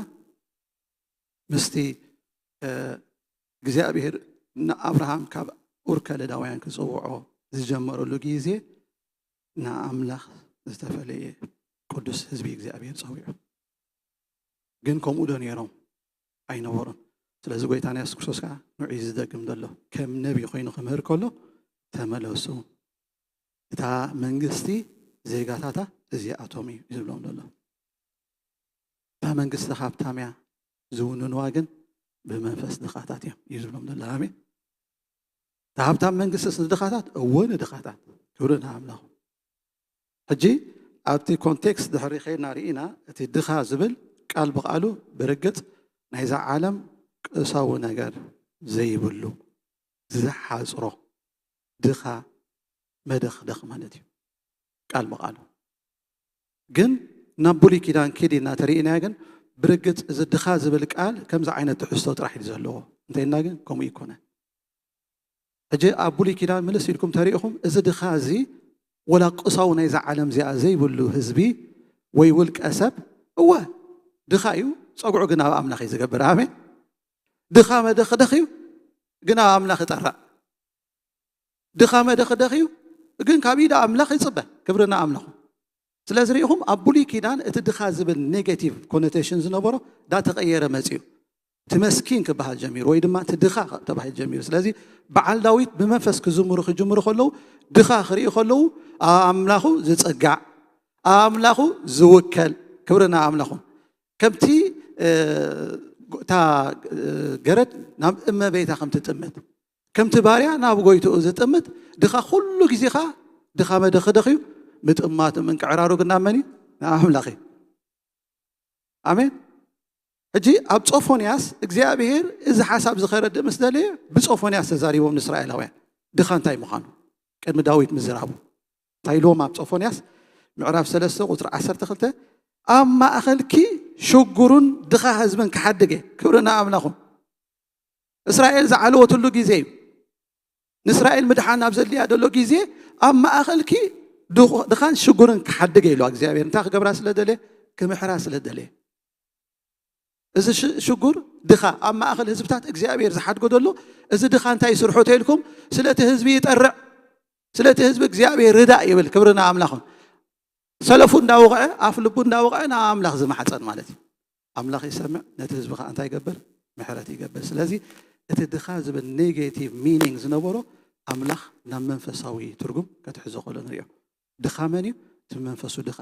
ምስቲ፣ እ፣ እግዚኣብሔር ንኣብርሃም ካብ ኡር ከለዳውያን ክጽውዖ ዝጀመረሉ ግዜ ንኣምላኽ ዝተፈለየ ቅዱስ ህዝቢ እግዚኣብሔር ጸዊዑ። ግን ከምኡ ዶ ነይሮም? ኣይነበሩን። ስለዚ ጎይታና የሱስ ክርስቶስ ከዓ ንዑ ዝደግም ዘሎ ከም ነቢ ኮይኑ ክምህር ከሎ ተመለሱ፣ እታ መንግስቲ ዜጋታታ እዚኣቶም እዩ ዝብሎም ዘሎ። እታ መንግስቲ ሃብታም እያ፣ ዝውንንዋ ግን ብመንፈስ ድኻታት እዮም እዩ ዝብሎም ዘሎ። ኣሜን። እታ ሃብታም መንግስቲ ንድኻታት፣ እወ ንድኻታት። ክብሪ ንኣምላኹ። ሕጂ ኣብቲ ኮንቴክስት ድሕሪ ከይድና ርኢና፣ እቲ ድኻ ዝብል ቃል ብቃሉ ብርግጽ ናይዛ ዓለም ቁሳዊ ነገር ዘይብሉ ዝሓጽሮ ድኻ መደኽደኽ ማለት እዩ ቃል ብቃሉ። ግን ናብ ብሉይ ኪዳን ኪድ እናተርእናዮ ግን ብርግጽ እዚ ድኻ ዝብል ቃል ከምዚ ዓይነት ትሕዝቶ ጥራሕ እዩ ዘለዎ እንተይልና ግን ከምኡ ይኮነ። ሕጂ ኣብ ብሉይ ኪዳን ምልስ ኢልኩም ተሪእኹም እዚ ድኻ እዚ ወላ ቁሳዊ ናይዛ ዓለም እዚኣ ዘይብሉ ህዝቢ ወይ ውልቀ ሰብ እወ ድኻ እዩ፣ ጸጉዑ ግን ኣብ ኣምላኽ እዩ ዝገብር። ኣሜን። ድኻ መደኽደኽ እዩ ግን ኣብ ኣምላኽ ይጠራእ። ድኻ መደኽደኽ እዩ ግን ካብ ኢድ ኣምላኽ ይጽበ። ክብርና ኣምላኹ። ስለዚ ርኢኹም ኣብ ብሉይ ኪዳን እቲ ድኻ ዝብል ኔጌቲቭ ኮኖቴሽን ዝነበሮ ዳተቐየረ መጽኡ። እቲ መስኪን ክበሃል ጀሚሩ ወይ ድማ እቲ ድኻ ተባሂል ጀሚሩ። ስለዚ በዓል ዳዊት ብመንፈስ ክዝምሩ ክጅምሩ ከለዉ ድኻ ክርኢ ከለዉ ኣብ ኣምላኹ ዝጽጋዕ ኣብ ኣምላኹ ዝውከል። ክብርና ኣምላኹ። ከምቲ እታ ገረድ ናብ እመቤታ ከምትጥምት ከምቲ ባርያ ናብ ጎይትኡ ዝጥምት ድኻ ኩሉ ግዜኻ ድኻ መደኽደኽ እዩ። ምጥማቱ ምንቅዕራሩ ግን ናብ መን እዩ? ንኣምላኽ እዩ። ኣሜን። ሕጂ ኣብ ጾፎንያስ እግዚኣብሔር እዚ ሓሳብ ዝኸረድእ ምስ ደለየ ብጾፎንያስ ተዛሪቦም ንእስራኤላውያን ድኻ እንታይ ምዃኑ ቅድሚ ዳዊት ምዝራቡ እንታይ ኢልዎም ኣብ ጾፎንያስ ምዕራፍ ሰለስተ ቁፅሪ ዓሰርተ ክልተ ኣብ ማእኸልኪ ሽጉሩን ድኻ ህዝብን ክሓድገ ክብርና ኣምላኹም እስራኤል ዝዓለወትሉ ግዜ እዩ። ንእስራኤል ምድሓን ኣብ ዘድልያ ዘሎ ግዜ ኣብ ማእኸልኪ ድኻን ሽጉርን ክሓድገ ኢሉ እግዚኣብሔር እንታይ ክገብራ ስለ ደልየ ክምሕራ ስለ ደልየ እዚ ሽጉር ድኻ ኣብ ማእኸል ህዝብታት እግዚኣብሔር ዝሓድጎ ዘሎ እዚ ድኻ እንታይ ይስርሖ ተልኩም ስለቲ ህዝቢ ይጠርዕ ስለቲ ህዝቢ እግዚኣብሔር ርዳእ ይብል ክብርና ኣምላኹን ሰለፉ እንዳወቕዐ ኣፍ ልቡ እንዳወቕዐ ንኣምላኽ ዝማሕፀን ማለት እዩ ኣምላኽ ይሰምዕ ነቲ ህዝቢ ከዓ እንታይ ይገብር ምሕረት ይገብር ስለዚ እቲ ድኻ ዝብል ኔጌቲቭ ሚኒንግ ዝነበሮ ኣምላኽ ናብ መንፈሳዊ ትርጉም ከትሕዞ ከሎ ንሪኦ ድኻ መን እዩ እቲ መንፈሱ ድኻ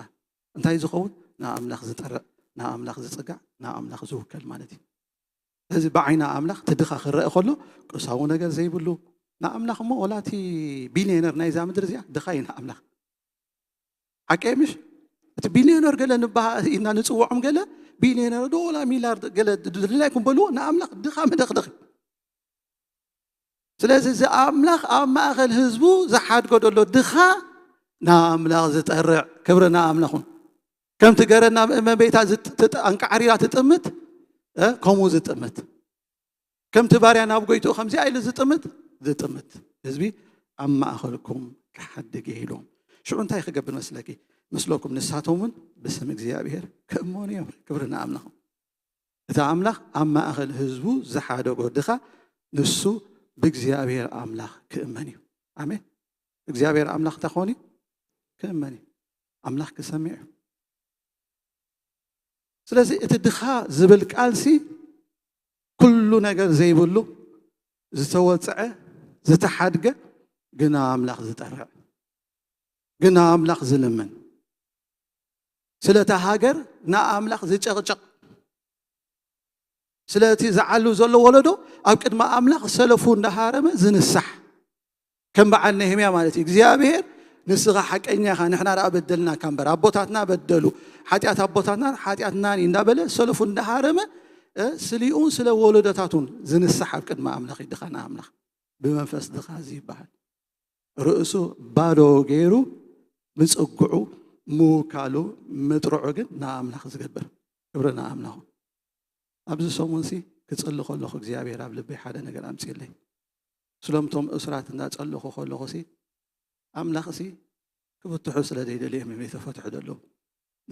እንታይ ዝኸውን ንኣምላኽ ዝጠርዕ ንኣምላኽ ዝፅጋዕ ንኣምላኽ ዝውከል ማለት እዩ እዚ ብዓይኒ ኣምላኽ እቲ ድኻ ክረአ ከሎ ቁሳዊ ነገር ዘይብሉ ንኣምላኽ እሞ ወላ እቲ ቢልዮነር ናይዛ ምድሪ እዚኣ ድኻ እዩ ንኣምላኽ ሓቀ ምሽ እቲ ቢልዮነር ገለ ንበሃ ኢና ንፅውዖም ገለ ቢልዮነር ዶ ወላ ሚላርድ ገለ ድላይ ኩምበልዎ ንኣምላኽ ድኻ መደኽደኽ እዩ ስለዚ እዚ ኣምላኽ ኣብ ማእኸል ህዝቡ ዝሓድጎ ዘሎ ድኻ ንኣምላኽ ዝጠርዕ ክብሪ ንኣምላኹን ከምቲ ገረድ ናብ እመቤታ ኣንቃዕሪራ ትጥምት ከምኡ ዝጥምት ከምቲ ባርያ ናብ ጎይትኡ ከምዚኣ ኢሉ ዝጥምት ዝጥምት ህዝቢ ኣብ ማእኸልኩም ክሓድግ እየ ኢልዎም ሽዑ እንታይ ክገብር መስለኪ መስለኩም ንሳቶም እውን ብስም እግዚኣብሔር ክእመኑ እዮም ክብሪ ንኣምላኹም እቲ ኣምላኽ ኣብ ማእኸል ህዝቡ ዝሓደጎ ድኻ ንሱ ብእግዚኣብሔር ኣምላኽ ክእመን እዩ ኣሜን እግዚኣብሔር ኣምላኽ እንታይ ክኾን እዩ ክእመን እዩ ኣምላኽ ክሰምዕ እዩ ስለዚ እቲ ድኻ ዝብል ቃልሲ ኩሉ ነገር ዘይብሉ ዝተወፅዐ ዝተሓድገ ግን ኣምላኽ ዝጠርዕ ግን ኣምላኽ ዝልምን ስለታ ሃገር ንኣምላኽ ዝጨቕጨቕ ስለቲ ዝዓሉ ዘሎ ወለዶ ኣብ ቅድሚ ኣምላኽ ሰለፉ እንዳሃረመ ዝንሳሕ ከም በዓል ነህምያ ማለት እዩ እግዚኣብሔር ንስኻ ሓቀኛ ኢኻ ንሕና ደኣ በደልናካ እምበር ኣቦታትና በደሉ ሓጢኣት ኣቦታትና ሓጢኣትናን እዩ እንዳበለ ሰለፉ እንዳሃረመ ስሊኡን ስለ ወለዶታቱን ዝንሳሕ ኣብ ቅድሚ ኣምላኽ እዩ ድኻ ንኣምላኽ ብመንፈስ ድኻ እዚ ይበሃል ርእሱ ባዶ ገይሩ ምፅግዑ ምውካሉ ምጥርዑ ግን ንኣምላኽ ዝገብር ክብሪ ንኣምላኹ ኣብዚ ሰሙንሲ ክፅሊ ከለኹ እግዚኣብሔር ኣብ ልበይ ሓደ ነገር ኣምፅእለይ ስለምቶም እሱራት እንዳፀለኹ ከለኹሲ ኣምላኽሲ ክፍትሑ ስለ ዘይደልዮም እዮም የተፈትሑ ዘለዉ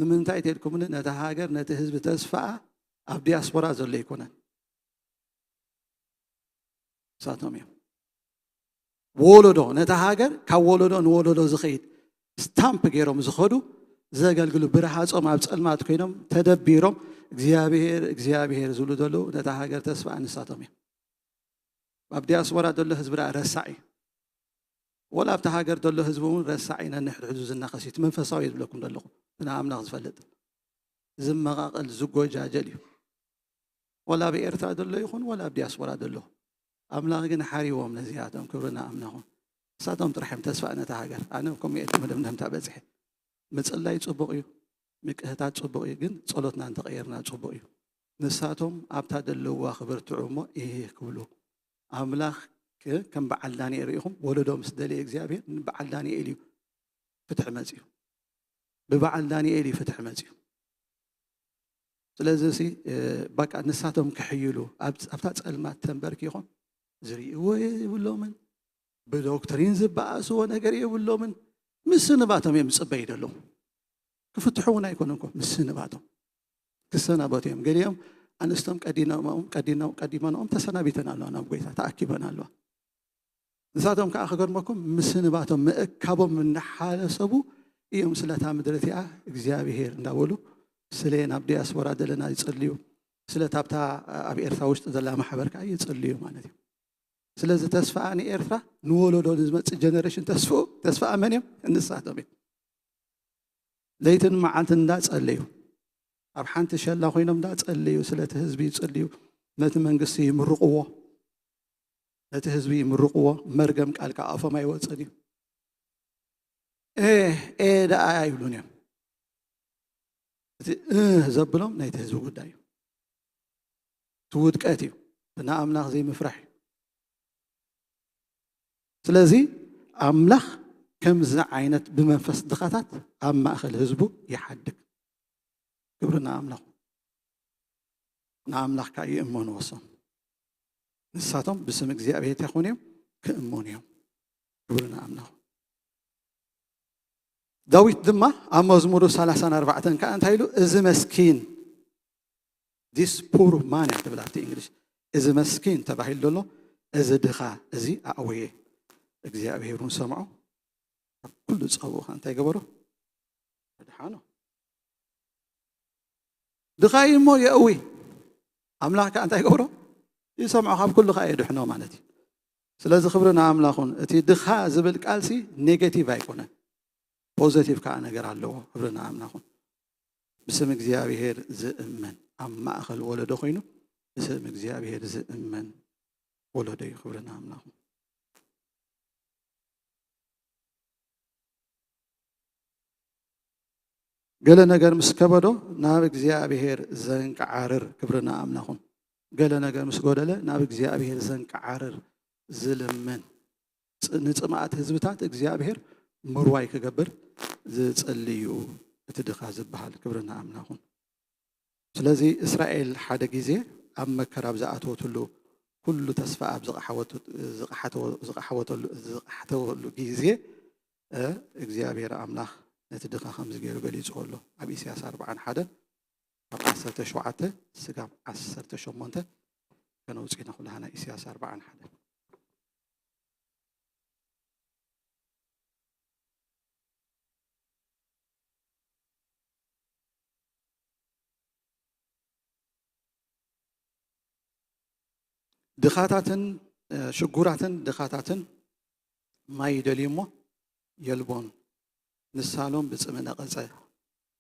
ንምንታይ ተልኩምኒ ነቲ ሃገር ነቲ ህዝቢ ተስፋኣ ኣብ ዲያስፖራ ዘሎ ኣይኮነን ንሳቶም እዮም ወለዶ ነታ ሃገር ካብ ወለዶ ንወለዶ ዝኸይድ ስታምፕ ገይሮም ዝኸዱ ዘገልግሉ፣ ብረሃጾም ኣብ ጸልማት ኮይኖም ተደቢሮም እግዚኣብሔር እግዚኣብሔር ዝብሉ ዘለዉ፣ ነታ ሃገር ተስፋ ንሳቶም እዮም። ኣብ ዲያስፖራ ዘሎ ህዝቢ ደኣ ረሳዕ እዩ። ወላ ኣብቲ ሃገር ዘሎ ህዝቢ እውን ረሳዕ እዩ። ነንሕድሕዱ ዝናኸስ እዩ። እቲ መንፈሳዊ እዩ ዝብለኩም ዘለኹ፣ እቲ ንኣምላኽ ዝፈልጥ ዝመቓቐል ዝጎጃጀል እዩ። ወላ ኣብ ኤርትራ ዘሎ ይኹን ወላ ኣብ ዲያስፖራ ዘሎ፣ ኣምላኽ ግን ሓሪዎም ነዚኣቶም። ክብሪ ንኣምላኹ። ንሳቶም ጥራሕ እዮም ተስፋ ነታ ሃገር። ኣነ ከምኡ እየ መደምደምታ በጺሐ። ምጽላይ ጽቡቕ እዩ፣ ምቅህታት ጽቡቕ እዩ፣ ግን ጸሎትና እንተቐየርና ጽቡቕ እዩ። ንሳቶም ኣብታ ዘለዋ ክበርትዑ እሞ እህ ክብሉ፣ ኣምላኽ ከ-፣ ከም በዓል ዳንኤል ርኢኹም፣ ወለዶ ምስ ደለየ እግዚኣብሔር ንበዓል ዳንኤል እዩ ፍትሒ መጺኡ። ብበዓል ዳንኤል እዩ ፍትሒ መጺኡ። ስለዚ ሲ፣ እ፣ በቃ ንሳቶም ክሕይሉ ኣብ-፣ ኣብታ ጸልማት ተንበርኪኾም ዝርእይዎ የብሎምን፣ ብዶክትሪን ዝበኣስዎ ነገር የብሎምን። ምስንባቶም እዮም ዝጽበዩ ዘለዉ። ክፍትሑ እውን ኣይኮኑን እኮ፣ ምስንባቶም ክሰናበቱ እዮም። ገሊኦም ኣንስቶም ቀዲሞም፣ ቀዲሞም፣ ቀዲመንኦም ተሰናቢተን ኣለዋ፣ ናብ ጎይታ ተኣኪበን ኣለዋ። ንሳቶም ከኣ ክገርመኩም ምስንባቶም ምእካቦም እናሓሰቡ እዮም ስለታ ምድሪ እቲኣ እግዚኣብሄር እንዳበሉ ስለ ናብ ዲያስፖራ ዘለና ይጽልዩ፣ ስለታ ኣብታ ኣብ ኤርትራ ውሽጢ ዘላ ማሕበር ከኣ ይጽልዩ ማለት እዩ። ስለዚ ተስፋ ንኤርትራ ንወለዶ ንዝመጽእ ጀነሬሽን ተስፍኡ ተስፋ መን እዮም? ንሳቶም እዮም። ለይትን መዓልትን እንዳጸለዩ ኣብ ሓንቲ ሸላ ኮይኖም እንዳጸለዩ ስለቲ ህዝቢ ይጽልዩ፣ ነቲ መንግስቲ ይምርቕዎ። ነቲ ህዝቢ ይምርቕዎ፣ መርገም ቃል ካብ ኣፎም ኣይወጽእን እዩ። ኤ፣ ኤ ደኣ ኣይብሉን እዮም። እቲ እ ዘብሎም ናይቲ ህዝቢ ጉዳይ እዩ። እቲ ውድቀት እዩ። ብናኣምላኽ ዘይምፍራሕ እዩ። ስለዚ ኣምላኽ ከምዚ ዓይነት ብመንፈስ ድኻታት ኣብ ማእከል ህዝቡ ይሓድግ። ክብሪ ንኣምላኽ። ንኣምላኽ ከኣ ይእመኑ ወሶም። ንሳቶም ብስም እግዚኣብሔር እንታይ ክኾኑ እዮም? ክእመኑ እዮም። ክብሪ ንኣምላኽ። ዳዊት ድማ ኣብ መዝሙሩ ሰላሳን ኣርባዕተን ከኣ እንታይ ኢሉ? እዚ መስኪን፣ this poor man እያ ትብል ኣብቲ እንግሊሽ። እዚ መስኪን ተባሂሉ ዘሎ፣ እዚ ድኻ፣ እዚ ኣእወየ። እግዚኣብሔር እውን ሰምዖ። ካብ ኩሉ ጸብኡ ከኣ እንታይ ገበሮ? ኣድሓኖ። ድኻ እዩ እሞ የእዊ። ኣምላኽ ከኣ እንታይ ገብሮ? ይሰምዖ፣ ካብ ኩሉ ከኣ የድሕኖ ማለት እዩ። ስለዚ ክብሪ ንኣምላኹን። እቲ ድኻ ዝብል ቃልሲ ኔጌቲቭ ኣይኮነን፣ ፖዘቲቭ ከኣ ነገር ኣለዎ። ክብሪ ንኣምላኹን። ብስም እግዚኣብሔር ዝእመን፣ ኣብ ማእከል ወለዶ ኮይኑ ብስም እግዚኣብሔር ዝእመን ወለዶ እዩ። ክብሪ ንኣምላኹን። ገለ ነገር ምስ ከበዶ ናብ እግዚኣብሔር ዘንቀዓርር፣ ክብሪ ንኣምላኹን። ገለ ነገር ምስ ጎደለ ናብ እግዚኣብሔር ዘንቀዓርር፣ ዝልምን፣ ጽ-፣ ንጽምኣት ህዝብታት እግዚኣብሔር ምርዋይ ክገብር ዝጽሊ እዩ እቲ ድኻ ዝበሃል። ክብሪ ንኣምላኹን። ስለዚ እስራኤል ሓደ ግዜ ኣብ መከራ ኣብ ዝኣተወትሉ፣ ኩሉ ተስፋ ኣብ ዝቐሓወቱ-፣ ዝቐሓተወ-፣ ዝቐሓወተሉ፣ ዝቐሓተወሉ ግዜ፣ እ፣ እግዚኣብሔር ኣምላኽ ነቲ ድኻ ከምዚ ገይሩ ገሊጽዎ ኣሎ። ኣብ ኢሳያስ ኣርብዓን ሓደን ካብ ዓሰርተ ሸውዓተ ስጋብ ዓሰርተ ሸሞንተ ከነውጽእ ኢና ኩላህና። ኢሳያስ ኣርብዓን ሓደን። ድኻታትን፣ እ፣ ሽጉራትን ድኻታትን ማይ ይደልዩ እሞ የልቦን፣ ንሳሎም ብጽምኢ ነቐጸ።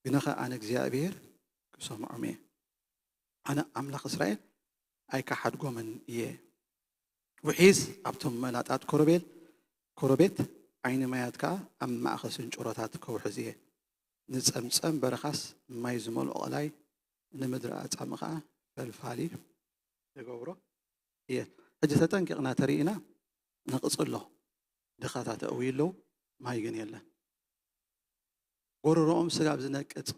ግነኸ ኣነ እግዚኣብሔር ክሰምዖም እየ። ኣነ ኣምላኽ እስራኤል ኣይከሓድጎምን እየ። ውሒዝ ኣብቶም መላጣት ኮረቤል፣ ኮረቤት ዓይኒ ማያት ከኣ ኣብ ማእከል ስንጭሮታት ከውሕዝ እየ። ንጸምጸም በረኻስ ማይ ዝመልኦ ቀላይ፣ ንምድሪ ኣጻሚ ከኣ ፈልፋሊ ክገብሮ እየ። ሕጂ ተጠንቂቕና ተሪእና ነቕጽሎ። ድኻታት ኣእውዩ ኣለዉ፣ ማይ ግን የለን። ጎረሮኦም ስጋብ ዝነቅጽ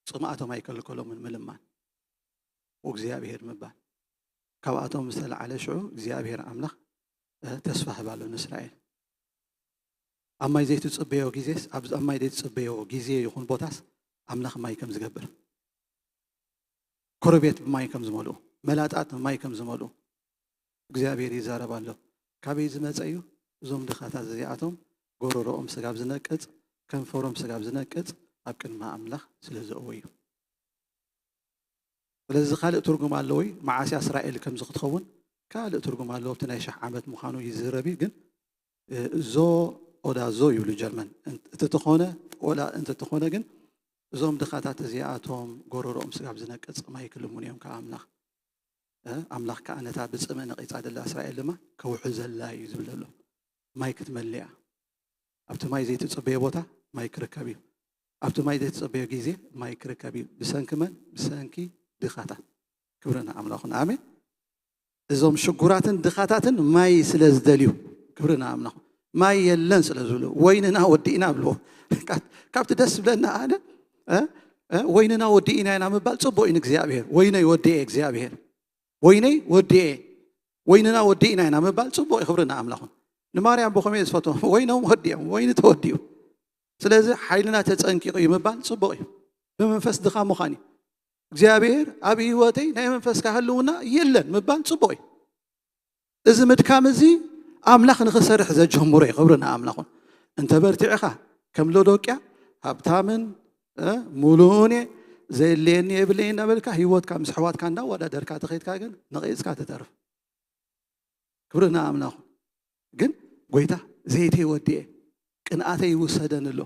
ጽምኣቶም ኣይከልከሎምን ምልማን፣ "እግዚኣብሔር" ምባል። ካብኣቶም ዝተለዓለ ሽዑ እግዚኣብሔር ኣምላኽ፣ እ፣ ተስፋ ህባሉ ንእስራኤል። ኣብ ማይ ዘይትጽበዮ ግዜስ፣ ኣብ፣ ኣብ ማይ ዘይትጽበዮ ግዜ ይኹን ቦታስ ኣምላኽ ማይ ከም ዝገብር፣ ኮረቤት ብማይ ከም ዝመልኡ፣ መላጣት ብማይ ከም ዝመልኡ እግዚኣብሔር ይዛረብ ኣሎ። ካበይ ዝመጸ እዩ? እዞም ድኻታት እዚኣቶም ጎረሮኦም ስጋብ ዝነቅጽ፣ ከንፈሮም ስጋብ ዝነቅጽ ኣብ ቅድሚ ኣምላኽ ስለ ዝእወዩ። ስለዚ ካልእ ትርጉም ኣለዎ እዩ። መዓስ እያ እስራኤል ከምዚ ክትኸውን ካልእ ትርጉም ኣለዎ። ኣብቲ ናይ ሽሕ ዓመት ምዃኑ ይዝረብ እዩ። ግን እ፣ ዞ ኦዳ ዞ ይብሉ ጀርመን። እን-፣ እንተተኾነ፣ ወላ እንተተኾነ ግን እዞም ድኻታት እዚኣቶም ጎረሮኦም ስጋብ ዝነቅጽ ማይ ክልምኑ እዮም ካብ ኣምላኽ። እ፣ ኣምላኽ ከኣ ነታ ብጽምእ ነቒጻ ደላ እስራኤል ድማ ከውሕዘላ እዩ ዝብል ዘሎ። ማይ ክትመልእ እያ። ኣብቲ ማይ ዘይትጽበዮ ቦታ ማይ ክርከብ እዩ። ኣብቲ ማይ ዘይትጽበዮ ግዜ ማይ ክርከብ እዩ። ብሰንኪ መን? ብሰንኪ ድኻታት። ክብሪ ንኣምላኽን። ኣሜን። እዞም ሽጉራትን ድኻታትን ማይ ስለ ዝደልዩ፣ ክብሪ ንኣምላኽ፣ ማይ የለን ስለ ዝብሉ፣ ወይንና ወዲእና ብልዎ። ካብ-፣ ካብቲ ደስ ዝብለና ኣነ፣ እ፣ እ፣ ወይንና ወዲእና ኢና ምባል ጽቡቕ እዩ ንእግዚኣብሔር። ወይነይ ወዲኤ እግዚኣብሔር፣ ወይነይ ወዲኤ፣ ወይንና ወዲእና ኢና ምባል ጽቡቕ እዩ። ክብሪ ንኣምላኽን። ንማርያም ብኸመይ ዝፈትዎ? ወይኖም ወዲኦም፣ ወይኒ ተወዲኡ። ስለዚ ሓይልና ተጸንቂቑ እዩ ምባል ጽቡቕ እዩ። ብመንፈስ ድኻ ምዃን እዩ። እግዚኣብሔር ኣብ ህይወተይ ናይ መንፈስካ ህልውና የለን ምባል ጽቡቕ እዩ። እዚ ምድካም እዚ ኣምላኽ ንኽሰርሕ ዘጀምሮ እዩ። ክብሪ ንኣምላኹን። እንተ በርቲዕኻ ከም ሎዶቅያ ሃብታምን፣ እ፣ ሙሉእን እየ፣ ዘየድልየኒ የብለይ እናበልካ ህይወትካ ምስ ኣሕዋትካ እንዳወዳደርካ ተኸይድካ ግን ነቒጽካ ትተርፍ። ክብሪ ንኣምላኹ። ግን ጎይታ ዘይተይ ወዲኤ ቅንኣተይ ይውሰደኒ ኣሎ።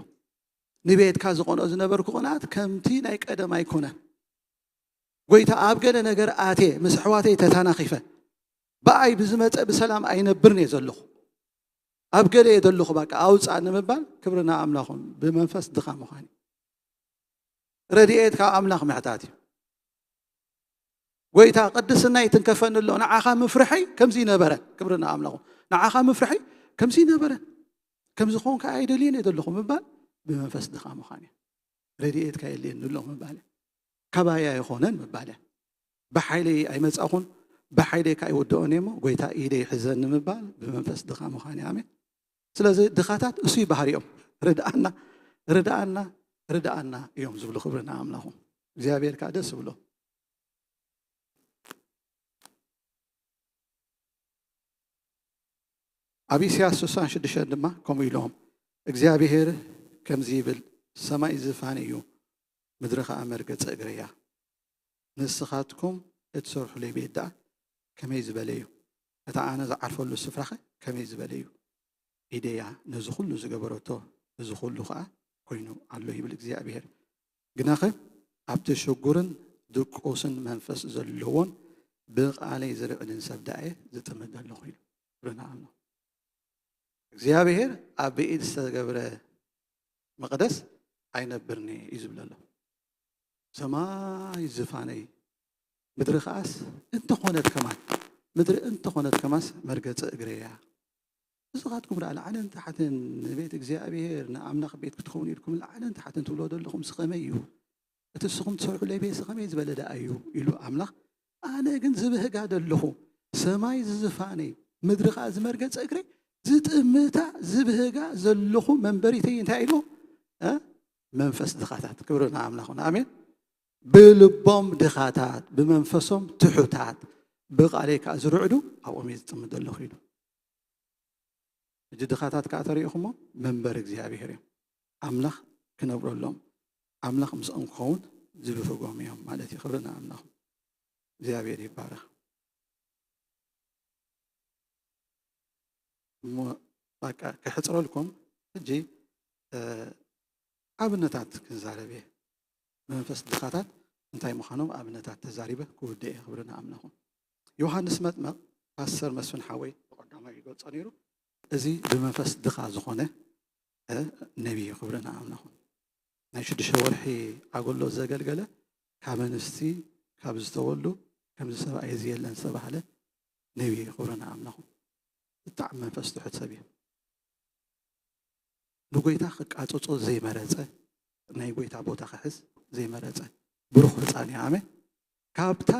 ንቤትካ ዝቐንኦ ዝነበርኩ ቅንኣት ከምቲ ናይ ቀደም ኣይኮነን። ጎይታ ኣብ ገለ ነገር ኣትየ ምስ ኣሕዋተይ ተታናኺፈ ብኣይ ብዝመፀ ብሰላም ኣይነብርን እየ ዘለኹ። ኣብ ገለ እየ ዘለኹ፣ በቃ ኣውፃእ ንምባል ክብሪ ንኣምላኹን ብመንፈስ ድኻ ምዃን እዩ። ረድኤት ካብ ኣምላኽ ምሕታት እዩ። ጎይታ ቅድስና ይትንከፈኒ ኣሎ። ንዓኻ ምፍርሐይ ከምዚ ነበረ። ክብሪ ንኣምላኹ። ንዓኻ ምፍርሐይ ከምዚ ነበረ። ከምዚ ክኸውን ከዓ ኣይደልየን እየ ዘለኹ ምባል ብመንፈስ ድኻ ምዃን እዩ። ረድኤትካ የድልየኒ ኣሎ ምባል እዩ። ካባይ ኣይኾነን ምባል እዩ። ብሓይለይ ኣይመጻኹን፣ ብሓይለይ ከዓ ኣይወድኦን እየ እሞ ጎይታ ኢደይ ሕዘኒ ምባል ብመንፈስ ድኻ ምዃን እዩ። ኣሜን። ስለዚ ድኻታት እሱ እዩ ባህሪኦም። ርድኣና፣ ርድኣና፣ ርድኣና እዮም ዝብሉ። ክብሪ ንኣምላኹ። እግዚኣብሔር ከዓ ደስ ይብሎ። ኣብ ኢሳያስ ስሳን ሽዱሽተን ድማ ከምኡ ኢሎም፣ እግዚኣብሔር ከምዚ ይብል፣ ሰማይ ዝፋን እዩ፣ ምድሪ ኸዓ መርገጺ እግረይ እያ። ንስኻትኩም እትሰርሑለይ ቤት ደኣ ከመይ ዝበለ እዩ? እቲ ኣነ ዝዓርፈሉ ስፍራኸ ከመይ ዝበለ እዩ? ኢደያ ነዚ ኹሉ ዝገበረቶ፣ እዚ ኹሉ ኸዓ ኮይኑ ኣሎ ይብል እግዚኣብሔር። ግናኸ ኣብቲ ሽጉርን ድቁስን መንፈስ ዘለዎን ብቓለይ ዝርዕድን ሰብ ደኣ እየ ዝጥምት ዘለኹ ኢሉ። ክብሪ ንኣምላኽ። እግዚኣብሔር ኣብ ብኢድ ዝተገብረ መቕደስ ኣይነብርን እየ እዩ ዝብል ዘሎ። ሰማይ ዝፋነይ፣ ምድሪ ከኣስ እንተኾነት ከማን፣ ምድሪ እንተኾነት ከማስ መርገጺ እግረይ እያ። ንስኻትኩም ደኣ ላዕልን ታሕትን ንቤት እግዚኣብሔር ንኣምላኽ ቤት ክትከውኑ ኢልኩም ላዕልን ታሕትን ትብሎ ዘለኹም ስኸመይ እዩ? እቲ ንስኹም ትሰርሑለይ ቤት ስኸመይ ዝበለ ደኣ እዩ? ኢሉ ኣምላኽ። ኣነ ግን ዝብህጋ ዘለኹ ሰማይ ዝዝፋነይ ምድሪ ኸዓ ዝመርገጸ እግረይ ዝጥምታ ዝብህጋ ዘለኹ መንበሪተይ እንታይ ኢሉ? እ? መንፈስ ድኻታት። ክብሪ ንኣምላኽና። ኣሜን። ብልቦም ድኻታት፣ ብመንፈሶም ትሑታት፣ ብቓለይ ከኣ ዝርዕዱ ኣብኦም እየ ዝጥምት ዘለኹ ኢሉ። ሕጂ ድኻታት ከኣ ተሪኢኹሞ መንበር እግዚኣብሔር እዮም። ኣምላኽ ክነብረሎም፣ ኣምላኽ ምስኦም ክኸውን ዝብህጎም እዮም ማለት እዩ። ክብሪ ንኣምላኽ። እግዚኣብሔር ይባረኽ። እሞ በቃ ከሕፅረልኩም ሕጂ፣ እ፣ ኣብነታት ክንዛረብ እየ። መንፈስ ድኻታት እንታይ ምዃኖም ኣብነታት ተዛሪበ ክውድእ እየ። ክብሪ ንኣምላኹም። ዮሃንስ መጥመቕ ፓስተር መስፍን ሓወይ ብቐዳማይ ይገልጾ ነይሩ። እዚ ብመንፈስ ድኻ ዝኾነ፣ እ፣ ነቢይ እዩ። ክብሪ ንኣምላኹም። ናይ ሽዱሽተ ወርሒ ኣገልግሎት ዘገልገለ፣ ካብ ኣንስቲ ካብ ዝተወልዱ ከምዚ ሰብኣይ እዚ የለን ዝተባህለ ነቢይ እዩ። ክብሪ ንኣምላኹም። ብጣዕሚ መንፈስ ትሑት ሰብ እዩ። ንጎይታ ክቃጽጾ ዘይመረጸ፣ ናይ ጎይታ ቦታ ክሕዝ ዘይመረጸ ብሩኽ ህጻን እዩ። ኣሜን። ካብታ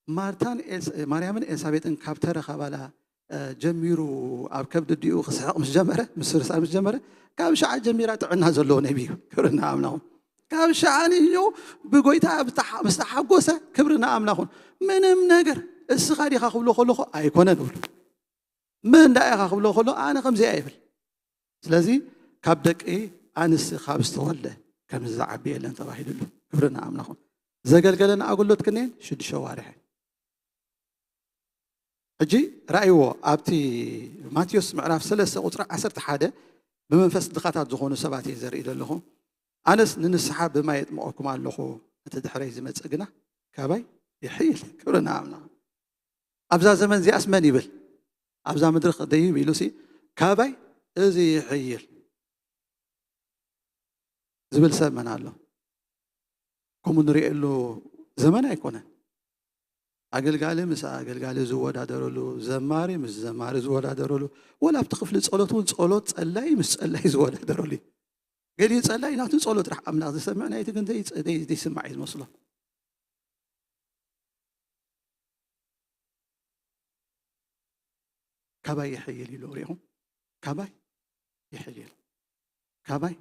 ማርታን ኤልሳ-፣ ማርያምን ኤልሳቤጥን ካብ ተረኸባላ፣ እ፣ ጀሚሩ ኣብ ከብዲ ኣዲኡ ክስሕቕ ምስ ጀመረ፣ ምስ ስርሳር ምስ ጀመረ፣ ካብ ሸዓ ጀሚራ ጥዕና ዘለዎ ነቢይ እዩ። ክብሪ ንኣምላኹ። ካብ ሸዓ ንዮ ብጎይታ ብተሓ-፣ ምስ ተሓጎሰ፣ ክብሪ ንኣምላኹን። ምንም ነገር እስኻ ዲኻ ክብሎ ከለኹ ኣይኮነን እብሉ። መን ደኣ ኢኻ ክብሎ ከሎ ኣነ ከምዚኣ ይብል። ስለዚ ካብ ደቂ ኣንስ ካብ ዝተወልደ ከምዚ ዝዓቢ የለን ተባሂሉሉ። ክብሪ ንኣምላኹ። ዘገልገለን ኣገልግሎት ክንየን ሽዱሽተ ዋርሕ። ሕጂ ራእይዎ ኣብቲ ማቴዎስ ምዕራፍ ሰለስተ ቁፅሪ ዓሰርተ ሓደ ብመንፈስ ድኻታት ዝኾኑ ሰባት እየ ዘርኢ ዘለኹ። ኣነስ ንንስሓ ብማይ የጥምቐኩም ኣለኹ፣ እቲ ድሕረይ ዝመጽእ ግና ካባይ ይሕይል። ክብሪ ንኣምላኽ። ኣብዛ ዘመን እዚኣስ መን ይብል? ኣብዛ ምድሪ ክደይብ ኢሉ ሲ ካባይ እዚ ይሕይል ዝብል ሰብ መን ኣሎ? ከምኡ ንሪኤሉ ዘመን ኣይኮነን። ኣገልጋሊ ምስ ኣገልጋሊ ዝወዳደረሉ፣ ዘማሪ ምስ ዘማሪ ዝወዳደረሉ፣ ወላ ኣብቲ ክፍሊ ጸሎት እውን ጸሎት ጸላይ ምስ ጸላይ ዝወዳደረሉ እዩ። ገሊኡ ጸላይ ናቱ ጸሎት ጥራሕ ኣምላኽ ዝሰምዕ፣ ናይቲ ግን ዘይ-፣ ዘይ-፣ ዘይስማዕ እዩ ዝመስሎ። ካባይ ይሕይል ኢሉ ሪኢኹም? ካባይ ይሕይል፣ ካባይ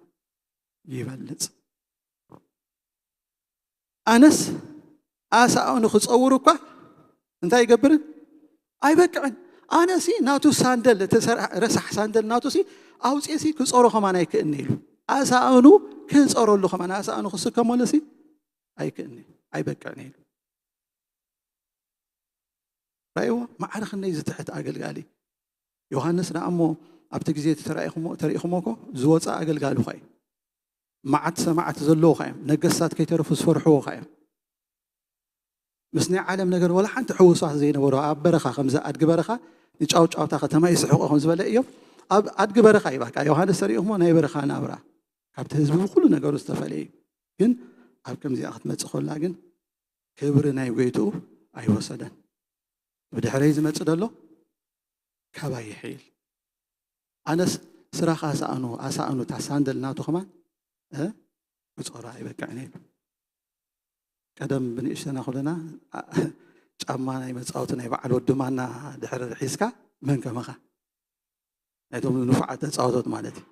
ይበልጽ። ኣነስ ኣሳእኑ ክጸውር እኳ እንታይ ይገብርን? ኣይበቅዕን። ኣነሲ ናቱ ሳንደል፣ እቲ ሰራ-፣ ረሳሕ ሳንደል ናቱሲ ኣውፅኤሲ ክጸሮ ከማን ኣይክእልኒ ኢሉ። ኣሳእኑ ክጸረሉ ከማን፣ ኣሳእኑ ክስከመሉሲ ኣይክእልኒ፣ ኣይበቅዕን ኢሉ። ራእይዎ፣ ማዕረ ክንደይ ዝትሕት ኣገልጋሊ። ዮሃንስ ደኣ እሞ ኣብቲ ግዜ እቲ ተራኢኹሞ-፣ ተሪኢኹሞ እኮ ዝወፀ ኣገልጋሊ እኳ እዩ። መዓት ሰማዕቲ ዘለዎ እኳ እዮም። ነገስታት ከይተረፉ ዝፈርሕዎ እኳ እዮም። ምስ ናይ ዓለም ነገር ወላ ሓንቲ ሕውስዋስ ዘይነበሮ፣ ኣብ በረኻ፣ ከምዚ ኣድጊ በረኻ ንጫውጫውታ ከተማ ይስሕቆ ከም ዝበለ እዮም። ኣብ ኣድጊ በረኻ እዩ። በቃ ዮሃንስ ተሪኢኹሞ ናይ በረኻ ናብራ፣ ካብቲ ህዝቢ ብኩሉ ነገሩ ዝተፈለየ እዩ። ግን ኣብ ከምዚኣ ክትመጽእ ከላ ግን ክብሪ ናይ ጎይትኡ ኣይወሰደን። ብድሕረይ ዝመጽእ ደሎ ካባይ ይሕይል። ኣነስ ስራኽ ኣሳእኑ፣ ኣሳእኑ እታ ሳንደል ናቱ ከማን፣ እ፣ ክጾራ ኣይበቅዕን ኢሉ። ቀደም ብንእሽተና ኩለና፣ አ-፣ ጫማ ናይ መጻወቲ ናይ በዓል ወዲ ማና ድሕሪ ሒዝካ መን ከማኻ? ናይቶም ንፉዓት ተጻወቶት ማለት እዩ።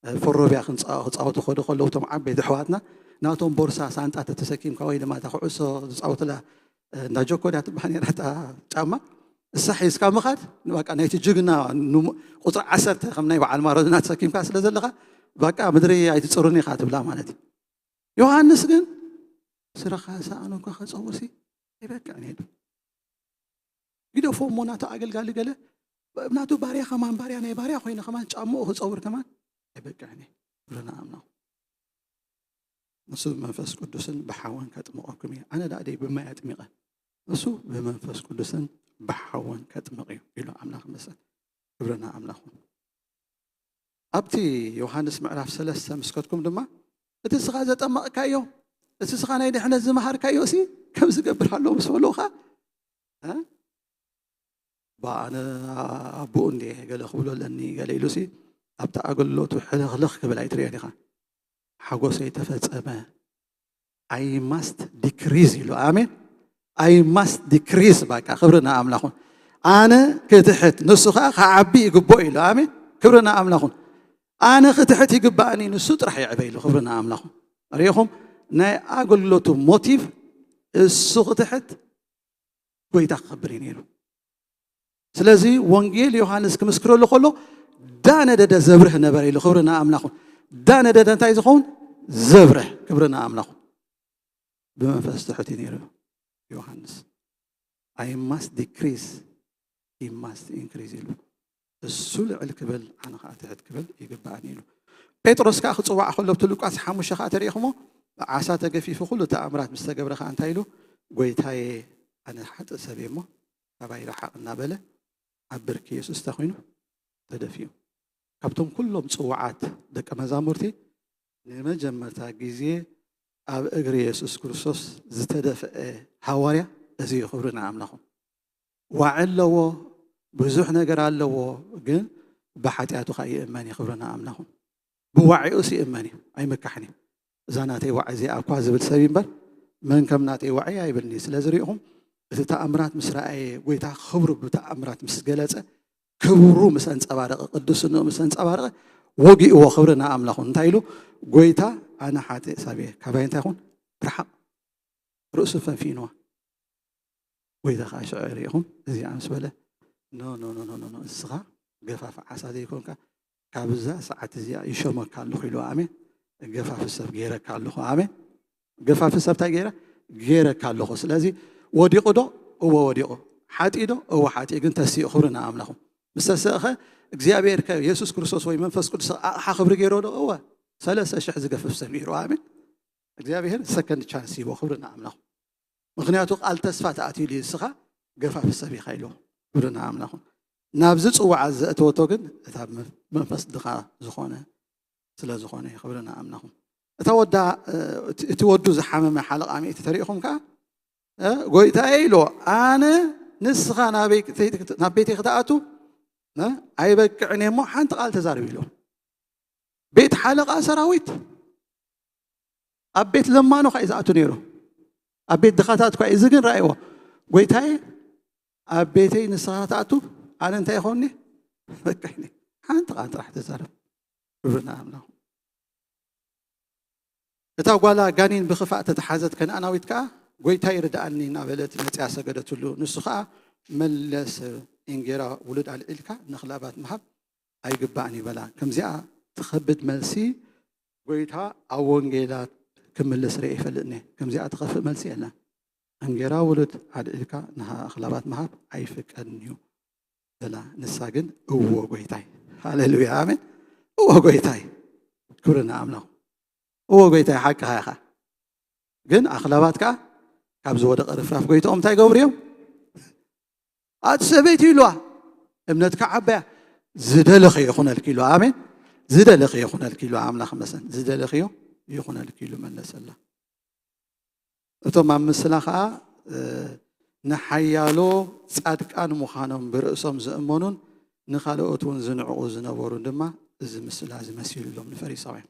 እ፣ ፈሮብያ ክንጻ-፣ ክጻወቱ ከዱ ከለዉ እቶም ዓበይቲ ኣሕዋትና ናቶም ቦርሳ፣ ሳንጣ ተተሰኪምካ ወይ ድማ እታ ኩዕሶ ዝጻወቱላ፣ እ፣ እንዳ ጆኮ ድያ ትበሃል ነይራ እታ ጫማ፣ እሳ ሒዝካ ምኻድ፣ በቃ ናይቲ ጅግና ንሙ-፣ ቁጽሪ ዓሰርተ ከም ናይ በዓል ማራዶና ተሰኪምካ ስለ ዘለኻ፣ በቃ ምድሪ ኣይትጽርን ኢኻ ትብላ ማለት እዩ። ዮሃንስ ግን ስራኻ ሳእኑ እኳ ከጸውርሲ ኣይበቅዕን ኢሉ። ግደፎ እሞ ናቱ ኣገልጋሊ ገለ ናቱ ባርያ ከማን፣ ባርያ ናይ ባርያ ኮይነ ከማን ጫምኡ ክጸውር ከማን ኣይበቅዕን እዩ። ክብሪ ንኣምላኽ። ንሱ ብመንፈስ ቅዱስን ብሓውን ከጥምቐኩም እዩ። ኣነ ደኣ ደይ ብማይ ኣጥሚቐ፣ ንሱ ብመንፈስ ቅዱስን ብሓውን ከጥምቕ እዩ ኢሉ ኣምላኽ መሰል። ክብሪ ንኣምላኽ። ኣብቲ ዮሃንስ ምዕራፍ ሰለስተ ምስ ከድኩም ድማ፣ እቲ እስኻ ዘጠመቕካዮ፣ እቲ እስኻ ናይ ድሕነት ዝመሃርካዮ ሲ ከም ዝገብር ኣሎ ምስ በልዎ ኸዓ፣ እ? ባ ኣነ ኣቦኡ እንድየ ገለ ክብሎ ኣለኒ ገለ ኢሉ ሲ ኣብቲ ኣገልግሎቱ ሕልኽልኽ ክብል ኣይትርእዮን ኢኻ። ሓጎሰይ ተፈጸመ፣ I must decrease ኢሉ። ኣሜን። I must decrease፣ በቃ ክብሪ ንኣምላኹን። ኣነ ክትሕት፣ ንሱ ኸዓ ክዓቢ ይግብኦ ኢሉ። ኣሜን። ክብሪ ንኣምላኹን። ኣነ ክትሕት ይግባእኒ፣ ንሱ ጥራሕ ይዕበ ኢሉ። ክብሪ ንኣምላኹን። ርኢኹም፣ ናይ ኣገልግሎቱ ሞቲቭ እሱ ክትሕት፣ ጎይታ ክኸብር እዩ ነይሩ። ስለዚ ወንጌል ዮሃንስ ክምስክረሉ ከሎ፣ ዳነደደ ዘብርህ ነበረ ኢሉ። ክብሪ ንኣምላኹን። ዳነደደ እንታይ ዝኸውን? ዘብርህ። ክብሪ ንኣምላኹን። ብመንፈስ ትሑት እዩ ነይሩ ዮሃንስ። I must decrease, he must increase ኢሉ። እሱ ልዕል ክብል፣ ኣነ ኸዓ ትሕት ክብል ይግባእኒ ኢሉ። ጴጥሮስ ከኣ ክጽዋዕ ከሎ፣ ኣብቲ ሉቃስ ሓሙሽተ ከኣ ተሪኢኹሞ፣ ዓሳ ተገፊፉ ኩሉ ተኣምራት ምስ ተገብረ ከኣ እንታይ ኢሉ? "ጎይታዬ፣ ኣነ ሓጥእ ሰብ እየ እሞ ካባይ ረሓቕ" እናበለ ኣብ ብርኪ የሱስ እንታይ ኮይኑ? ተደፊኡ። ካብቶም ኩሎም ጽዋዓት ደቀ መዛሙርቲ ንመጀመርታ ግዜ ኣብ እግሪ የሱስ ክርስቶስ ዝተደፍአ ሃዋርያ እዚ እዩ። ክብሪ ንኣምላኹ። ዋዒ ኣለዎ፣ ብዙሕ ነገር ኣለዎ፣ ግን ብሓጢኣቱ ኸኣ ይእመን እዩ። ክብሪ ንኣምላኹ። ብዋዒኡስ ይእመን እዩ፣ ኣይምካሕን እዩ። "እዛ ናተይ ዋዒ እዚኣ እኳ" ዝብል ሰብ እዩ እምበር፣ "መን ከም ናተይ ዋዒ ኣይብልን እዩ?" ስለ ዝርኢኹም፣ እቲ ተኣምራት ምስ ረኣየ፣ ጎይታ ክብሩ ብተኣምራት ምስ ገለጸ፣ ክብሩ ምስ ኣንጸባረቐ፣ ቅዱስንኡ ምስ ኣንጸባረቐ፣ ወጊእዎ። ክብሪ ንኣምላኹ። እንታይ ኢሉ? "ጎይታ፣ ኣነ ሓጥእ ሰብ እየ፣ ካባይ እንታይ ይኹን? ርሓቕ፣ ርእሱ ፈንፊንዋ።" ጎይታ ኸዓ ሽዑ ርኢኹም፣ እዚኣ ምስ በለ፣ "ኖ፣ ኖ፣ ኖ፣ ኖ፣ ኖ፣ ኖ፣ እስኻ ገፋፍ ዓሳ ዘይኮንካ፣ ካብዛ ሰዓት እዚኣ ይሾመካ ኣለኹ ኢሉ። ኣሜን። ገፋፊ ሰብ ገይረካ ኣለኹ። ኣሜን። ገፋፊ ሰብ እንታይ ገይረ? ገይረካ ኣለኹ። ስለዚ ወዲቑ ዶ? እወ ወዲቑ። ሓጢኡ ዶ? እወ ሓጢኡ። ግን ተሲኡ። ክብሪ ንኣምላኹ። ምስ ተሰእኸ እግዚኣብሔር ከ የሱስ ክርስቶስ ወይ መንፈስ ቅዱስ ኣቕሓ ክብሪ ገይሮ ዶ? እወ። ሰለስተ ሽሕ ዝገፍፍ ሰብ ገይሩ። ኣሜን። እግዚኣብሔር ሰከንድ ቻንስ ሂቦ። ክብሪ ንኣምላኹ። ምክንያቱ ቃል ተስፋ ተኣትዩሉ እዩ፣ ንስኻ ገፋፊ ሰብ ኢኻ ኢሉ። ክብሪ ንኣምላኹ። ናብዚ ጽዋዓ ዘእተወቶ ግን እታ መንፈስ ድኻ ዝኾነ ስለ ዝኾነ እዩ። ክብሪ ንኣምላኹ። እታ ወዳ እቲ ወዱ ዝሓመመ ሓለቓ ሚእቲ ተሪእኹም ከኣ ጎይታየ ኢልዎ፣ ኣነ ንስኻ ናብ ቤተይ ክትኣቱ ኣይበቅዕን እየ እሞ ሓንቲ ቃል ተዛርብ ኢልዎ። ቤት ሓለቓ ሰራዊት ኣብ ቤት ለማኖ ካ እዩ ዝኣቱ ነይሩ። ኣብ ቤት ድኻታት ኳ። እዚ ግን ረኣይዎ፣ ጎይታየ ኣብ ቤተይ ንስኻ ትኣቱ ኣነ እንታይ ይኾኒ? በቃ ሓንቲ ቃል ጥራሕ ተዛረብ። ክብሪ ንኣምላኽ። እታ ጓላ ጋኔን ብኽፋእ ተተሓዘት ከነኣናዊት ከኣ ጎይታይ ርድኣኒ እናበለት መጽያ ሰገደትሉ። ንሱ ከኣ መለሰ፣ እንጌራ ውሉድ ኣልዒልካ ንኽላባት ምሃብ ኣይግባእን እዩ በላ። ከምዚኣ ትኸብድ መልሲ ጎይታ ኣብ ወንጌላት ክምልስ ርኤ ይፈልጥኒ። ከምዚኣ ትኸፍእ መልሲ የለን። እንጌራ ውሉድ ኣልዒልካ ንኣኽላባት ምሃብ ኣይፍቀድን እዩ በላ። ንሳ ግን እዎ ጎይታይ። ሃሌሉያ ኣሜን። እዎ ጎይታይ። ክብሪ ንኣምላኽ። እዎ ጎይታይ ሓቅኻ ኢኻ። ግን ኣኽላባት ከኣ ካብ ዝወደቐ ርፍራፍ ጎይትኦም እንታይ ይገብሩ እዮም? ኣቲ ሰበይቲ ኢልዋ እምነትካ ዓባያ ዝደለኸ ይኹነልኪ ኢልዋ። ኣሜን። ዝደለኸ ይኹነልኪ ኢልዋ። ኣምላኽ መሰን ዝደለኸዮ ይኹነልኪ ኢሉ መለሰላ። እቶም ኣብ ምስላ ኸዓ ንሓያሎ ጻድቃን ምዃኖም ብርእሶም ዝእመኑን ንኻልኦት እውን ዝንዕቑ ዝነበሩን ድማ እዚ ምስላ እዚ መሲሉሎም ንፈሪሳውያን።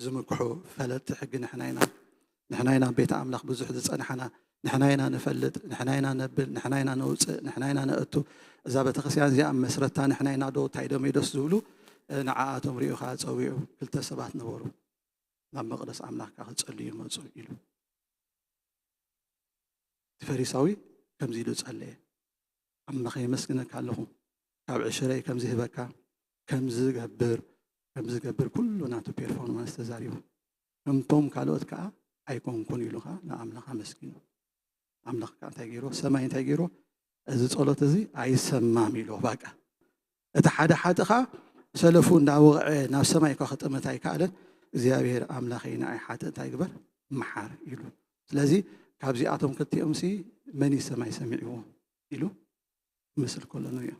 ዝምክሑ ፈለጥቲ ሕጊ ንሕና ኢና። ንሕና ኢና ቤተ ኣምላኽ ብዙሕ ዝጸንሓና። ንሕና ኢና ንፈልጥ፣ ንሕና ኢና ነብል፣ ንሕና ኢና ነውጽእ፣ ንሕና ኢና ነእቱ። እዛ ቤተክርስትያን እዚኣ መስረታ ንሕና ኢና ዶ እንታይ ዶ ሜዶስ ዝብሉ ንዓኣቶም ሪኡ ኸዓ ጸዊዑ ክልተ ሰባት ነበሩ። ናብ መቕደስ ኣምላኽካ ክጸልዩ ይመጹ ኢሉ። እቲ ፈሪሳዊ ከምዚ ኢሉ ጸለየ። ኣምላኸ የመስግነካ ኣለኹ፣ ካብ ዕሽረይ ከምዚ ህበካ፣ ከምዚ ገብር፣ ከምዚ ገብር፣ ኩሉ ናቱ ፐርፎርማንስ ተዛሪቡ። ከምቶም ካልኦት ከኣ ኣይኮንኩን ኢሉ ከኣ ንኣምላኽ ኣመስጊኑ። ኣምላኽ ከኣ እንታይ ገይሩ? ሰማይ እንታይ ገይሩ? እዚ ጸሎት እዚ ኣይሰማም ኢሉ። ባቃ እቲ ሓደ ሓጥእ ከኣ ሰለፉ እንዳወቕዐ ናብ ሰማይ እኳ ክጥምት ኣይከኣለን። እግዚኣብሔር ኣምላኸይ ንኣይ ሓጥእ እንታይ ግበር? መሓር ኢሉ። ስለዚ ካብዚኣቶም ክልቲኦም ሲ መን እዩ ሰማይ ሰሚዕዎ ኢሉ ምስል ከሎ ንሪኦ።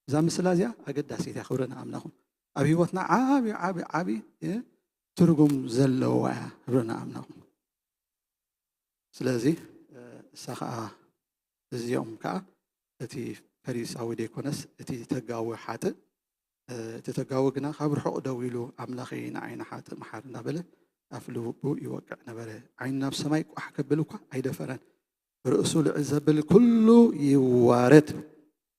እዛ ምስላ እዚኣ ኣገዳሲት እያ። ክብሪ ንኣምላኹም። ኣብ ህይወትና ዓቢ ዓቢ ዓቢ እ፣ ትርጉም ዘለዋ እያ። ክብሪ ንኣምላኹም። ስለዚ እሳ ኸዓ እዚኦም ከኣ እቲ ፈሪሳዊ ደይኮነስ እቲ ተጋዊ ሓጥእ እቲ ተጋዊ ግና ካብ ርሑቕ ደው ኢሉ ኣምላኸይ ንዓይ ንሓጥእ መሓር እናበለ ኣፍ ልቡ ይወቅዕ ነበረ። ዓይኑ ናብ ሰማይ ቋሕ ከብል እኳ ኣይደፈረን። ርእሱ ልዕል ዘብል ኩሉ ይዋረድ፣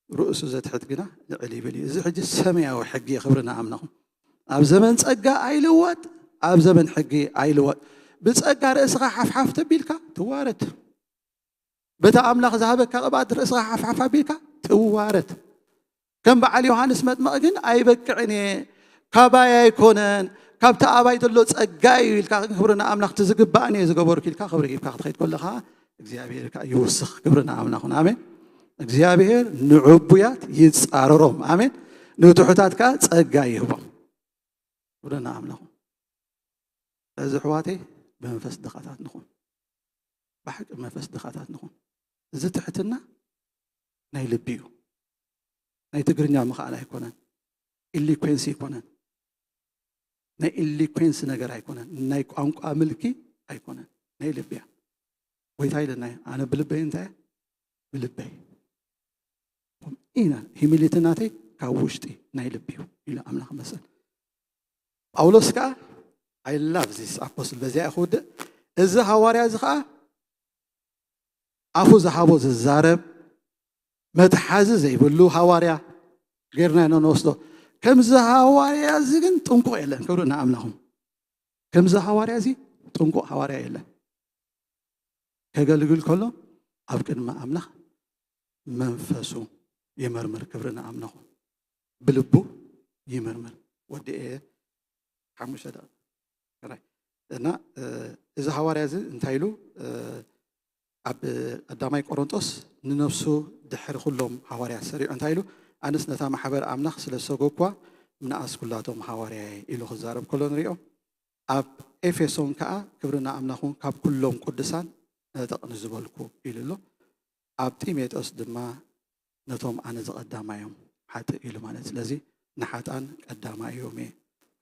ርእሱ ዘትሕት ግና ልዕል ይብል እዩ። እዚ ሕጂ ሰማያዊ ሕጊ እዩ። ክብሪ ንኣምላኹ። ኣብ ዘመን ጸጋ ኣይልወጥ፣ ኣብ ዘመን ሕጊ ኣይልወጥ። ብጸጋ ርእስኻ ሓፍሓፍ ተቢልካ ትዋረድ። በታ ኣምላኽ ዝሃበካ ቅብኣት ርእስኻ ሓፍሓፍ ኣቢልካ ትዋረድ። ከም በዓል ዮሃንስ መጥመቕ ግን ኣይበቅዕን እየ፣ ካባይ ኣይኮነን፣ ካብቲ ኣባይ ዘሎ ጸጋ እዩ ኢልካ ግን ክብሪ ንኣምላኽ፣ እቲ ዝግባእኒ እየ ዝገበርኩ ኢልካ ክብሪ ሂብካ ክትኸይድ ከለኻ እግዚኣብሔር ከኣ ይውስኽ። ክብሪ ንኣምላኽን። ኣሜን። እግዚኣብሔር ንዕቡያት ይጻረሮም። ኣሜን። ንትሑታት ከኣ ጸጋ ይህቦም። ክብሪ ንኣምላኹ። እዚ ኣሕዋተይ ብመንፈስ ድኻታት ንኹን። ብሓቂ መንፈስ ድኻታት ንኹን። እዚ ትሕትና ናይ ልቢ እዩ። ናይ ትግርኛ ምኽኣል ኣይኮነን። ኢሊኮንሲ ኣይኮነን። ናይ ኢሊኮንሲ ነገር ኣይኮነን። ናይ ቋንቋ ምልኪ ኣይኮነን። ናይ ልቢ እያ። ጎይታ ኢለና እዩ፣ ኣነ ብልበይ እንታይ እየ? ብልበይ። ኢና ሂሚሊቲ ናተይ ካብ ውሽጢ ናይ ልቢ እዩ ኢሉ ኣምላኽ መሰል። ጳውሎስ ከኣ I love this ኣፖስትል በዚኣ ክውድእ። እዚ ሃዋርያ እዚ ከኣ ኣፉ ዝሃቦ ዝዛረብ መትሓዚ ዘይብሉ ሃዋርያ ጌርና ኢና ንወስዶ። ከምዚ ሃዋርያ እዚ ግን ጥንቁቕ የለን። ክብሪ ንኣምላኹም። ከምዚ ሃዋርያ እዚ ጥንቁቕ ሃዋርያ የለን። ከገልግል ከሎ ኣብ ቅድሚ ኣምላኽ መንፈሱ ይመርምር። ክብሪ ንኣምላኹ። ብልቡ ይምርምር። ወዲ እየ ሓሙሽተ ደቂቕ ጥራይ። እና እዚ ሃዋርያ እዚ እንታይ ኢሉ ኣብ ቀዳማይ ቆሮንጦስ ንነፍሱ ድሕሪ ኩሎም ሃዋርያት ሰሪዑ እንታይ ኢሉ? ኣነስ ነታ ማሕበር ኣምላኽ ስለ ዝሰጎግኳ ምንኣስ ኩላቶም ሃዋርያ እየ ኢሉ ክዛረብ ከሎ ንሪኦ። ኣብ ኤፌሶን ከዓ ክብሪ ንኣምላኽ ይኹን ካብ ኩሎም ቅዱሳን ነጠቕ ንዝበልኩ ኢሉ ኣሎ። ኣብ ጢሞቴዎስ ድማ ነቶም ኣነ ዝቐዳማዮም ሓጥእ ኢሉ ማለት። ስለዚ ንሓጣን ቀዳማዮም እየ፣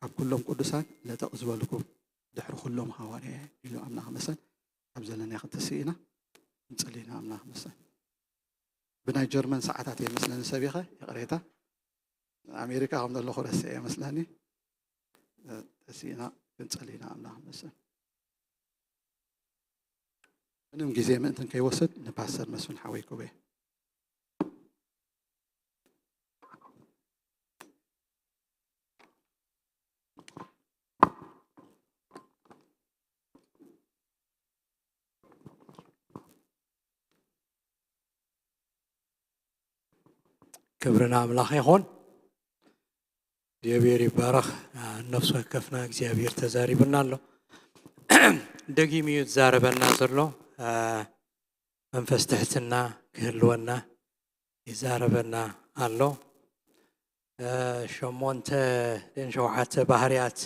ካብ ኩሎም ቅዱሳን ነጠቕ ዝበልኩ ድሕሪ ኩሎም ሃዋርያ እየ ኢሉ ኣምላኽ መሰል። ኣብ ዘለና ክትስኢና ንጽሊ ኢና ኣምላኽ መሰል። ብናይ ጀርመን ሰዓታት እየ መስለኒ ሰቢኸ፣ ይቕሬታ። ኣሜሪካ ከም ዘለኹ ረስዐ እየ መስለኒ። ተስኢና ክንጽሊ ኢና ኣምላኽ መሰል። ምንም ግዜ ምእንትን ከይወስድ ንፓስተር መስፍን ሓወይ ክህቦ እየ። ክብሪ ንኣምላኽ ይኹን። እግዚኣብሔር ይባረኽ። ነፍሲ ወከፍና እግዚኣብሔር ተዛሪቡና ኣሎ። ደጊሙ እዩ ዝዛረበና ዘሎ። መንፈስ ትሕትና ክህልወና ይዛረበና ኣሎ። ሸሞንተ ደን ሸውዓተ ባህርያት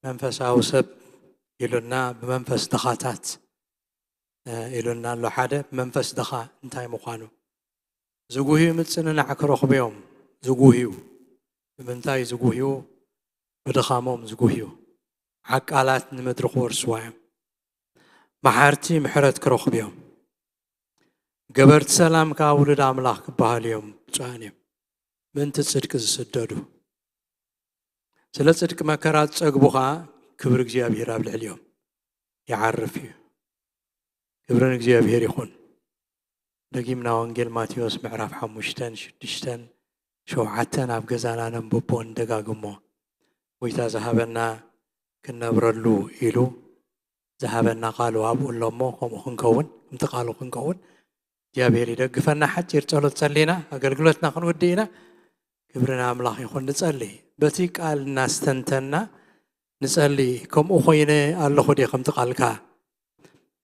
መንፈሳዊ ሰብ ኢሉና፣ ብመንፈስ ድኻታት ኢሉና ኣሎ። ሓደ ብመንፈስ ድኻ እንታይ ምዃኑ ዝጉህዩ ምጽንናዕ ክረኽቡ እዮም። ዝጉህዩ ብምንታይ ዝጉህዩ? ብድኻሞም ዝጉህዩ። ዓቃላት ንምድሪ ክወርስዋ እዮም። መሓርቲ ምሕረት ክረኽቡ እዮም። ገበርቲ ሰላም ከዓ ውሉድ ኣምላኽ ክበሃሉ እዮም። ብፁዓን እዮም ምእንቲ ጽድቂ ዝስደዱ። ስለ ጽድቂ መከራ ዝጸግቡ ኸዓ ክብሪ እግዚኣብሔር ኣብ ልዕሊኦም ይዓርፍ እዩ። ክብሪ ንእግዚኣብሔር ይኹን። ደጊምና ወንጌል ማቴዎስ ምዕራፍ ሓሙሽተን ሽዱሽተን ሸውዓተን ኣብ ገዛና ነንብቦ ንደጋግሞ። ጎይታ ዝሃበና ክንነብረሉ ኢሉ ዝሃበና ቃሉ ኣብኡ ኣሎ እሞ ከምኡ ክንከውን፣ ከምቲ ቃሉ ክንከውን እግዚኣብሔር ይደግፈና። ሓጺር ጸሎት ጸሊና ኣገልግሎትና ክንውድእ ኢና። ክብሪ ንኣምላኽ ይኹን። ንጸሊ። በቲ ቃል እናስተንተና ንጸሊ። ከምኡ ኮይነ ኣለኹ ድየ ከምቲ ቃልካ?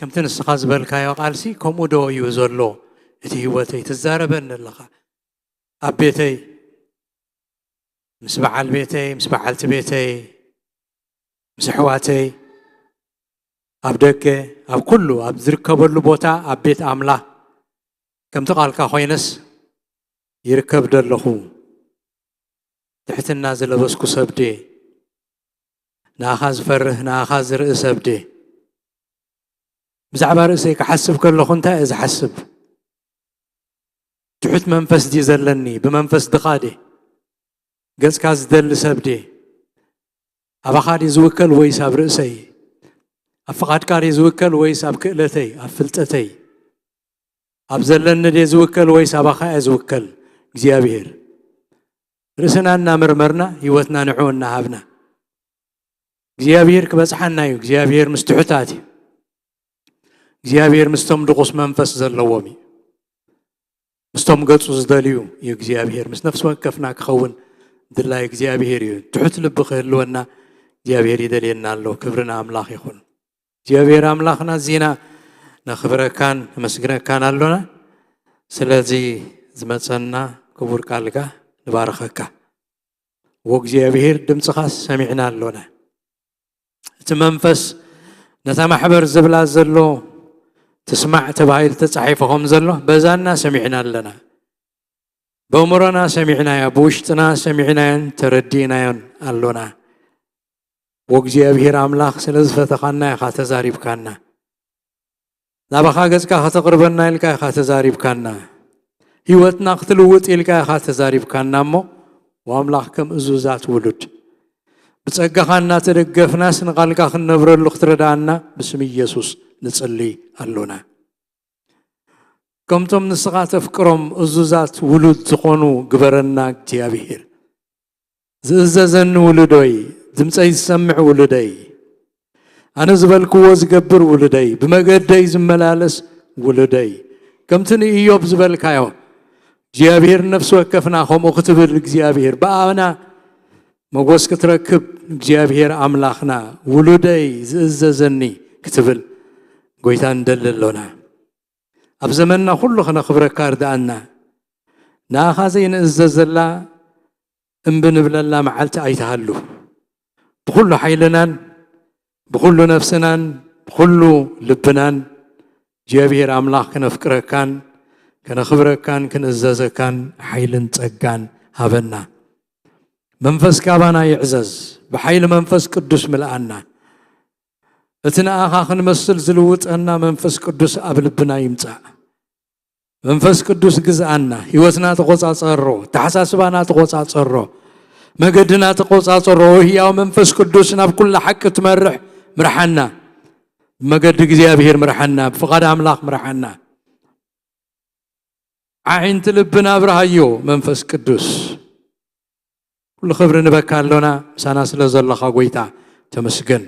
ከምቲ ንስኻ ዝበልካዮ ቃልሲ ከምኡ ዶ እዩ ዘሎ እቲ ህይወተይ? ትዛረበኒ ኣለኻ። ኣብ ቤተይ፣ ምስ በዓል ቤተይ፣ ምስ በዓልቲ ቤተይ፣ ምስ ኣሕዋተይ፣ ኣብ ደገ፣ ኣብ ኩሉ፣ ኣብ ዝርከበሉ ቦታ፣ ኣብ ቤት ኣምላኽ፣ ከምቲ ቃልካ ኮይነስ ይርከብ ደለኹ። ትሕትና ዝለበስኩ ሰብ ድየ? ንኣኻ ዝፈርህ፣ ንኣኻ ዝርኢ ሰብ ድየ? ብዛዕባ ርእሰይ ክሓስብ ከለኹ እንታይ እየ ዝሓስብ? ትሑት መንፈስ ድዩ ዘለኒ? ብመንፈስ ድኻ ድየ? ገጽካ ዝደሊ ሰብ ድየ? ኣባኻ ድዩ ዝውከል ወይስ ኣብ ርእሰይ? ኣብ ፍቓድካ ድዩ ዝውከል ወይስ ኣብ ክእለተይ፣ ኣብ ፍልጠተይ? ኣብ ዘለኒ ድየ ዝውከል ወይስ ኣባኻ እየ ዝውከል? እግዚኣብሔር። ርእስና እናመርመርና፣ ህይወትና ንዕኡ እናሃብና። እግዚኣብሔር ክበጽሓና እዩ። እግዚኣብሔር ምስ ትሑታት እዩ። እግዚኣብሔር ምስቶም ድቑስ መንፈስ ዘለዎም እዩ። ምስቶም ገጹ ዝደልዩ እዩ እግዚኣብሔር። ምስ ነፍሲ ወከፍና ክኸውን ድላይ እግዚኣብሔር እዩ። ትሑት ልቢ ክህልወና እግዚኣብሔር ይደልየና ኣሎ። ክብሪ ንኣምላኽ ይኹን። እግዚኣብሔር ኣምላኽና፣ እዚና ነኽብረካን ነመስግነካን ኣሎና። ስለዚ ዝመጸና ክቡር ቃልካ ንባርኸካ። ወእግዚኣብሔር፣ ድምፅኻስ ሰሚዕና ኣሎና። እቲ መንፈስ ነታ ማሕበር ዝብላ ዘሎ ትስማዕ ተባሂሉ ተጻሒፉ ከም ዘሎ በዛና ሰሚዕና ኣለና። በእምሮና ሰሚዕናዮ፣ ብውሽጥና ሰሚዕናዮን ተረዲእናዮን ኣሎና። ወእግዚኣብሔር ኣምላኽ ስለ ዝፈተኻና ኢኻ ተዛሪብካና። ናባኻ ገጽካ ከተቕርበና ኢልካ ኢኻ ተዛሪብካና። ህይወትና ክትልውጥ ኢልካ ኢኻ ተዛሪብካና እሞ፣ ወኣምላኽ ከም እዙዛት ውሉድ ብጸጋኻ እናተደገፍናስ ንቓልካ ክንነብረሉ ክትረዳኣና ብስም ኢየሱስ ንጽሊ ኣሎና። ከምቶም ንስኻ ተፍቅሮም እዙዛት ውሉድ ዝኾኑ ግበረና እግዚኣብሔር። ዝእዘዘኒ ውሉደይ፣ ድምፀይ ዝሰምዕ ውሉደይ፣ ኣነ ዝበልክዎ ዝገብር ውሉደይ፣ ብመገደይ ዝመላለስ ውሉደይ፣ ከምቲ ንኢዮብ ዝበልካዮ እግዚኣብሔር ነፍሲ ወከፍና ከምኡ ክትብል እግዚኣብሔር ብኣና መጎስ ክትረክብ እግዚኣብሔር ኣምላኽና ውሉደይ ዝእዘዘኒ ክትብል ጎይታ ንደሊ ኣሎና። ኣብ ዘመንና ኩሉ ከነኽብረካ እርድኣና። ንኣኻ ዘይንእዘዘላ እምቢ ንብለላ መዓልቲ ኣይትሃሉ። ብኹሉ ሓይልናን ብኹሉ ነፍስናን ብኹሉ ልብናን እግዚኣብሔር ኣምላኽ ክነፍቅረካን ከነኽብረካን ክንእዘዘካን ሓይልን ጸጋን ሃበና። መንፈስ ካባና ይዕዘዝ፣ ብሓይሊ መንፈስ ቅዱስ ምልኣና። እቲ ንኣኻ ክንመስል ዝልውጠና መንፈስ ቅዱስ ኣብ ልብና ይምጻእ። መንፈስ ቅዱስ ግዝኣና፣ ህይወትና ተቆጻጸሮ፣ ተሓሳስባና ተቆጻጸሮ፣ መገድና ተቆጻጸሮ። ህያው መንፈስ ቅዱስ ናብ ኩሉ ሓቂ ትመርሕ ምርሓና። ብመገዲ እግዚኣብሔር ምርሓና፣ ብፍቓድ ኣምላኽ ምርሓና። ኣዒንቲ ልብና ኣብርሃዮ መንፈስ ቅዱስ። ኩሉ ክብሪ ንበካ ኣሎና፣ ምሳና ስለ ዘለኻ ጎይታ ተመስገን።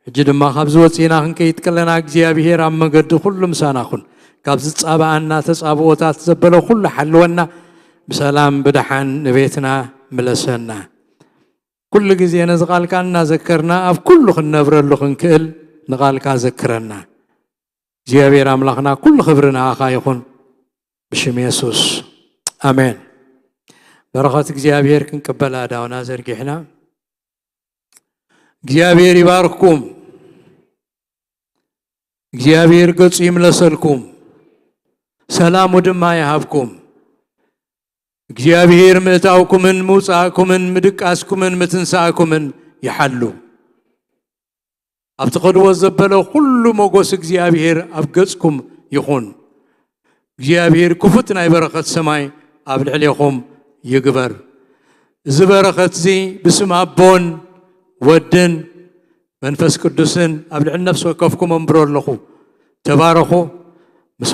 ሕጂ ድማ ካብዚ ወፂእና ክንከይድ ከለና እግዚኣብሔር ኣብ መገዲ ኩሉ ምሳና ኩን። ካብ ዝፃባኣና ተፃብኦታት ዘበለ ኩሉ ሓልወና፣ ብሰላም ብደሓን ንቤትና ምለሰና። ኩሉ ግዜ ነዚ ቃልካ እናዘከርና ኣብ ኩሉ ክንነብረሉ ክንክእል ንቃልካ ዘክረና። እግዚኣብሔር ኣምላኽና ኩሉ ክብሪ ንኣኻ ይኹን ብሽም የሱስ ኣሜን። በረኸት እግዚኣብሔር ክንቅበል ኣእዳውና ዘርጊሕና እግዚኣብሔር ይባርክኩም። እግዚኣብሔር ገጹ ይምለሰልኩም፣ ሰላሙ ድማ ይሃብኩም። እግዚኣብሔር ምእታውኩምን ምውጻእኩምን ምድቃስኩምን ምትንሳእኩምን ይሓሉ። ኣብ ትኸድዎ ዘበለ ኩሉ ሞጎስ እግዚኣብሔር ኣብ ገጽኩም ይኹን። እግዚኣብሔር ክፉት ናይ በረኸት ሰማይ ኣብ ልዕሌኹም ይግበር። እዚ በረኸት እዚ ብስም ኣቦን ወድን መንፈስ ቅዱስን ኣብ ልዕሊ ነፍሲ ወከፍኩም ኣንብሮ ኣለኹ። ተባረኹ። ምስ